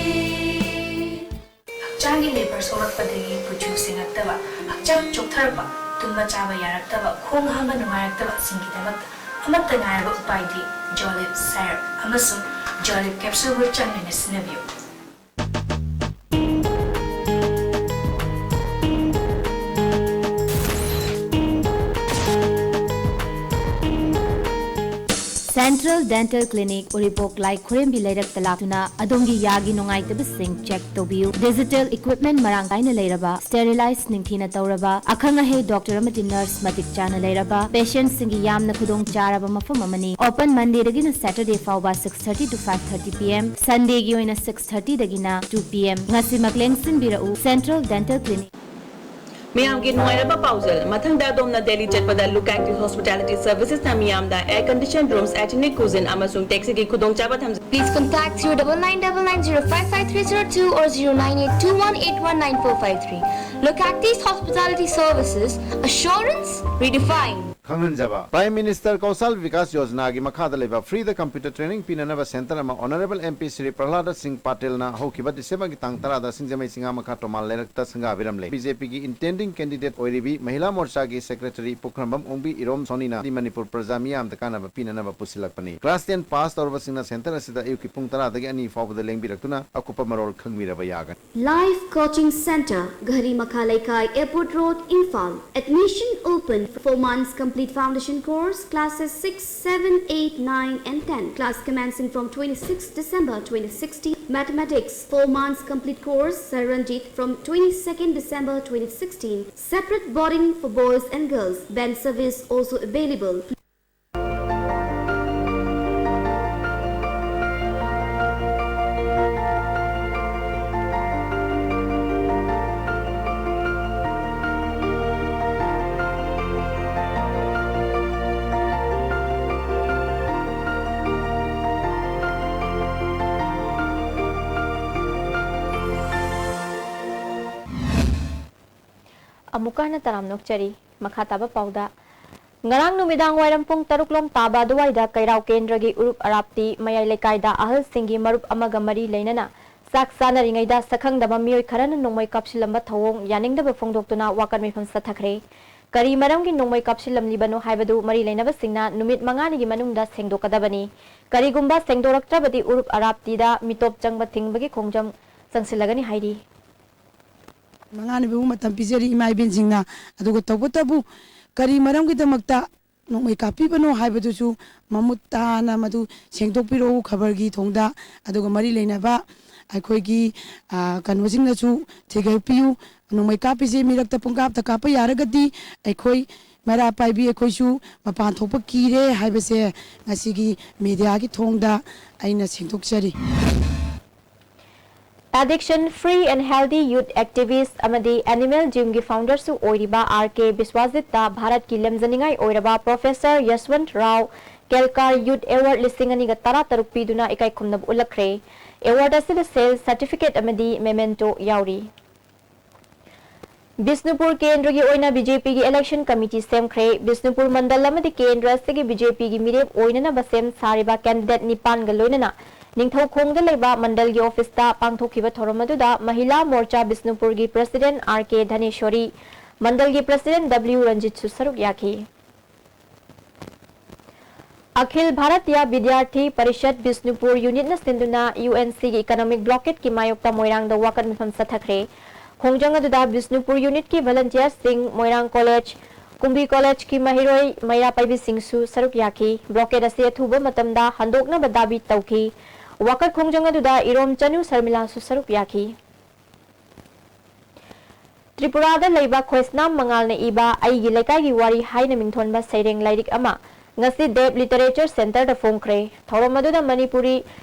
ꯍꯛꯆꯥꯡꯒꯤ labor ꯁꯣꯛꯂꯛꯄꯗꯒꯤ ꯀꯨꯆꯨ ꯁꯦꯡꯉꯛꯇꯕ, ꯍꯛꯆꯥꯡ ꯆꯣꯛꯊꯔꯛꯄ, ꯇꯨꯝꯕ ꯆꯥꯕ ꯌꯥꯔꯛꯇꯕ, ꯈꯣꯡ ꯍꯥꯝꯕ ꯅꯨꯡꯉꯥꯏꯔꯛꯇꯕꯁꯤꯡꯒꯤꯗꯃꯛꯇ ꯑꯃꯠꯇ ꯉꯥꯏꯔꯕ ꯎꯄꯥꯏꯗꯤ Jolib syrup ꯑꯃꯁꯨꯡ Jolib capsule ꯒ ꯆꯥꯡ ꯅꯥꯏꯅ ꯁꯤꯖꯤꯟꯅꯕꯤꯌꯨ꯫ Central Dental Clinic, ꯎꯔꯤꯄꯣꯛ ꯂꯥꯏ ꯈꯨꯔꯦꯝꯕꯤ ꯂꯩꯔꯛꯇ ꯂꯥꯛꯇꯨꯅ ꯑꯗꯣꯝꯒꯤ ꯌꯥꯒꯤ ꯅꯨꯡꯉꯥꯏꯇꯕꯁꯤꯡ check ꯇꯧꯕꯤꯌꯨ꯫ Digital equipment ꯃꯔꯥꯡ ꯀꯥꯏꯅ ꯂꯩꯔꯕ, sterilize ꯅꯤꯡꯊꯤꯅ ꯇꯧꯔꯕ, ꯑꯈꯪ ꯑꯍꯩ doctor ꯑꯃꯗꯤ nurse ꯃꯇꯤꯛ ꯆꯥꯅ ꯂꯩꯔꯕ, patientꯁꯤꯡꯒꯤ ꯌꯥꯝꯅ ꯈꯨꯗꯣꯡ ꯆꯥꯔꯕ ꯃꯐꯝ ꯑꯃꯅꯤ꯫ Open Mondayꯗꯒꯤꯅ Saturday ꯐꯥꯎꯕ six thirty to five thirty P M, Sundayꯒꯤ ꯑꯣꯏꯅ six thirtyꯗꯒꯤꯅ two P M꯫ ꯉꯁꯤꯃꯛ ꯂꯦꯡꯁꯤꯟꯕꯤꯔꯛꯎ, Central Dental Clinic꯫ ꯃꯤꯌꯥꯝꯒꯤ ꯅꯨꯡꯉꯥꯏꯔꯕ ꯄꯥꯎꯖꯦꯜ꯫ ꯃꯊꯪꯗ ꯑꯗꯣꯝꯅ ꯗꯦꯜꯂꯤ ꯆꯠꯄꯗ Look Active Hospitality Servicesꯅ ꯃꯤꯌꯥꯝꯗ air conditioned rooms, hygienic cuisine ꯑꯃꯁꯨꯡ taxiꯒꯤ ꯈꯨꯗꯣꯡꯆꯥꯕ ꯊꯝꯖꯩ꯫ Please contact zero double nine double nine zero five five three zero two or zero nine eight two one eight one nine four five three. Look Active Hospitality Services, assurance redefined. ꯈꯪꯍꯟꯖꯕ꯫ Prime Minister Kaushal Vikas Yojana ꯒꯤ ꯃꯈꯥꯗ ꯂꯩꯕ free ꯗ computer training ꯄꯤꯅꯅꯕ center ꯑꯃ Honourable M P Shri Prahlada Singh Patil ꯅ ꯍꯧꯈꯤꯕ December ꯒꯤ ꯇꯥꯡ ꯇꯔꯥꯗ ꯁꯤꯡꯖꯃꯩ ꯆꯤꯉꯥꯃꯈꯥ ꯇꯣꯃꯥꯜ ꯂꯩꯔꯛꯇ ꯁꯪꯒꯥꯕꯤꯔꯝꯂꯦ꯫ B J P ꯒꯤ intending candidate ꯑꯣꯏꯔꯤꯕꯤ ꯃꯍꯤꯂꯥ ꯃꯣꯔꯆꯥꯒꯤ secretary ꯄꯨꯈ꯭ꯔꯝꯕꯝ ꯑꯣꯡꯕꯤ ꯏꯔꯣꯝ ꯁꯣꯅꯤꯅ ꯃꯅꯤꯄꯨꯔ ꯄ꯭ꯔꯖꯥ ꯃꯤꯌꯥꯝꯗ ꯀꯥꯟꯅꯕ ꯄꯤꯅꯅꯕ ꯄꯨꯁꯤꯜꯂꯛꯄꯅꯤ꯫ Class ten pass ꯇꯧꯔꯕꯁꯤꯡꯅ center ꯑꯁꯤꯗ ꯑꯌꯨꯛꯀꯤ ꯄꯨꯡ ꯇꯔꯥꯗꯒꯤ ꯑꯅꯤ ꯐꯥꯎꯕꯗ ꯂꯦꯡꯕꯤꯔꯛꯇꯨꯅ ꯑꯀꯨꯞꯄ ꯃꯔꯣꯜ ꯈꯪꯕꯤꯔꯕ ꯌꯥꯒꯅꯤ꯫ Life Coaching Centre, Ghari Makha Leikai, Airport Road, Imphal. Admission open for four months complete foundation course, classes six, seven, eight, nine and ten. Class commencing from twenty-sixth December twenty sixteen. Mathematics, four months complete course, Sir Ranjit, from twenty-second December twenty sixteen. Separate boarding for boys and girls. Van service also available. ꯑꯃꯨꯛꯀ ꯍꯟꯅ ꯇꯔꯥꯝꯅ ꯑꯣꯛꯆꯔꯤ꯫ ꯃꯈꯥ ꯇꯥꯕ ꯄꯥꯎꯗ, ꯉꯔꯥꯡ ꯅꯨꯃꯤꯗꯥꯡ ꯋꯥꯏꯔꯝ ꯄꯨꯡ ꯇꯔꯨꯛ ꯂꯣꯝ ꯇꯥꯕ ꯑꯗꯨꯋꯥꯏꯗ ꯀꯩꯔꯥꯎ ꯀꯦꯟꯗ꯭ꯔꯒꯤ ꯎꯔꯨꯞ ꯑꯔꯥꯞꯇꯤ ꯃꯌꯥꯏ ꯂꯩꯀꯥꯏꯗ ꯑꯍꯜꯁꯤꯡꯒꯤ ꯃꯔꯨꯞ ꯑꯃꯒ ꯃꯔꯤ ꯂꯩꯅꯅ ꯆꯥꯛ ꯆꯥꯅꯔꯤꯉꯩꯗ ꯁꯛꯈꯪꯗꯕ ꯃꯤꯑꯣꯏ ꯈꯔꯅ ꯅꯣꯡꯃꯩ ꯀꯥꯞꯁꯤꯜꯂꯝꯕ ꯊꯧꯑꯣꯡ ꯌꯥꯅꯤꯡꯗꯕ ꯐꯣꯡꯗꯣꯛꯇꯨꯅ ꯋꯥꯀꯠ ꯃꯤꯐꯝ ꯆꯠꯊꯈ꯭ꯔꯦ꯫ ꯀꯔꯤ ꯃꯔꯝꯒꯤ ꯅꯣꯡꯃꯩ ꯀꯥꯞꯁꯤꯜꯂꯝꯂꯤꯕꯅꯣ ꯍꯥꯏꯕꯗꯨ ꯃꯔꯤ ꯂꯩꯅꯕꯁꯤꯡꯅ ꯅꯨꯃꯤꯠ ꯃꯉꯥꯅꯤꯒꯤ ꯃꯅꯨꯡꯗ ꯁꯦꯡꯗꯣꯛꯀꯗꯕꯅꯤ꯫ ꯀꯔꯤꯒꯨꯝꯕ ꯁꯦꯡꯗꯣꯔꯛꯇ꯭ꯔꯕꯗꯤ ꯎꯔꯨꯞ ꯑꯔꯥꯞꯇꯤꯗ ꯃꯤꯇꯣꯞ ꯆꯪꯕ ꯊꯤꯡꯕꯒꯤ ꯈꯣꯡꯖꯪ ꯆꯪꯁꯤꯜꯂꯒꯅꯤ ꯍꯥꯏꯔꯤ꯫ ꯃꯉꯥꯅꯤ ꯐꯥꯎꯕ ꯃꯇꯝ ꯄꯤꯖꯔꯤ ꯏꯃꯥ ꯏꯕꯦꯟꯁꯤꯡꯅ꯫ ꯑꯗꯨꯒ ꯇꯧꯕꯇꯕꯨ ꯀꯔꯤ ꯃꯔꯝꯒꯤꯗꯃꯛꯇ ꯅꯣꯡꯃꯩ ꯀꯥꯞꯄꯤꯕꯅꯣ ꯍꯥꯏꯕꯗꯨꯁꯨ ꯃꯃꯨꯠ ꯇꯥꯅ ꯃꯗꯨ ꯁꯦꯡꯗꯣꯛꯄꯤꯔꯛꯎ ꯈꯕꯔꯒꯤ ꯊꯣꯡꯗ꯫ ꯑꯗꯨꯒ ꯃꯔꯤ ꯂꯩꯅꯕ ꯑꯩꯈꯣꯏꯒꯤ, ꯑ, ꯀꯩꯅꯣꯁꯤꯡꯅꯁꯨ ꯊꯤꯒꯠꯄꯤꯌꯨ꯫ ꯅꯣꯡꯃꯩ ꯀꯥꯞꯄꯤꯁꯦ ꯃꯤꯔꯛꯇ ꯄꯨꯡꯀꯥꯞꯇ ꯀꯥꯞꯄ ꯌꯥꯔꯒꯗꯤ ꯑꯩꯈꯣꯏ ꯃꯩꯔꯥ ꯄꯥꯏꯕꯤ ꯑꯩꯈꯣꯏꯁꯨ ꯃꯄꯥꯟ ꯊꯣꯛꯄ ꯀꯤꯔꯦ ꯍꯥꯏꯕꯁꯦ ꯉꯁꯤꯒꯤ ꯃꯦꯗꯤꯌꯥꯒꯤ ꯊꯣꯡꯗ ꯑꯩꯅ ꯁꯦꯡꯗꯣꯛꯆꯔꯤ꯫ Addiction Free and Healthy Youth Activist ꯑꯃꯗꯤ Animal Gym ꯒꯤ founder ꯁꯨ ꯑꯣꯏꯔꯤꯕ R K ꯕꯤꯁ꯭ꯋꯥꯖꯤꯠꯇ ꯚꯥꯔꯠꯀꯤ ꯂꯦꯝꯖꯅꯤꯡꯉꯥꯏ ꯑꯣꯏꯔꯕ Professor ꯌꯁꯋꯟꯠ ꯔꯥꯎ ꯀꯦꯜꯀꯥꯔ Youth Award ꯂꯤꯁꯤꯡ ꯑꯅꯤꯒ ꯇꯔꯥ ꯇꯔꯨꯛ ꯄꯤꯗꯨꯅ ꯏꯀꯥꯏ ꯈꯨꯝꯅꯕ ꯎꯠꯂꯛꯈ꯭ꯔꯦ꯫ Award ꯑꯁꯤꯗ ꯁꯦꯜ, certificate ꯑꯃꯗꯤ memento ꯌꯥꯎꯔꯤ꯫ ꯕꯤꯁꯅꯨꯄꯨꯔ ꯀꯦꯟꯗ꯭ꯔꯒꯤ ꯑꯣꯏꯅ ꯕꯤ ꯖꯦ ꯄꯤꯒꯤ election committee ꯁꯦꯝꯈ꯭ꯔꯦ꯫ ꯕꯤꯁꯅꯨꯄꯨꯔ ꯃꯟꯗꯜ ꯑꯃꯗꯤ ꯀꯦꯟꯗ꯭ꯔ ꯑꯁꯤꯒꯤ ꯕꯤ ꯖꯦ ꯄꯤꯒꯤ ꯃꯤꯔꯦꯞ ꯑꯣꯏꯅꯅꯕ ꯁꯦꯝ ꯁꯥꯔꯤꯕ candidate ꯅꯤꯄꯥꯟꯒ ꯂꯣꯏꯅꯅ ꯅꯤꯡꯊꯧꯈꯣꯡꯗ ꯂꯩꯕ ꯃꯟꯗꯜꯒꯤ office ꯇ ꯄꯥꯡꯊꯣꯛꯈꯤꯕ ꯊꯧꯔꯝ ꯑꯗꯨꯗ ꯃꯍꯤꯂꯥ ꯃꯣꯔꯆꯥ ꯕꯤꯁꯅꯨꯄꯨꯔꯒꯤ president ꯑꯥꯔ ꯀꯦ ꯙꯅꯦꯁ꯭ꯋꯔꯤ, ꯃꯟꯗꯜꯒꯤ president ꯗꯕ꯭ꯂꯤꯌꯨ ꯔꯟꯖꯤꯠꯁꯨ ꯁꯔꯨꯛ ꯌꯥꯈꯤ꯫ ꯑꯈꯤꯜ ꯚꯥꯔꯇꯤꯌꯥ ꯕꯤꯗ꯭ꯌꯥꯔꯊꯤ ꯄꯔꯤꯁꯠ ꯕꯤꯁꯅꯨꯄꯨꯔ unit ꯅ ꯁꯤꯟꯗꯨꯅ ꯌꯨ ꯑꯦꯟ ꯁꯤꯒꯤ economic blockade ꯀꯤ ꯃꯥꯌꯣꯛꯇ ꯃꯣꯏꯔꯥꯡꯗ ꯋꯥꯀꯠ ꯃꯤꯐꯝ ꯆꯠꯊꯈ꯭ꯔꯦ꯫ ꯈꯣꯡꯖꯪ ꯑꯗꯨꯗ ꯕꯤꯁꯅꯨꯄꯨꯔ unit ꯀꯤ volunteer ꯁꯤꯡ, ꯃꯣꯏꯔꯥꯡ college, ꯀꯨꯝꯕꯤ college ꯀꯤ ꯃꯍꯩꯔꯣꯏ ꯃꯩꯔꯥ ꯄꯥꯏꯕꯤꯁꯤꯡꯁꯨ ꯁꯔꯨꯛ ꯌꯥꯈꯤ꯫ Blockade ꯑꯁꯤ ꯑꯊꯨꯕ ꯃꯇꯝꯗ ꯍꯟꯗꯣꯛꯅꯕ ꯗꯥꯕꯤ ꯇꯧꯈꯤ꯫ ꯋꯥꯀꯠ ꯈꯣꯡꯖꯪ ꯑꯗꯨꯗ ꯏꯔꯣꯝ ꯆꯅꯨ ꯁꯔꯃꯤꯂꯥꯁꯨ ꯁꯔꯨꯛ ꯌꯥꯈꯤ꯫ ꯇ꯭ꯔꯤꯄꯨꯔꯥꯗ ꯂꯩꯕ ꯈꯣꯏꯁꯅꯥꯝ ꯃꯉꯥꯜꯅ ꯏꯕ ꯑꯩꯒꯤ ꯂꯩꯀꯥꯏꯒꯤ ꯋꯥꯔꯤ ꯍꯥꯏꯅ ꯃꯤꯡꯊꯣꯟꯕ ꯁꯩꯔꯦꯡ ꯂꯥꯏꯔꯤꯛ ꯑꯃ ꯉꯁꯤ ꯗꯦꯕ Literature Centre ꯗ ꯐꯣꯡꯈ꯭ꯔꯦ꯫ ꯊꯧꯔꯝ ꯑꯗꯨꯗ ꯃꯅꯤꯄꯨꯔꯤ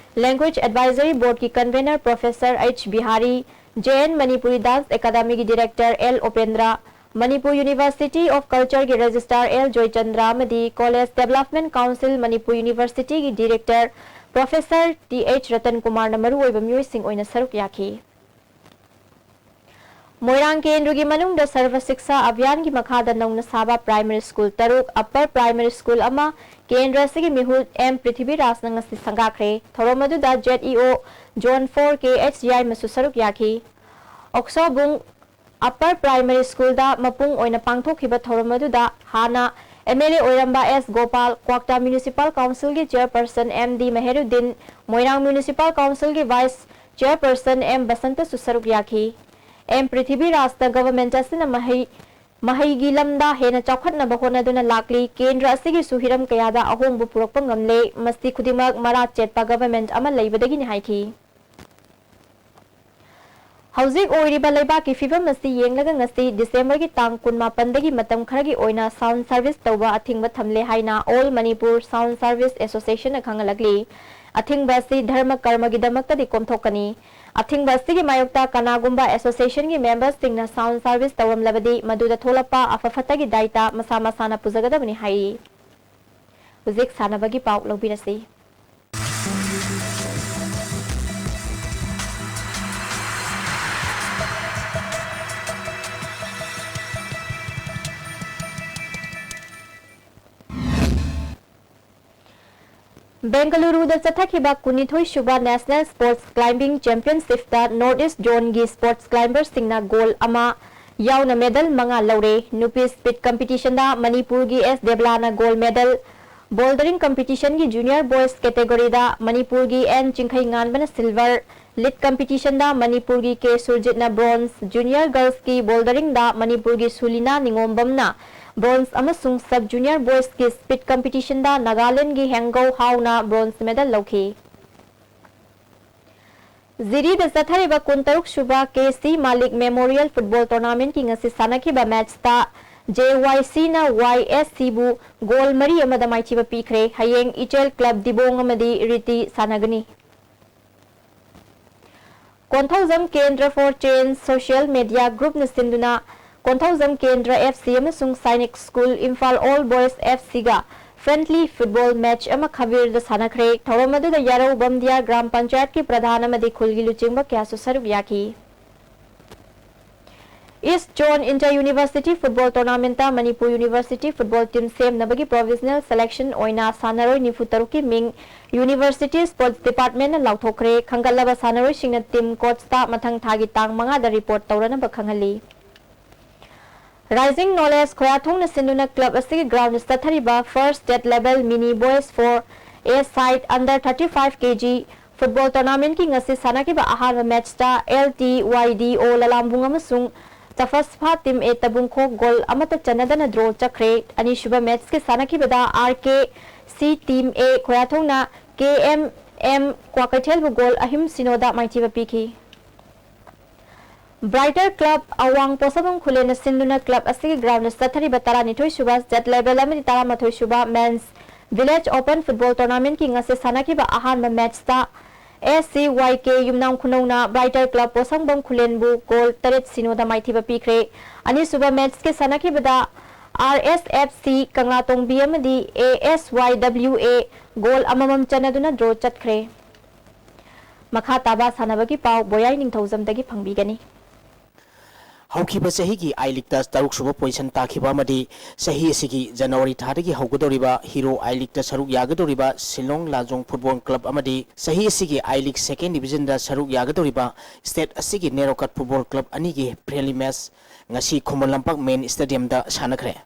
Language Advisory Board ꯀꯤ convener Professor H Behari, J N Manipuri Dance Academy ꯒꯤ director L Upendra, Manipur University of Culture ꯒꯤ registrar ꯑꯦꯜ ꯖꯣꯏꯆꯟꯗ꯭ꯔ ꯑꯃꯗꯤ College Development Council Manipur University ꯒꯤ director Professor T H Ratan ꯀꯨꯃꯥꯔꯅ ꯃꯔꯨꯑꯣꯏꯕ ꯃꯤꯑꯣꯏꯁꯤꯡ ꯑꯣꯏꯅ ꯁꯔꯨꯛ ꯌꯥꯈꯤ꯫ ꯃꯣꯏꯔꯥꯡ ꯀꯦꯟꯗ꯭ꯔꯒꯤ ꯃꯅꯨꯡꯗ ꯁꯔꯚ ꯁꯤꯛꯁꯥ ꯑꯚꯤꯌꯥꯟꯒꯤ ꯃꯈꯥꯗ ꯅꯧꯅ ꯁꯥꯕ primary school ꯇꯔꯨꯛ, upper primary school ꯑꯃ ꯀꯦꯟꯗ꯭ꯔ ꯑꯁꯤꯒꯤ ꯃꯤꯍꯨꯠ ꯑꯦꯝ ꯄ꯭ꯔꯤꯊꯤꯕꯤꯔꯥꯖꯅ ꯉꯁꯤ ꯁꯪꯒꯥꯈ꯭ꯔꯦ꯫ ꯊꯧꯔꯝ ꯑꯗꯨꯗ ꯖꯦꯠ ꯏ ꯑꯣ Zone four ꯀꯦ ꯑꯩꯆ ꯌꯥꯏꯃꯁꯨ ꯁꯔꯨꯛ ꯌꯥꯈꯤ꯫ ꯑꯣꯛꯁꯣꯕꯨꯡ upper primary school ꯗ ꯃꯄꯨꯡ ꯑꯣꯏꯅ ꯄꯥꯡꯊꯣꯛꯈꯤꯕ ꯊꯧꯔꯝ ꯑꯗꯨꯗ ꯍꯥꯟꯅ ꯑꯦꯝ ꯑꯦꯜ ꯑꯦ ꯑꯣꯏꯔꯝꯕ ꯑꯦꯁ ꯒꯣꯄꯥꯜ, ꯀ꯭ꯋꯥꯛꯇꯥ municipal council ꯒꯤ chairperson ꯑꯦꯝ ꯗꯤ ꯃꯦꯍꯦꯔꯨꯗꯤꯟ, ꯃꯣꯏꯔꯥꯡ municipal council ꯒꯤ vice chairperson ꯑꯦꯝ ꯕꯁꯟꯇꯁꯨ ꯁꯔꯨꯛ ꯌꯥꯈꯤ꯫ ꯑꯦꯝ ꯄ꯭ꯔꯤꯊꯤꯕꯤꯔꯥꯖꯅ government ꯑꯁꯤꯅ ꯃꯍꯩ, ꯃꯍꯩꯒꯤ ꯂꯝꯗ ꯍꯦꯟꯅ ꯆꯥꯎꯈꯠꯅꯕ ꯍꯣꯠꯅꯗꯨꯅ ꯂꯥꯛꯂꯤ, ꯀꯦꯟꯗ꯭ꯔ ꯑꯁꯤꯒꯤꯁꯨ ꯍꯤꯔꯝ ꯀꯌꯥꯗ ꯑꯍꯣꯡꯕ ꯄꯨꯔꯛꯄ ꯉꯝꯂꯦ, ꯃꯁꯤ ꯈꯨꯗꯤꯡꯃꯛ ꯃꯔꯥ ꯆꯦꯠꯄ government ꯑꯃ ꯂꯩꯕꯗꯒꯤꯅꯤ ꯍꯥꯏꯈꯤ꯫ ꯍꯧꯖꯤꯛ ꯑꯣꯏꯔꯤꯕ ꯂꯩꯕꯥꯛꯀꯤ ꯐꯤꯕꯝ ꯑꯁꯤ ꯌꯦꯡꯂꯒ ꯉꯁꯤ December ꯒꯤ ꯇꯥꯡ ꯀꯨꯟꯃꯥꯄꯟꯗꯒꯤ ꯃꯇꯝ ꯈꯔꯒꯤ ꯑꯣꯏꯅ sound service ꯇꯧꯕ ꯑꯊꯤꯡꯕ ꯊꯝꯂꯦ ꯍꯥꯏꯅ All Manipur Sound Service Association ꯅ ꯈꯪꯍꯜꯂꯛꯂꯤ꯫ ꯑꯊꯤꯡꯕ ꯑꯁꯤ ꯙꯔꯃ ꯀꯔꯃꯒꯤꯗꯃꯛꯇꯗꯤ ꯀꯣꯝꯊꯣꯛꯀꯅꯤ꯫ ꯑꯊꯤꯡꯕ ꯑꯁꯤꯒꯤ ꯃꯥꯌꯣꯛꯇ ꯀꯅꯥꯒꯨꯝꯕ association ꯒꯤ member ꯁꯤꯡꯅ sound service ꯇꯧꯔꯝꯂꯕꯗꯤ ꯃꯗꯨꯗ ꯊꯣꯛꯂꯛꯄ ꯑꯐ ꯐꯠꯇꯒꯤ ꯗꯥꯏꯇ ꯃꯁꯥ ꯃꯁꯥꯅ ꯄꯨꯖꯒꯗꯕꯅꯤ ꯍꯥꯏꯔꯤ꯫ ꯍꯧꯖꯤꯛ ꯁꯥꯟꯅꯕꯒꯤ ꯄꯥꯎ ꯂꯧꯕꯤꯔꯁꯤ꯫ ꯕꯦꯡꯒꯂꯨꯔꯨꯗ ꯆꯠꯊꯈꯤꯕ ꯀꯨꯟꯅꯤꯊꯣꯏ ꯁꯨꯕ National Sports Climbing Championshipꯇ North East Zoneꯒꯤ sports climberꯁꯤꯡꯅ gold ꯑꯃ ꯌꯥꯎꯅ medal ꯃꯉꯥ ꯂꯧꯔꯦ꯫ ꯅꯨꯄꯤ speed competitionꯗ ꯃꯅꯤꯄꯨꯔꯒꯤ ꯑꯦꯁ ꯗꯦꯕꯂꯥꯅ gold medal, bouldering competitionꯒꯤ junior boys categoryꯗ ꯃꯅꯤꯄꯨꯔꯒꯤ ꯑꯦꯟ ꯆꯤꯡꯈꯩꯉꯥꯟꯕꯅ silver, lit competitionꯗ ꯃꯅꯤꯄꯨꯔꯒꯤ ꯀꯦ ꯁꯨꯔꯖꯤꯠꯅ bronze, junior girlsꯀꯤ boulderingꯗ ꯃꯅꯤꯄꯨꯔꯒꯤ ꯁꯨꯂꯤꯅꯥ ꯅꯤꯉꯣꯝꯕꯝꯅ bronze ꯑꯃꯁꯨꯡ sub junior boysꯀꯤ speed competitionꯗ ꯅꯥꯒꯥꯂꯦꯟꯗꯒꯤ ꯍꯦꯡꯒꯧ ꯍꯥꯎꯅ bronze medal ꯂꯧꯈꯤ꯫ ꯖꯤꯔꯤꯗ ꯆꯠꯊꯔꯤꯕ ꯀꯨꯟꯇꯔꯨꯛ ꯁꯨꯕ ꯀꯦ ꯁꯤ ꯃꯥꯂꯤꯛ Memorial Football Tournamentꯀꯤ ꯉꯁꯤ ꯁꯥꯟꯅꯈꯤꯕ matchꯇ ꯖꯦ ꯋꯥꯏ ꯁꯤꯅ ꯋꯥꯏ ꯑꯦꯁ ꯁꯤꯕꯨ goal ꯃꯔꯤ ꯑꯃꯗ ꯃꯥꯏꯊꯤꯕ ꯄꯤꯈ꯭ꯔꯦ꯫ ꯍꯌꯦꯡ ꯏꯆꯦꯜ club ꯗꯤꯕꯣꯡ ꯑꯃꯗꯤ ꯔꯤꯇꯤ ꯁꯥꯟꯅꯒꯅꯤ꯫ ꯀꯣꯟꯊꯧꯖꯝ ꯀꯦꯟꯗ꯭ꯔ for Change social media groupꯅ ꯁꯤꯟꯗꯨꯅ ꯀꯣꯟꯊꯧꯖꯝ ꯀꯦꯟꯗ꯭ꯔ F C ꯑꯃꯁꯨꯡ Sainik school Imphal All Boys F Cꯒ friendly football match ꯑꯃ ꯈꯥꯕꯤꯔꯗ ꯁꯥꯟꯅꯈ꯭ꯔꯦ꯫ ꯊꯧꯔꯝ ꯑꯗꯨꯗ ꯌꯥꯔꯧ ꯕꯝꯗꯤꯌꯥ ꯒ꯭ꯔꯥꯝ ꯄꯟꯆꯥꯌꯠꯀꯤ ꯄ꯭ꯔꯙꯥꯟ ꯑꯃꯗꯤ ꯈꯨꯜꯒꯤ ꯂꯨꯆꯤꯡꯕ ꯀꯌꯥꯁꯨ ꯁꯔꯨꯛ ꯌꯥꯈꯤ꯫ East Zone Inter University Football Tournamentꯇ Manipur University football team ꯁꯦꯝꯅꯕꯒꯤ provisional selection ꯑꯣꯏꯅ ꯁꯥꯟꯅꯔꯣꯏ ꯅꯤꯐꯨ ꯇꯔꯨꯛꯀꯤ ꯃꯤꯡ University Sports Departmentꯅ ꯂꯥꯎꯊꯣꯛꯈ꯭ꯔꯦ꯫ ꯈꯟꯒꯠꯂꯕ ꯁꯥꯟꯅꯔꯣꯏꯁꯤꯡꯅ team coachꯇ ꯃꯊꯪ ꯊꯥꯒꯤ ꯇꯥꯡ ꯃꯉꯥꯗ report ꯇꯧꯔꯅꯕ ꯈꯪꯍꯜꯂꯤ꯫ Rising Knowledge ꯈꯣꯌꯥꯊꯣꯡꯅ ꯁꯤꯟꯗꯨꯅ club ꯑꯁꯤꯒꯤ groundꯗ ꯆꯠꯊꯔꯤꯕ First State Level Mini Boys for A Side Under thirty five K G football tournamentꯀꯤ ꯉꯁꯤ ꯁꯥꯟꯅꯈꯤꯕ ꯑꯍꯥꯟꯕ matchꯇ L T Y D O ꯂꯂꯥꯝꯕꯨꯡ ꯑꯃꯁꯨꯡ ꯆꯐꯁꯐꯥ team A ꯇꯕꯨꯡꯈꯣꯛ goal ꯑꯃꯠꯇ ꯆꯟꯅꯗꯅ draw ꯆꯠꯈ꯭ꯔꯦ꯫ ꯑꯅꯤꯁꯨꯕ matchꯀꯤ ꯁꯥꯟꯅꯈꯤꯕꯗ R K C team A ꯈꯣꯌꯥꯊꯣꯡꯅ K M M ꯀ꯭ꯋꯥꯀꯩꯊꯦꯜꯕꯨ goal ꯑꯍꯨꯝ ꯁꯤꯅꯣꯗ ꯃꯥꯏꯊꯤꯕ ꯄꯤꯈꯤ꯫ Brighter Club ꯑꯋꯥꯡ ꯄꯣꯁꯥꯕꯝ ꯈꯨꯂꯦꯟꯅ ꯁꯤꯟꯗꯨꯅ club ꯑꯁꯤꯒꯤ groundꯗ ꯆꯠꯊꯔꯤꯕ ꯇꯔꯥꯅꯤꯊꯣꯏ ꯁꯨꯕ state level ꯑꯃꯗꯤ ꯇꯔꯥꯃꯥꯊꯣꯏ ꯁꯨꯕ Men's Village Open Football Tournamentꯀꯤ ꯉꯁꯤ ꯁꯥꯟꯅꯈꯤꯕ ꯑꯍꯥꯟꯕ matchꯇ S C Y K ꯌꯨꯝꯅꯥꯝ ꯈꯨꯅꯧꯅ Brighter Club ꯄꯣꯁꯪꯕꯝ ꯈꯨꯂꯦꯟꯕꯨ goal ꯇꯔꯦꯠ ꯁꯤꯅꯣꯗ ꯃꯥꯏꯊꯤꯕ ꯄꯤꯈ꯭ꯔꯦ꯫ ꯑꯅꯤꯁꯨꯕ matchꯀꯤ ꯁꯥꯟꯅꯈꯤꯕꯗ R S F C ꯀꯪꯂꯥꯇꯣꯡꯕꯤ ꯑꯃꯗꯤ A S Y W A goal ꯑꯃꯃꯝ ꯆꯟꯅꯗꯨꯅ draw ꯆꯠꯈ꯭ꯔꯦ꯫ ꯃꯈꯥ ꯇꯥꯕ ꯁꯥꯟꯅꯕꯒꯤ ꯄꯥꯎ ꯕꯣꯌꯥꯏ ꯅꯤꯡꯊꯧꯖꯝꯗꯒꯤ ꯐꯪꯕꯤꯒꯅꯤ꯫ ꯍꯧꯈꯤꯕ ꯆꯍꯤꯒꯤ ꯑꯥꯏ ꯂꯤꯒꯇ ꯇꯔꯨꯛ ꯁꯨꯕ ꯄꯣꯖꯤꯁꯟ ꯇꯥꯈꯤꯕ ꯑꯃꯗꯤ ꯆꯍꯤ ꯑꯁꯤꯒꯤ ꯖꯅꯋꯥꯔꯤ ꯊꯥꯗꯒꯤ ꯍꯧꯒꯗꯧꯔꯤꯕ ꯍꯤꯔꯣ ꯑꯥꯏ ꯂꯤꯒꯇ ꯁꯔꯨꯛ ꯌꯥꯒꯗꯧꯔꯤꯕ ꯁꯤꯂꯣꯡ ꯂꯥꯖꯣꯡ ꯐꯨꯠꯕꯣꯜ ꯀ꯭ꯂꯕ ꯑꯃꯗꯤ ꯆꯍꯤ ꯑꯁꯤꯒꯤ ꯑꯥꯏ ꯂꯤꯒ ꯁꯦꯀꯦꯟ ꯗꯤꯕꯤꯖꯟꯗ ꯁꯔꯨꯛ ꯌꯥꯒꯗꯧꯔꯤꯕ ꯁ꯭ꯇꯦꯠ ꯑꯁꯤꯒꯤ ꯅꯦꯔꯣꯀꯠ ꯐꯨꯠꯕꯣꯜ ꯀ꯭ꯂꯕ ꯑꯅꯤꯒꯤ ꯐ꯭ꯔꯦꯟꯂꯤ ꯃꯦꯆ ꯉꯁꯤ ꯈꯨꯃꯟ ꯂꯝꯄꯥꯛ ꯃꯦꯟ ꯁ꯭ꯇꯦꯗꯤꯌꯝꯗ ꯁꯥꯟꯅꯈ꯭ꯔꯦ꯫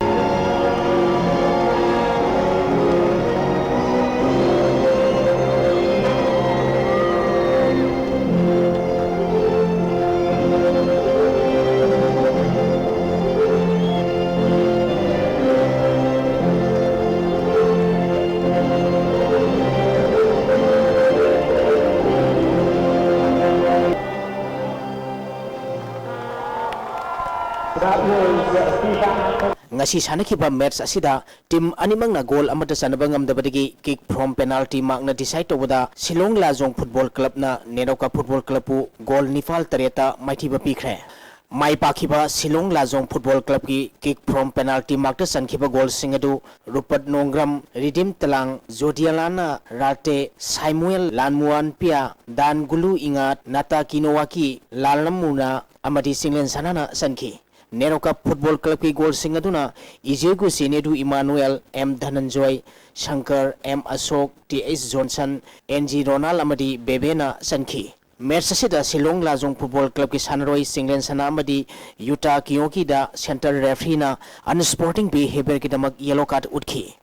ꯉꯁꯤ ꯁꯥꯟꯅꯈꯤꯕ ꯃꯦꯆ ꯑꯁꯤꯗ ꯇꯤꯝ ꯑꯅꯤꯃꯛꯅ ꯒꯣꯜ ꯑꯃꯠꯇ ꯆꯟꯅꯕ ꯉꯝꯗꯕꯗꯒꯤ kick from penalty markꯅ decide ꯇꯧꯕꯗ ꯁꯤꯂꯣꯡ ꯂꯥꯖꯣꯡ ꯐꯨꯠꯕꯣꯜ ꯀ꯭ꯂꯕꯅ ꯅꯦꯔꯣꯀꯥ ꯐꯨꯠꯕꯣꯜ ꯀ꯭ꯂꯕꯄꯨ ꯒꯣꯜ ꯅꯤꯄꯥꯜ ꯇꯔꯦꯠꯇ ꯃꯥꯏꯊꯤꯕ ꯄꯤꯈ꯭ꯔꯦ꯫ ꯃꯥꯏ ꯄꯥꯛꯈꯤꯕ ꯁꯤꯂꯣꯡ ꯂꯥꯖꯣꯡ ꯐꯨꯠꯕꯣꯜ ꯀ꯭ꯂꯕꯀꯤ kick from penalty markꯇ ꯆꯟꯈꯤꯕ ꯒꯣꯜꯁꯤꯡ ꯑꯗꯨ ꯔꯨꯄꯔꯠ ꯅꯣꯡꯒ꯭ꯔꯝ, ꯔꯤꯗꯤꯝ ꯇꯂꯥꯡ, ꯖꯣꯗꯤꯌꯥꯂꯥꯅ ꯔꯥꯇꯦ, ꯁꯥꯏꯃꯨꯑꯦꯜ ꯂꯥꯟꯃꯨꯋꯥꯟꯄꯤꯌꯥ, ꯗꯥꯟ ꯒꯨꯂꯨ ꯏꯉꯥꯠ, ꯅꯥꯇꯥ ꯀꯤꯅꯣꯋꯥꯀꯤ, ꯂꯥꯜꯅꯝ ꯃꯨꯅꯥ ꯑꯃꯗꯤ ꯆꯤꯡꯂꯦꯟ ꯁꯅꯥꯅ ꯆꯟꯈꯤ꯫ ꯅꯦꯔꯣꯀꯥ ꯐꯨꯠꯕꯣꯜ ꯀ꯭ꯂꯕꯀꯤ ꯒꯣꯜꯁꯤꯡ ꯑꯗꯨꯅ Ijegu Senedu Emmanuel, M Dhananjoy, Shankar, M Ashok, T H Johnson, N G Ronald ꯑꯃꯗꯤ ꯕꯦꯕꯦꯅ ꯆꯟꯈꯤ꯫ ꯃꯦꯆ ꯑꯁꯤꯗ ꯁꯤꯂꯣꯡ ꯂꯥꯖꯣꯡ ꯐꯨꯠꯕꯣꯜ ꯀ꯭ꯂꯕꯀꯤ ꯁꯥꯟꯅꯔꯣꯏ ꯆꯤꯡꯂꯦꯟ ꯁꯅꯥ ꯑꯃꯗꯤ ꯌꯨꯇꯥ ꯀꯤꯌꯣꯀꯤꯗ ꯁꯦꯟꯇꯔ ꯔꯦꯐ꯭ꯔꯤꯅ unsporting behaviourꯒꯤꯗꯃꯛ ꯌꯦꯂꯣ ꯀꯥꯔꯗ ꯎꯠꯈꯤ꯫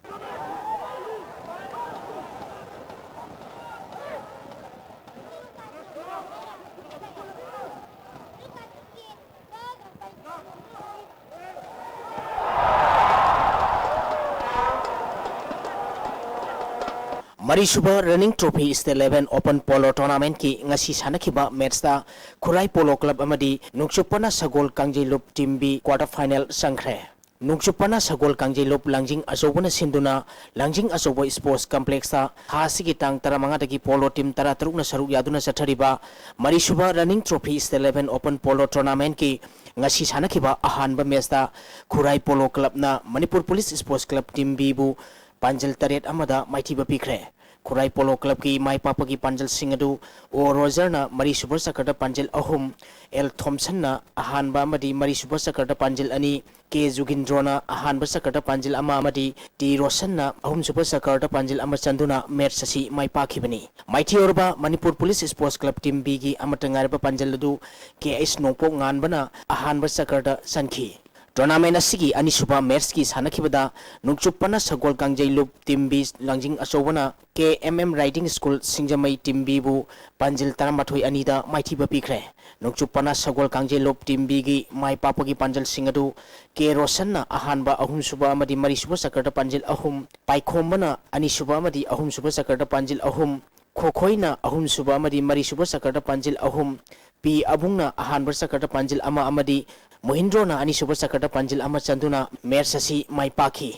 ꯃꯔꯤꯁꯨꯕ running trophy state level open polo ꯇꯣꯔꯅꯥꯃꯦꯟꯠꯀꯤ ꯉꯁꯤ ꯁꯥꯟꯅꯈꯤꯕ ꯃꯦꯠꯁꯇ ꯈꯨꯔꯥꯏ ꯄꯣꯂꯣ ꯀ꯭ꯂꯕ ꯑꯃꯗꯤ ꯅꯣꯡꯆꯨꯞ ꯄꯅꯥ ꯁꯒꯣꯜ ꯀꯥꯡꯖꯩꯂꯨꯞ ꯇꯤꯝ ꯕꯤ ꯀ꯭ꯋꯥꯔꯇꯔ ꯐꯥꯏꯅꯦꯜ ꯆꯪꯈ꯭ꯔꯦ꯫ ꯅꯣꯡꯆꯨꯞ ꯄꯅꯥ ꯁꯒꯣꯜ ꯀꯥꯡꯖꯩꯂꯨꯞ ꯂꯥꯡꯖꯤꯡ ꯑꯆꯧꯕꯅ ꯁꯤꯟꯗꯨꯅ ꯂꯥꯡꯖꯤꯡ ꯑꯆꯧꯕ ꯁ꯭ꯄꯣꯔꯠꯁ ꯀꯝꯄ꯭ꯂꯦꯛꯁꯇ ꯊꯥ ꯑꯁꯤꯒꯤ ꯇꯥꯡ ꯇꯔꯥꯃꯉꯥꯗꯒꯤ ꯄꯣꯂꯣ ꯇꯤꯝ ꯇꯔꯥꯇꯔꯨꯛꯅ ꯁꯔꯨꯛ ꯌꯥꯗꯨꯅ ꯆꯠꯊꯔꯤꯕ ꯃꯔꯤꯁꯨꯕ running trophy state level open polo ꯇꯣꯔꯅꯥꯃꯦꯟꯠꯀꯤ ꯉꯁꯤ ꯁꯥꯟꯅꯈꯤꯕ ꯑꯍꯥꯟꯕ ꯃꯦꯠꯁꯇ ꯈꯨꯔꯥꯏ ꯄꯣꯂꯣ ꯀ꯭ꯂꯕꯅ Manipur police sports club team ꯕꯤꯕꯨ ꯄꯥꯟꯖꯜ ꯇꯔꯦꯠ ꯑꯃꯗ ꯃꯥꯏꯊꯤꯕ ꯄꯤꯈ꯭ꯔꯦ꯫ ꯈꯨꯔꯥꯏ ꯄꯣꯂꯣ ꯀ꯭ꯂꯕꯀꯤ ꯃꯥꯏ ꯄꯥꯛꯄꯒꯤ ꯄꯥꯟꯖꯜꯁꯤꯡ ꯑꯗꯨ ꯑꯣ ꯔꯣꯖꯔꯅ ꯃꯔꯤꯁꯨꯕ ꯆꯀꯔꯗ ꯄꯥꯟꯖꯜ ꯑꯍꯨꯝ, ꯑꯦꯜ ꯊꯣꯝꯁꯟꯅ ꯑꯍꯥꯟꯕ ꯑꯃꯗꯤ ꯃꯔꯤꯁꯨꯕ ꯆꯀꯔꯗ ꯄꯥꯟꯖꯜ ꯑꯅꯤ, ꯀꯦ ꯖꯨꯒꯤꯟꯗ꯭ꯔꯣꯅ ꯑꯍꯥꯟꯕ ꯆꯀꯔꯗ ꯄꯥꯟꯖꯜ ꯑꯃ ꯑꯃꯗꯤ ꯇꯤ ꯔꯣꯁꯟꯅ ꯑꯍꯨꯝꯁꯨꯕ ꯆꯀꯔꯗ ꯄꯥꯟꯖꯜ ꯑꯃ ꯆꯟꯗꯨꯅ ꯃꯦꯠꯆ ꯑꯁꯤ ꯃꯥꯏ ꯄꯥꯛꯈꯤꯕꯅꯤ꯫ ꯃꯥꯏꯊꯤꯍꯧꯔꯕ Manipur police sports club team ꯕꯤꯒꯤ ꯑꯃꯠꯇ ꯉꯥꯏꯔꯕ ꯄꯥꯟꯖꯜ ꯑꯗꯨ ꯀꯦ ꯑꯩꯆ ꯅꯣꯡꯄꯣꯛ ꯉꯥꯟꯕꯅ ꯑꯍꯥꯟꯕ ꯆꯀꯔꯗ ꯆꯟꯈꯤ꯫ ꯇꯣꯔꯅꯥꯃꯦꯟ ꯑꯁꯤꯒꯤ ꯑꯅꯤꯁꯨꯕ ꯃꯦꯠꯆꯀꯤ ꯁꯥꯟꯅꯈꯤꯕꯗ ꯅꯣꯡꯆꯨꯞ ꯄꯅꯥ ꯁꯒꯣꯜ ꯀꯥꯡꯖꯩꯂꯨꯞ ꯇꯤꯝ ꯕꯤ ꯂꯥꯡꯖꯤꯡ ꯑꯆꯧꯕꯅ ꯀꯦ ꯑꯦꯝ ꯑꯦꯝ ꯔꯥꯏꯗꯤꯡ ꯁ꯭ꯀꯨꯜ ꯁꯤꯡꯖꯃꯩ ꯇꯤꯝ ꯕꯤꯕꯨ ꯄꯥꯟꯖꯤꯜ ꯇꯔꯥꯃꯥꯊꯣꯏ ꯑꯅꯤꯗ ꯃꯥꯏꯊꯤꯕ ꯄꯤꯈ꯭ꯔꯦ꯫ ꯅꯣꯡꯆꯨꯞ ꯄꯅꯥ ꯁꯒꯣꯜ ꯀꯥꯡꯖꯩꯂꯨꯞ ꯇꯤꯝ ꯕꯤꯒꯤ ꯃꯥꯏ ꯄꯥꯛꯄꯒꯤ ꯄꯥꯟꯖꯜꯁꯤꯡ ꯑꯗꯨ ꯀꯦ ꯔꯣꯁꯟꯅ ꯑꯍꯥꯟꯕ, ꯑꯍꯨꯝꯁꯨꯕ ꯑꯃꯗꯤ ꯃꯔꯤꯁꯨꯕ ꯆꯀꯔꯗ ꯄꯥꯟꯖꯤꯜ ꯑꯍꯨꯝ, ꯄꯥꯏꯈꯣꯝꯕꯅ ꯑꯅꯤꯁꯨꯕ ꯑꯃꯗꯤ ꯑꯍꯨꯝꯁꯨꯕ ꯆꯀꯔꯗ ꯄꯥꯟꯖꯤꯜ ꯑꯍꯨꯝ, ꯈꯣꯈꯣꯏꯅ ꯑꯍꯨꯝꯁꯨꯕ ꯑꯃꯗꯤ ꯃꯔꯤꯁꯨꯕ ꯆꯀꯔꯗ ꯄꯥꯟꯖꯤꯜ ꯑꯍꯨꯝ, ꯄꯤ ꯑꯕꯨꯡꯅ ꯑꯍꯥꯟꯕ ꯆꯀꯔꯗ ꯄꯥꯟꯖꯤꯜ ꯑꯃ ꯑꯃꯗꯤ ꯃꯣꯍꯤꯟꯗ꯭ꯔꯣꯅ ꯑꯅꯤꯁꯨꯕ ꯆꯀꯔꯗ ꯄꯥꯟꯖꯤꯜ ꯑꯃ ꯆꯟꯗꯨꯅ ꯃꯦꯠꯆ ꯑꯁꯤ ꯃꯥꯏ ꯄꯥꯛꯈꯤ꯫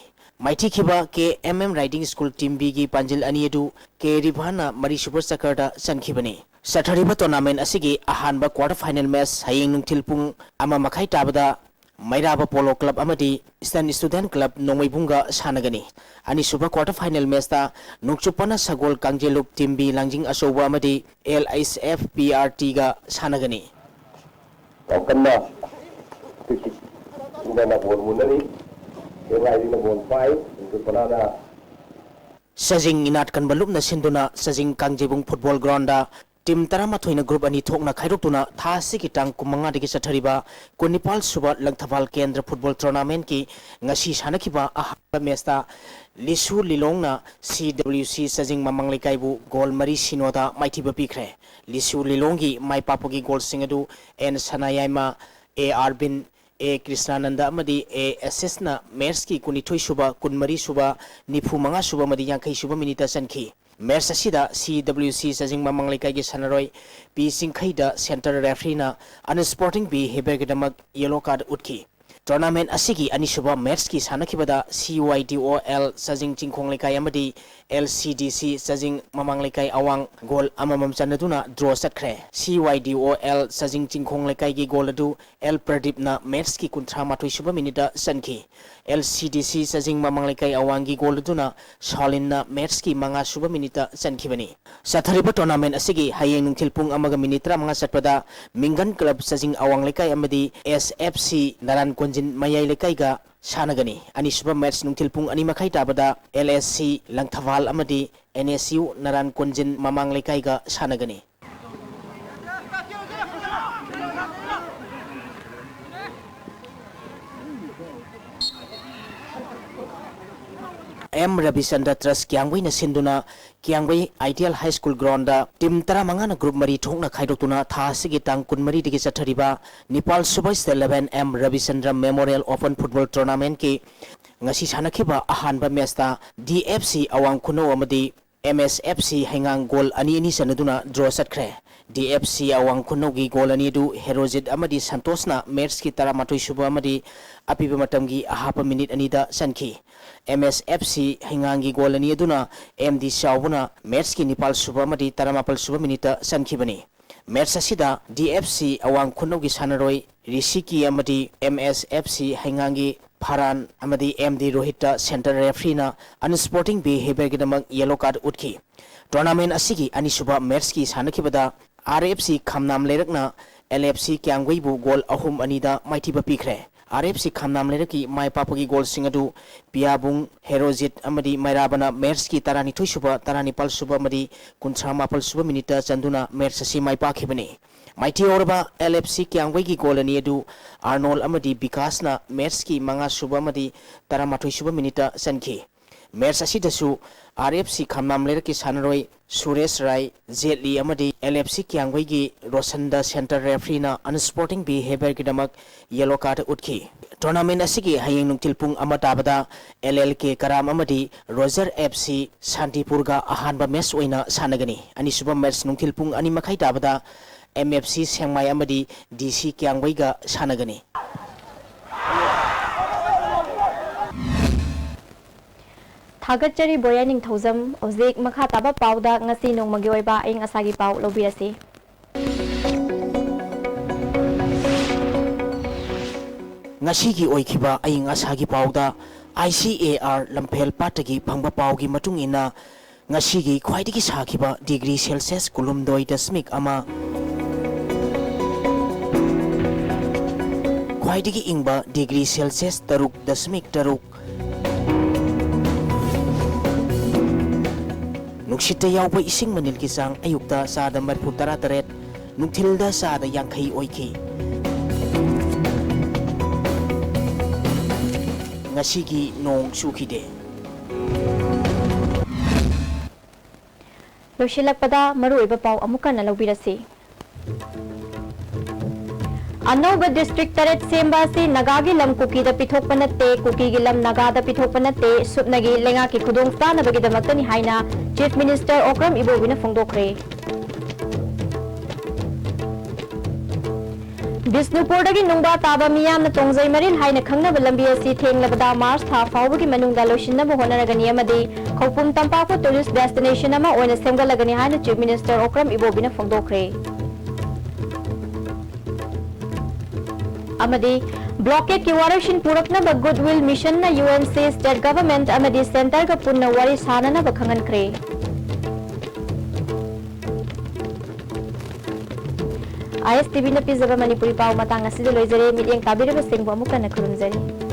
ꯃꯥꯏꯊꯤꯈꯤꯕ K M M riding school team ꯕꯤꯒꯤ ꯄꯥꯟꯖꯤꯜ ꯑꯅꯤ ꯑꯗꯨ ꯀꯦ ꯔꯤꯚꯥꯟꯅ ꯃꯔꯤꯁꯨꯕ ꯆꯀꯔꯗ ꯆꯟꯈꯤꯕꯅꯤ꯫ ꯆꯠꯊꯔꯤꯕ ꯇꯣꯔꯅꯥꯃꯦꯟ ꯑꯁꯤꯒꯤ ꯑꯍꯥꯟꯕ ꯀ꯭ꯋꯥꯔꯇꯔ ꯐꯥꯏꯅꯦꯜ ꯃꯦꯠꯆ ꯍꯌꯦꯡ ꯅꯨꯡꯊꯤꯜ ꯄꯨꯡ ꯑꯃ ꯃꯈꯥꯏ ꯇꯥꯕꯗ ꯃꯩꯔꯥꯕ ꯄꯣꯂꯣ ꯀ꯭ꯂꯕ ꯑꯃꯗꯤ ꯏꯁꯇꯔꯟ ꯁ꯭ꯇꯨꯗꯦꯟꯠ ꯀ꯭ꯂꯕ ꯅꯣꯡꯃꯩꯕꯨꯡꯒ ꯁꯥꯟꯅꯒꯅꯤ꯫ ꯑꯅꯤꯁꯨꯕ ꯀ꯭ꯋꯥꯔꯇꯔ ꯐꯥꯏꯅꯦꯜ ꯃꯦꯠꯆꯇ ꯅꯣꯡꯆꯨꯞ ꯄꯅꯥ ꯁꯒꯣꯜ ꯀꯥꯡꯖꯩꯂꯨꯞ ꯇꯤꯝ ꯕꯤ ꯂꯥꯡꯖꯤꯡ ꯑꯆꯧꯕ ꯑꯃꯗꯤ L H F P R ꯇꯤꯒ ꯁꯥꯟꯅꯒꯅꯤ꯫ ꯌꯥꯝ ꯀꯟꯅ ꯐ꯭ꯔꯤ ꯀꯤꯛ ꯁꯤꯡꯗꯅ ꯕꯣꯜ ꯃꯨꯟꯅꯔꯤ꯫ ꯁꯦꯡꯂꯥꯏꯔꯤꯅ ꯕꯣꯜ ꯄꯥꯏ, ꯅꯣꯡꯆꯨꯞ ꯄꯅꯥꯅ ꯆꯥꯖꯤꯡ ꯏꯅꯥꯠ ꯀꯟꯕ ꯂꯨꯞꯅ ꯁꯤꯟꯗꯨꯅ ꯆꯥꯖꯤꯡ ꯀꯥꯡꯖꯩꯕꯨꯡ ꯐꯨꯠꯕꯣꯜ ꯒ꯭ꯔꯥꯎꯟꯗ ꯇꯤꯝ ꯇꯔꯥꯃꯥꯊꯣꯏꯅ ꯒ꯭ꯔꯨꯞ ꯑꯅꯤ ꯊꯣꯛꯅ ꯈꯥꯏꯗꯣꯛꯇꯨꯅ ꯊꯥ ꯑꯁꯤꯒꯤ ꯇꯥꯡ ꯀꯨꯟꯃꯉꯥꯗꯒꯤ ꯆꯠꯊꯔꯤꯕ ꯀꯨꯟꯅꯤꯄꯥꯜ ꯁꯨꯕ ꯂꯪꯊꯕꯥꯜ ꯀꯦꯟꯗ꯭ꯔ ꯐꯨꯠꯕꯣꯜ ꯇꯣꯔꯅꯥꯃꯦꯟꯠꯀꯤ ꯉꯁꯤ ꯁꯥꯟꯅꯈꯤꯕ ꯑꯍꯥꯟꯕ ꯃꯦꯠꯆꯇ ꯂꯤꯁꯨ ꯂꯤꯂꯣꯡꯅ ꯁꯤ ꯗꯕ꯭ꯂꯤꯎ ꯁꯤ ꯆꯥꯖꯤꯡ ꯃꯃꯥꯡ ꯂꯩꯀꯥꯏꯕꯨ ꯒꯣꯜ ꯃꯔꯤ ꯁꯤꯅꯣꯗ ꯃꯥꯏꯊꯤꯕ ꯄꯤꯈ꯭ꯔꯦ꯫ ꯂꯤꯁꯨ ꯂꯤꯂꯣꯡꯒꯤ ꯃꯥꯏ ꯄꯥꯛꯄꯒꯤ ꯒꯣꯜꯁꯤꯡ ꯑꯗꯨ ꯑꯦꯟ ꯁꯅꯥꯌꯥꯏꯃ, ꯑꯦ ꯑꯥꯔꯕꯤꯟ, ꯑꯦ ꯀ꯭ꯔꯤꯁꯅꯥꯅꯟꯗ ꯑꯃꯗꯤ ꯑꯦ ꯑꯦꯁꯤꯁꯅ ꯃꯦꯠꯆꯀꯤ ꯀꯨꯟꯅꯤꯊꯣꯏ ꯁꯨꯕ, ꯀꯨꯟꯃꯔꯤ ꯁꯨꯕ, ꯅꯤꯐꯨ ꯃꯉꯥ ꯁꯨꯕ ꯑꯃꯗꯤ ꯌꯥꯡꯈꯩ ꯁꯨꯕ ꯃꯤꯅꯤꯠꯇ ꯆꯟꯈꯤ꯫ ꯃꯦꯠꯆ ꯑꯁꯤꯗ ꯁꯤ ꯗꯕ꯭ꯂꯤꯎ ꯁꯤ ꯆꯥꯖꯤꯡ ꯃꯃꯥꯡ ꯂꯩꯀꯥꯏꯒꯤ ꯁꯥꯟꯅꯔꯣꯏ ꯄꯤ ꯆꯤꯡꯈꯩꯗ ꯁꯦꯟꯇꯔ ꯔꯦꯐ꯭ꯔꯤꯅ ꯑꯟꯁ꯭ꯄꯣꯔꯇꯤꯡ ꯕꯤꯍꯦꯕꯤꯌꯔꯒꯤꯗꯃꯛ ꯌꯦꯂꯣ ꯀꯥꯔꯗ ꯎꯠꯈꯤ꯫ Tournament ꯑꯁꯤꯒꯤ ꯑꯅꯤꯁꯨꯕ ꯃꯦꯠꯁꯀꯤ ꯁꯥꯟꯅꯈꯤꯕꯗ C Y D O L ꯆꯥꯖꯤꯡ ꯆꯤꯡꯈꯣꯡ ꯂꯩꯀꯥꯏ ꯑꯃꯗꯤ L C D C ꯆꯥꯖꯤꯡ ꯃꯃꯥꯡ ꯂꯩꯀꯥꯏ ꯑꯋꯥꯡ ꯒꯣꯜ ꯑꯃꯃꯝ ꯆꯟꯅꯗꯨꯅ ꯗ꯭ꯔꯣ ꯆꯠꯈ꯭ꯔꯦ꯫ C Y D O L ꯆꯥꯖꯤꯡ ꯆꯤꯡꯈꯣꯡ ꯂꯩꯀꯥꯏꯒꯤ ꯒꯣꯜ ꯑꯗꯨ L ꯄ꯭ꯔꯗꯤꯞꯅ ꯃꯦꯠꯁꯀꯤ ꯀꯨꯟꯊ꯭ꯔꯥ ꯃꯥꯊꯣꯏ ꯁꯨꯕ ꯃꯤꯅꯤꯠꯇ ꯆꯟꯈꯤ꯫ L C D C ꯆꯥꯖꯤꯡ ꯃꯃꯥꯡ ꯂꯩꯀꯥꯏ ꯑꯋꯥꯡꯒꯤ ꯒꯣꯜ ꯑꯗꯨꯅ ꯁꯥꯎꯂꯤꯟꯅ ꯃꯦꯠꯁꯀꯤ ꯃꯉꯥ ꯁꯨꯕ ꯃꯤꯅꯤꯠꯇ ꯆꯟꯈꯤꯕꯅꯤ꯫ ꯆꯠꯊꯔꯤꯕ ꯇꯣꯔꯅꯥꯃꯦꯟ ꯑꯁꯤꯒꯤ ꯍꯌꯦꯡ ꯅꯨꯡꯊꯤꯜ ꯄꯨꯡ ꯑꯃꯒ ꯃꯤꯅꯤꯠ ꯇꯔꯥꯃꯉꯥ ꯆꯠꯄꯗ ꯃꯤꯡꯒꯟ ꯀ꯭ꯂꯕ ꯆꯥꯖꯤꯡ ꯑꯋꯥꯡ ꯂꯩꯀꯥꯏ ꯑꯃꯗꯤ S F C ꯅꯔꯥꯟ ꯀꯣꯟꯖꯤꯟ ꯃꯌꯥꯏ ꯂꯩꯀꯥꯏꯒ ꯁꯥꯟꯅꯒꯅꯤ꯫ ꯑꯅꯤꯁꯨꯕ ꯃꯦꯠꯁ ꯅꯨꯡꯊꯤꯜ ꯄꯨꯡ ꯑꯅꯤ ꯃꯈꯥꯏ ꯇꯥꯕꯗ L S C ꯂꯪꯊꯕꯥꯜ ꯑꯃꯗꯤ N S U ꯅꯔꯥꯟ ꯀꯣꯟꯖꯤꯟ ꯃꯃꯥꯡ ꯂꯩꯀꯥꯏꯒ ꯁꯥꯟꯅꯒꯅꯤ꯫ M ꯔꯕꯤꯆꯟꯗ꯭ꯔ ꯇ꯭ꯔꯁ ꯀꯤꯌꯥꯝꯒꯩꯅ ꯁꯤꯟꯗꯨꯅ Kiyamgei Ideal High School ground team ꯇꯔꯥꯃꯉꯥꯅ group ꯃꯔꯤ ꯊꯣꯛꯅ ꯈꯥꯏꯗꯣꯛꯇꯨꯅ ꯊꯥ ꯑꯁꯤꯒꯤ ꯇꯥꯡ ꯀꯨꯟꯃꯔꯤꯗꯒꯤ ꯆꯠꯊꯔꯤꯕ ꯅꯤꯄꯥꯜ ꯁꯨꯕ State Level M ꯔꯕꯤꯆꯟꯗ꯭ꯔ Memorial Open Football Tournamentꯀꯤ ꯉꯁꯤ ꯁꯥꯟꯅꯈꯤꯕ ꯑꯍꯥꯟꯕ ꯃꯦꯠꯁꯇ D F C ꯑꯋꯥꯡ ꯈꯨꯅꯧ ꯑꯃꯗꯤ M S F C ꯍꯩꯉꯥꯡ ꯒꯣꯜ ꯑꯅꯤ ꯑꯅꯤ ꯆꯟꯅꯗꯨꯅ ꯗ꯭ꯔꯣ ꯆꯠꯈ꯭ꯔꯦ꯫ D F C ꯑꯋꯥꯡ ꯈꯨꯅꯧꯒꯤ ꯒꯣꯜ ꯑꯅꯤ ꯑꯗꯨ ꯍꯦꯔꯣꯖꯤꯠ ꯑꯃꯗꯤ ꯁꯟꯇꯣꯁꯅ ꯃꯦꯠꯁꯀꯤ ꯇꯔꯥꯃꯥꯊꯣꯏ ꯁꯨꯕ ꯑꯃꯗꯤ ꯑꯄꯤꯕ ꯃꯇꯝꯒꯤ ꯑꯍꯥꯞꯄ ꯃꯤꯅꯤꯠ ꯑꯅꯤꯗ ꯆꯟꯈꯤ꯫ M S F C ꯍꯩꯉꯥꯡꯒꯤ ꯒꯣꯜ ꯑꯅꯤ ꯑꯗꯨꯅ M D ꯆꯥꯎꯕꯅ ꯃꯦꯠꯁꯀꯤ ꯅꯤꯄꯥꯜ ꯁꯨꯕ ꯑꯃꯗꯤ ꯇꯔꯥꯃꯥꯄꯜ ꯁꯨꯕ ꯃꯤꯅꯤꯠꯇ ꯆꯟꯈꯤꯕꯅꯤ꯫ ꯃꯦꯠꯁ ꯑꯁꯤꯗ D F C ꯑꯋꯥꯡ ꯈꯨꯅꯧꯒꯤ ꯁꯥꯟꯅꯔꯣꯏ ꯔꯤꯁꯤꯀꯤ ꯑꯃꯗꯤ M S F C ꯍꯩꯉꯥꯡꯒꯤ ꯐꯔꯥꯟ ꯑꯃꯗꯤ M D ꯔꯣꯍꯤꯠꯇ centre refereeꯅ unsporting behaviourꯒꯤꯗꯃꯛ yellow card ꯎꯠꯈꯤ꯫ ꯇꯣꯔꯅꯥꯃꯦꯟ ꯑꯁꯤꯒꯤ ꯑꯅꯤꯁꯨꯕ ꯃꯦꯠꯁꯀꯤ ꯁꯥꯟꯅꯈꯤꯕꯗ R F C ꯈꯝꯅꯥꯝ ꯂꯩꯔꯛꯅ L F C ꯀ꯭ꯌꯥꯝꯒꯩꯕꯨ ꯒꯣꯜ ꯑꯍꯨꯝ ꯑꯅꯤꯗ ꯃꯥꯏꯊꯤꯕ ꯄꯤꯈ꯭ꯔꯦ꯫ R F C ꯈꯝꯅꯥꯝ ꯂꯩꯔꯛꯀꯤ ꯃꯥꯏ ꯄꯥꯛꯄꯒꯤ ꯒꯣꯜꯁꯤꯡ ꯑꯗꯨ ꯄꯤꯌꯥꯕꯨꯡ, ꯍꯦꯔꯣꯖꯤꯠ ꯑꯃꯗꯤ ꯃꯩꯔꯥꯕꯅ ꯃꯦꯠꯁꯀꯤ ꯇꯔꯥꯅꯤꯊꯣꯏ ꯁꯨꯕ, ꯇꯔꯥꯅꯤꯄꯥꯜ ꯁꯨꯕ ꯑꯃꯗꯤ ꯀꯨꯟꯊ꯭ꯔꯥ ꯃꯥꯄꯜ ꯁꯨꯕ ꯃꯤꯅꯤꯠꯇ ꯆꯟꯗꯨꯅ ꯃꯦꯠꯁ ꯑꯁꯤ ꯃꯥꯏ ꯄꯥꯛꯈꯤꯕꯅꯤ꯫ ꯃꯥꯏꯊꯤꯍꯧꯔꯕ L F C ꯀ꯭ꯌꯥꯝꯒꯩꯒꯤ ꯒꯣꯜ ꯑꯅꯤ ꯑꯗꯨ ꯑꯥꯔꯅꯣꯜ ꯑꯃꯗꯤ ꯕꯤꯀꯥꯁꯅ ꯃꯦꯠꯁꯀꯤ ꯃꯉꯥ ꯁꯨꯕ ꯑꯃꯗꯤ ꯇꯔꯥꯃꯥꯊꯣꯏ ꯁꯨꯕ ꯃꯤꯅꯤꯠꯇ ꯆꯟꯈꯤ꯫ ꯃꯦꯠꯁ ꯑꯁꯤꯗꯁꯨ R F C ꯈꯝꯅꯥꯝ ꯂꯩꯔꯛꯀꯤ ꯁꯥꯟꯅꯔꯣꯏ ꯁꯨꯔꯦꯁ ꯔꯥꯏ, ꯖꯦꯠꯂꯤ ꯑꯃꯗꯤ L F C ꯀ꯭ꯌꯥꯝꯒꯩꯒꯤ ꯔꯣꯁꯟꯗ centre refereeꯅ unsporting behaviourꯒꯤꯗꯃꯛ yellow card ꯎꯠꯈꯤ꯫ ꯇꯣꯔꯅꯥꯃꯦꯟ ꯑꯁꯤꯒꯤ ꯍꯌꯦꯡ ꯅꯨꯡꯊꯤꯜ ꯄꯨꯡ ꯑꯃ ꯇꯥꯕꯗ L L K ꯀꯔꯥꯝ ꯑꯃꯗꯤ ꯔꯣꯖꯔ F C ꯁꯥꯟꯇꯤꯄꯨꯔꯒ ꯑꯍꯥꯟꯕ ꯃꯦꯠꯁ ꯑꯣꯏꯅ ꯁꯥꯟꯅꯒꯅꯤ꯫ ꯑꯅꯤꯁꯨꯕ ꯃꯦꯠꯁ ꯅꯨꯡꯊꯤꯜ ꯄꯨꯡ ꯑꯅꯤ ꯃꯈꯥꯏ ꯇꯥꯕꯗ M F C ꯁꯦꯡꯃꯥꯏ ꯑꯃꯗꯤ D C ꯀ꯭ꯌꯥꯝꯒꯩꯒ ꯁꯥꯟꯅꯒꯅꯤ꯫ ꯊꯥꯒꯠꯆꯔꯤ ꯕꯣꯌꯥ ꯅꯤꯡꯊꯧꯖꯝ꯫ ꯍꯧꯖꯤꯛ ꯃꯈꯥ ꯇꯥꯕ ꯄꯥꯎꯗ ꯉꯁꯤ ꯅꯣꯡꯃꯒꯤ ꯑꯣꯏꯕ ꯑꯏꯪ ꯑꯁꯥꯒꯤ ꯄꯥꯎ ꯂꯧꯕꯤꯔꯁꯤ꯫ ꯉꯁꯤꯒꯤ ꯑꯣꯏꯈꯤꯕ ꯑꯏꯪ ꯑꯁꯥꯒꯤ ꯄꯥꯎꯗ, ꯑꯥꯏ ꯁꯤ ꯑꯦ ꯑꯥꯔ ꯂꯝꯐꯦꯜ ꯄꯥꯠꯇꯒꯤ ꯐꯪꯕ ꯄꯥꯎꯒꯤ ꯃꯇꯨꯡ ꯏꯟꯅ, ꯉꯁꯤꯒꯤ ꯈ꯭ꯋꯥꯏꯗꯒꯤ ꯁꯥꯈꯤꯕ ꯗꯤꯒ꯭ꯔꯤ ꯁꯦꯜꯁꯤꯌꯁ ꯀꯨꯟꯍꯨꯝꯗꯣꯏ ꯗꯁꯃꯤꯛ ꯑꯃ, ꯈ꯭ꯋꯥꯏꯗꯒꯤ ꯏꯪꯕ ꯗꯤꯒ꯭ꯔꯤ ꯁꯦꯜꯁꯤꯌꯁ ꯇꯔꯨꯛ ꯗꯁꯃꯤꯛ ꯇꯔꯨꯛ, ꯅꯨꯡꯁꯤꯠꯇ ꯌꯥꯎꯕ ꯏꯁꯤꯡ ꯃꯅꯤꯜꯒꯤ ꯆꯥꯡ ꯑꯌꯨꯛꯇ ꯆꯥꯗ ꯃꯔꯤꯐꯨ ꯇꯔꯥ ꯇꯔꯦꯠ, ꯅꯨꯡꯊꯤꯜꯗ ꯆꯥꯗ ꯌꯥꯡꯈꯩ ꯑꯣꯏꯈꯤ꯫ ꯉꯁꯤꯒꯤ ꯅꯣꯡ ꯆꯨꯈꯤꯗꯦ꯫ ꯂꯣꯏꯁꯤꯜꯂꯛꯄꯗ ꯃꯔꯨꯑꯣꯏꯕ ꯄꯥꯎ ꯑꯃꯨꯛ ꯍꯟꯅ ꯂꯧꯕꯤꯔꯁꯤ꯫ ꯑꯅꯧꯕ ꯗꯤꯁꯇ꯭ꯔꯤꯛ ꯇꯔꯦꯠ ꯁꯦꯝꯕ ꯑꯁꯤ ꯅꯥꯒꯥꯒꯤ ꯂꯝ ꯀꯨꯀꯤꯗ ꯄꯤꯊꯣꯛꯄ ꯅꯠꯇꯦ, ꯀꯨꯀꯤꯒꯤ ꯂꯝ ꯅꯥꯒꯥꯗ ꯄꯤꯊꯣꯛꯄ ꯅꯠꯇꯦ, ꯁꯨꯞꯅꯒꯤ ꯂꯩꯉꯥꯛꯀꯤ ꯈꯨꯗꯣꯡꯆꯥꯅꯕꯒꯤꯗꯃꯛꯇꯅꯤ ꯍꯥꯏꯅ ꯆꯤꯐ ꯃꯤꯅꯤꯁꯇꯔ ꯑꯣꯀ꯭ꯔꯝ ꯏꯕꯣꯕꯤꯅ ꯐꯣꯡꯗꯣꯛꯈ꯭ꯔꯦ꯫ ꯕꯤꯁꯅꯨꯄꯨꯔꯗꯒꯤ ꯅꯨꯡꯕꯥ ꯇꯥꯕ ꯃꯤꯌꯥꯝꯅ ꯇꯣꯡꯖꯩ ꯃꯔꯤꯜ ꯍꯥꯏꯅ ꯈꯪꯅꯕ ꯂꯝꯕꯤ ꯑꯁꯤ ꯊꯦꯡꯂꯕꯗ ꯃꯥꯔꯆ ꯊꯥ ꯐꯥꯎꯕꯒꯤ ꯃꯅꯨꯡꯗ ꯂꯣꯏꯁꯤꯟꯅꯕ ꯍꯣꯠꯅꯔꯒꯅꯤ ꯑꯃꯗꯤ ꯈꯧꯄꯨꯝ ꯇꯝꯄꯥꯛꯄꯨ ꯇꯨꯔꯤꯁ ꯗꯦꯁꯇꯤꯅꯦꯁꯟ ꯑꯃ ꯑꯣꯏꯅ ꯁꯦꯝꯒꯠꯂꯒꯅꯤ ꯍꯥꯏꯅ ꯆꯤꯐ ꯃꯤꯅꯤꯁꯇꯔ ꯑꯣꯀ꯭ꯔꯝ ꯏꯕꯣꯕꯤꯅ ꯐꯣꯡꯗꯣꯛꯈ꯭ꯔꯦ꯫ ꯑꯃꯗꯤ ꯕ꯭ꯂꯣꯀꯦꯗꯀꯤ ꯋꯥꯔꯣꯏꯁꯤꯟ ꯄꯨꯔꯛꯅꯕ ꯒꯨꯗꯋꯤꯜ ꯃꯤꯁꯟꯅ U N C, state government ꯑꯃꯗꯤ ꯁꯦꯟꯇꯔꯒ ꯄꯨꯟꯅ ꯋꯥꯔꯤ ꯁꯥꯅꯅꯕ ꯈꯪꯍꯟꯈ꯭ꯔꯦ꯫ ꯑꯥꯏ ꯑꯦꯁ ꯇꯤ ꯚꯤꯅ ꯄꯤꯖꯕ ꯃꯅꯤꯄꯨꯔꯤ ꯄꯥꯎ ꯃꯇꯥꯡ ꯑꯁꯤꯗ ꯂꯣꯏꯖꯔꯦ꯫ ꯃꯤꯠꯌꯦꯡ ꯇꯥꯕꯤꯔꯤꯕꯁꯤꯡꯕꯨ ꯑꯃꯨꯛ ꯍꯟꯅ ꯈꯨꯔꯨꯝꯖꯔꯤ꯫